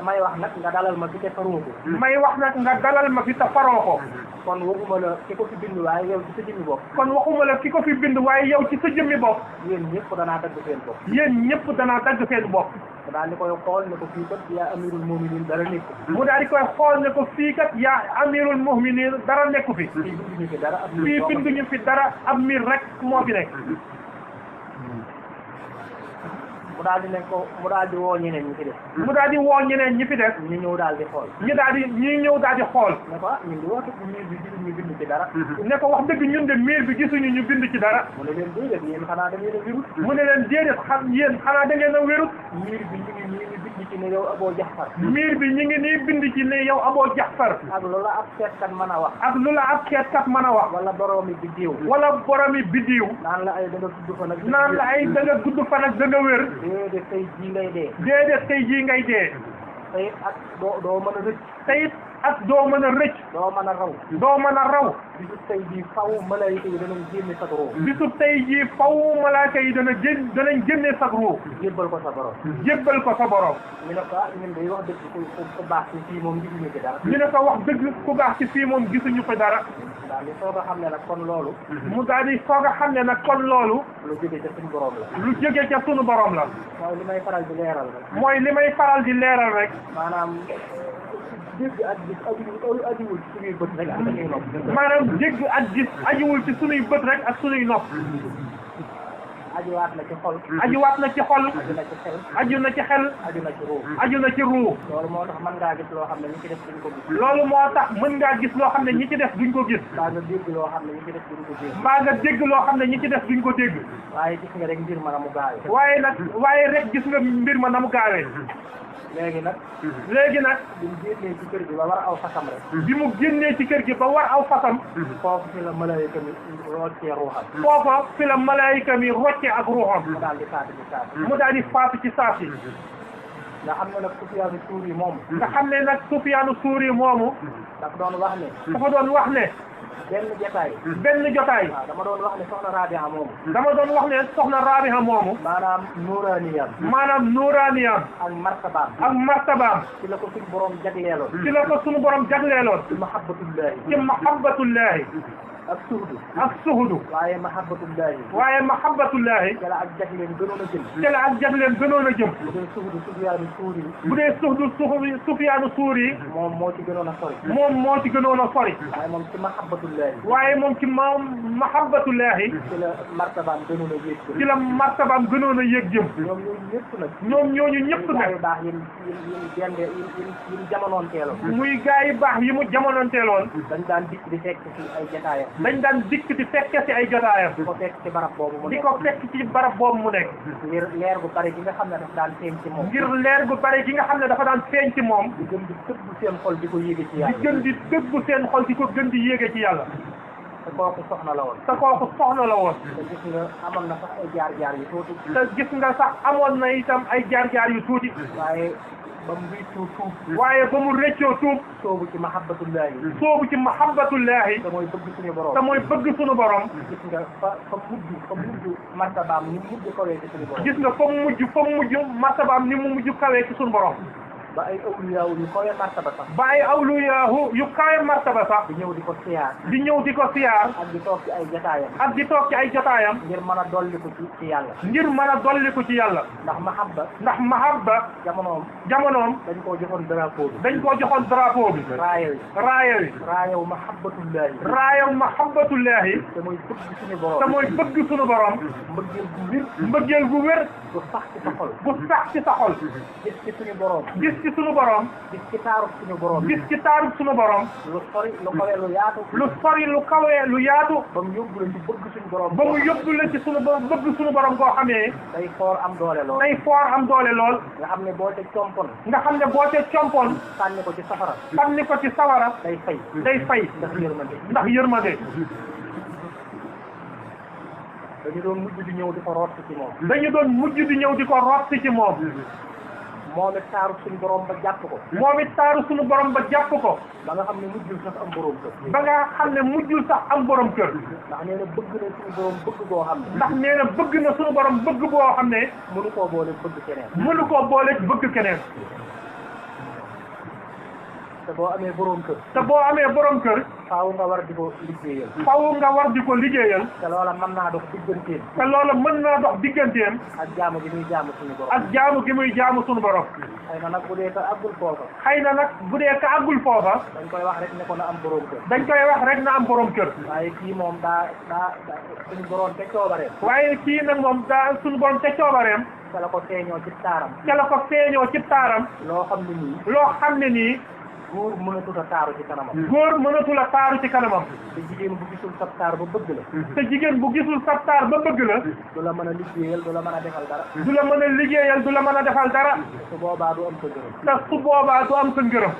may wax nag nga dalal ma fi te faroo ko may wax nag nga dalal ma fi te faroo ko kon waxuma la ki ko fi bind waaye yow ci sa jëmmi bopp kon waxuma la ki ko fi bind waaye yow ci sa jëmmi bopp yéen ñëpp danaa dagg seen bopp yéen ñëpp danaa dagg seen bopp mu daal di koy xool ne ko fii kat yaa amirul muminin dara nekk mu daal di koy xool ne ko fii kat yaa amirul mu'minin dara nekku fi fii binduñu fi dara ab fii binduñu fi dara ab miir rek moo fi nekk mu daal di ne ko mu daal di woo ñeneen ñi fi def mu daal di woo ñeneen ñi fi def ñu ñëw daal di xool ñi ñëw daal di xool ne ko ah ñun di woote miir bi gisuñu bind ci dara ne ko wax dëgg ñun de miir bi gisuñu ñu bind ci dara mu ne leen déedéet yéen xanaa da ngeen a wérut mu ne leen déedéet yéen xanaa da ngeen a wérut miir bi ñu ngi nii ñu bind ci ne yow Abu Jaxfar miir bi ñu ngi nii bind ci ne yow Abu Jaxfar ak loola ab seetkat mën a wax ak lu la ab seetkat mën a wax wala boroomi biddiw wala boromi biddiw naan la ay da nga gudd fa nag naan la ay da nga gudd fan ak da nga wér déedéet tey jii ngay dee déedéet tey jii ngay dee tey ak doo mën a rëcc tey ak doo mën a rëcc doo mën a raw doo mën a raw bisu tey jii faw malaayika yi danañ génne sa roo bisu tey jii faw malaaka yi danañ génne sa ruu jébbal ko sa borom jébbal ko sa borom ñu ne ko ah ñun day wax dëgg ku baax ci fii moom gisuñu ci dara ñu ne ko wax dëgg ku baax ci fii moom gisuñu ko dara daal di soog a xam ne nag kon loolu mu daal di soog a xam ne nag kon loolu lu jóge ca suñu borom la lu jóge ca sunu borom la mooy li may faral di leeral rek mooy li may faral di leeral rek maanaam dégg ak gis ajuwul ci suñuy bët rek ak suñuy nopp maanaam dégg ak gis ajuwul ci sunuy bët rek ak sunuy nopp ajuwaat na ci xol ajuwaat na ci xol aju na ci xel aju na ci xel aju na ci ruu aju na ci ruu loolu moo tax mën ngaa gis loo xam ne ñi ci def duñ ko gis loolu moo tax mën ngaa gis loo xam ne ñi ci def duñ ko gis mbaa nga dégg loo xam ne ñi ci def duñ ko dégg mbaa nga dégg loo xam ne ñi ci def duñ ko dégg waaye gis nga rek mbir ma na mu gaawee waaye rek gis nga mbir ma na mu gaawee léegi nag bi mu génnee ci kër gi ba war aw fasam rek bi mu génnee ci kër gi ba war aw fasam foofu fi la malaayika mi roccee ruuxam foofa fi la malaayika mi rocce ak ruuxam mu daal di faatu ci saasi mu daal di faatu ci saasi nga xam ne nag Sufyaanu Suuri moomu nga xam ne nag Sufyaanu Suuri moomu dafa doon wax ne dafa doon wax ne benn jotaay waaw dama doon wax ne soxna Rabi'a moomu dama doon wax ne soxna Rabi'a moomu maanaam nuuraaniyam ak martabaam ci la ko suñu borom jagleeloon ci la ko suñu borom jagleeloon ci mahabbatullahi ci mahabbatullahi ak suhdu ak suhudu waaye mahabbatullahi waaye mahabbatullahi ca la ak jagleen gënoon a jëm ca la ak jagleen gënoon a jëm bu dee suhdu Sufyaanu Suuri bu dee suhdu Sufyaanu Suuri moom moo ci gënoon a sori moom moo ci gënoon a sori waaye moom ci mahabbatullahi waaye moom ci mahabbatullahi ci la martabaam gënoon a yéeg ci la martabaam gënoon a yéeg jëm ñoom ñooñu ñëpp nag ñoom ñooñu ñëpp gaa nag yu baax yi dende yi jamonoon teeloon muy gaa yi baax yi mu jamononteeloon dañ daan dikk di fekk ci ay jotaayam dañ daan dikk di fekke ci ay jotaayam di ko fekk ci barab boobu mu di nekk ko fekk ci barab boobu mu nekk ngir leer gu bari gi nga xam ne daf daan feeñ ci moom ngir leer gu bari gi nga xam ne dafa daan feeñ ci moom di gën di tëbb seen xol di ko yéege ci di yàlla gën di dëggu seen xol di ko gën di yéege ci yàlla te kooku soxna la woon te kooku soxna la woon te gis nga amoon na sax ay jaar-jaar yu tuuti te gis nga sax amoon na itam ay jaar-jaar yu tuuti waaye ba mu rëccoo tuub waaye ba mu rëccoo tuub soobu ci mahabbatullahi soobu ci mahabbatullahi te mooy bëgg suñu borom te mooy bëgg suñu borom gis nga fa mujj martabaam ni mujj kawee ci suñu borom gis nga fa mu mujj martabaam ni mu mujj kawee ci suñu borom ba ay awliyaaw yu kawee martaba sax ba ay awliyaahu yu kawee martaba sax di ñëw di ko siyaar di ñëw di ko siyaar ak di toog ci ay jotaayam ak di toog ci ay jotaayam ngir mën a dolliku ci yàlla ngir mën a dolliku ci yàlla ndax mahabba jamonoom dañ koo joxoon drapeau bi dañ koo joxoon drapeau bi raayaw mahabbatullahi raayaw mahabbatullahi te mooy bëgg suñu borom te mooy bëgg suñu borom mbëggeel gu wér bu sax ci sa xol bu sax ci sa xol gis ci suñu borom gis ci suñu borom gis ci taarub suñu borom gis ci taarub suñu borom lu sori lu kawe lu yaatu lu sori lu kawe lu yaatu ba mu yóbbu la ci bëgg suñu borom ba mu yóbbu la ci suñu borom bëgg suñu borom koo xamee day foor am doole lool day foor am doole lool nga xam ne boo ca compon nga xam ne boo ca compoon sànni ko ci safara sànni ko ci sawara day fay ndax yërmande dañu doon mujj di ñëw di ko rotti ci moom dañu doon mujj di ñëw di ko rotti ci moom moom it taaru suñu borom ba jàpp ko moom it taaru suñu borom ba jàpp ko ba nga xam ne mujjul sax am borom kër ba nga xam ne mujjul sax am borom kër ndax nee na bëgg na suñu borom bëgg boo xam ne ndax nee na bëgg na suñu borom bëgg boo xam ne mënu koo boole bëgg keneen mënu koo boole bëgg keneen te boo amee borom kër faaw nga war di ko liggéeyal te loola mën naa dox digganteem ak jaamu gi muy jaamu suñu borom xëy na nag bu dee ka àggul foofa dañ koy wax rek ne ko na am borom kër waaye kii moom daa suñu borom te coobareem suñu borom te coobareem ca la ko feeñoo ci taaram loo xam ne nii góor mënatul a taaru ci kanamam te jigéen bu gisul sab taar ba bëgg la du la mën a liggéeyal du la mën a defal dara su boobaa du am sa ngërëm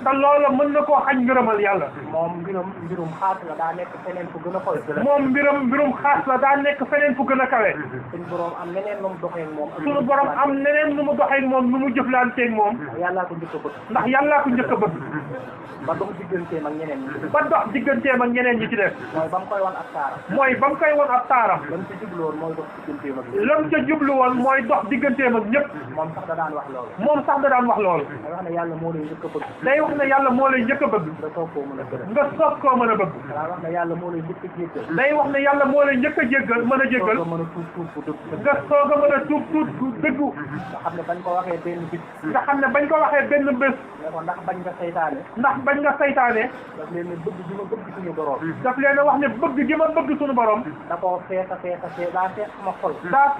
te loola mën na koo xañ ngërëmal yàlla moom mbirum xaas la daa nekk feneen fu gën a kawe mbirum xaas la daa nekk feneen fu gën a kawe suñu borom am neneen nu mu doxee moom nu mu jëflanteeg moom yàllaa ko njëkk a bëgg ndax yàllaa ko njëkk a bëgg ba dox digganteem ak ñeneen ñi ci def mooy ba mu koy wan ab taaram lam ca jublu woon mooy dox digganteem ak ñëpp moom sax da daan wax loolu day wax ne yàlla moo lay njëkk a bëgg nga soog koo mën a bëgg day wax ne yàlla moo lay njëkk a jéggal mën a jéggal nga soog a mën a tuub bu dëggu nga xam ne bañ ko waxee benn bés ne ko ndax bañ nga saytaane daf leen ne bëgg gi ma bëgg suñu borom daf leen wax ne bëgg gi ma bëgg suñu borom da koo fees daa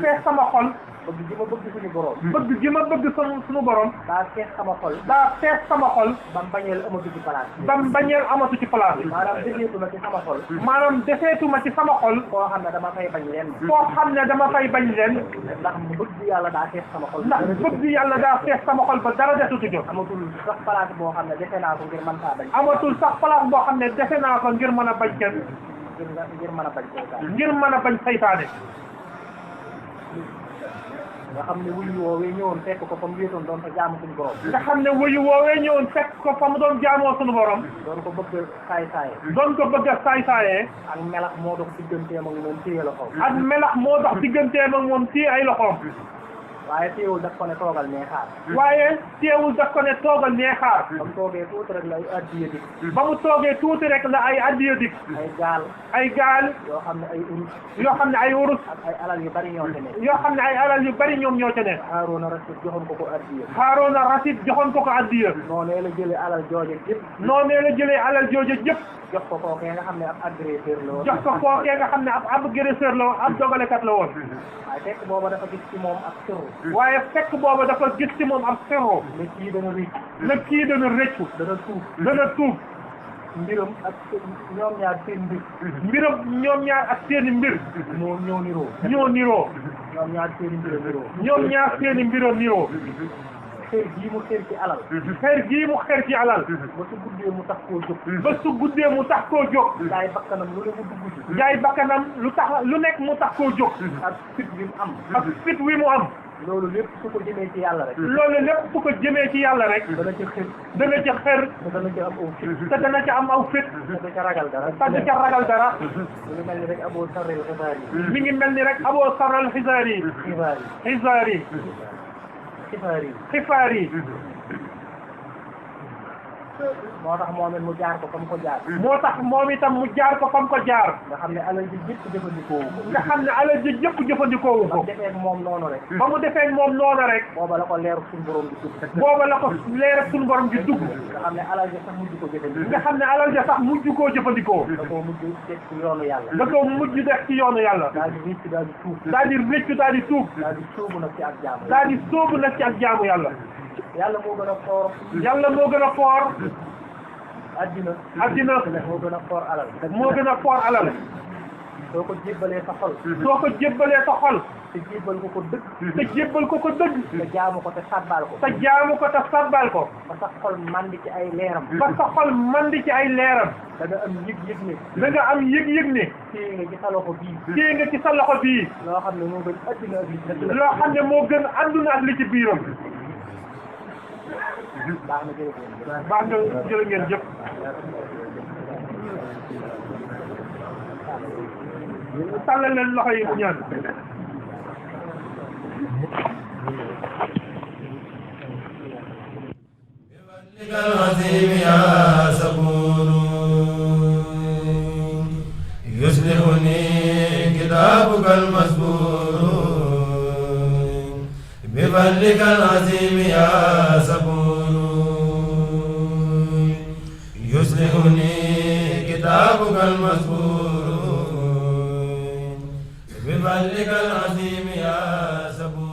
fees sama xol bëgg gi ma bëgg suñu borom daa fees sama xol ba mbañeel amatu ci place maanaam deseetuma ci sama xol koo xam ne dama fay bañ leen ndax bëgg yàlla daa fees sama xol ba dara desutu jot amatul sax place boo xam ne defe naa ko ngir mën kaa bañ ngir mën a bañ kenn ngir mën a bañ saytaane nga xam ne wuyu woowee ñëwoon fekk ko fa mu wéetoon doon fa jaamu suñu borom doon ko bëgg saay-saaye ak melax moo dox digganteem ak moom téye ay loxoom waaye teewul daf ko ne toogal nee xaar waaye teewul daf ko ne toogal nee xaar ba mu toogee tuuti rek la ay addiya dik ba mu toogee tuuti rek la ay addiya dik ay gaal yoo xam ne ay urus ak ay alal yu bari ñoo ca nekk yoo xam ne ay alal yu bari ñoom ñoo ca nekk Haaruna Rasid joxoon ko addiya Haaruna Rasid joxoon ko addiya noonee la jëlee alal jooje jëpp jox ko kookee nga xam ne ab agresseur la woon jox ko kookee nga xam ne ab agresseur la woon ab dogalekat la woon waaye fekk booba dafa gis ci moom ab sirru waaye fekk booba dafa gis ci moom ab sirru ne kii dana rëccu dana tuub mbiram ak ñoom ñaar seen mbir ñoom ñaar ak seeni mbir ñoo niroo ñoom ñaar seeni mbir niroo xeer gii mu xeer ci alal ba su guddee mu tax koo jóg jaay bakkanam lu nekk mu tax koo jóg ak fit wi mu am loolu lépp su ko jëmee ci yàlla rek dana ci xër te dana ci am aw fit te du ca ragal dara mi ngi mel ni rek Abu Sarr al-Xizaari xifaari moo tax moom it mu jaar ko fa mu ko jaar moo tax moom itam mu jaar ko fa mu ko jaar nga xam ne alal ji jëpp jëfandikoo ko ba mu defee moom noonu rek booba la ko leeru suñu borom di dugg nga xam ne alal ja sax mujj koo jëfandikoo da koo mujj def ci yoonu yàlla daal di rëccu daal di tuub daal di sóobu nag ci ak jaamu yàlla moo gën a foor addina moo gën a foor alal soo ko jébbalee sa xol te jébbal ko ko dëgg te jaamu ko te sabbal ko ba sa xol mandi ci ay leeram da nga am yëg-yëg ne téye nga ci sa loxo bii loo xam ne moo gën addina ak li ci biiram baax na jërë ngeen jëf tàllal leen loxo yi mu ñaan العظيم يا صبور يصلحني كتابك المزبور بفضلك العظيم يا صبور يصلحني كتابك المزبور بفضلك العظيم يا صبور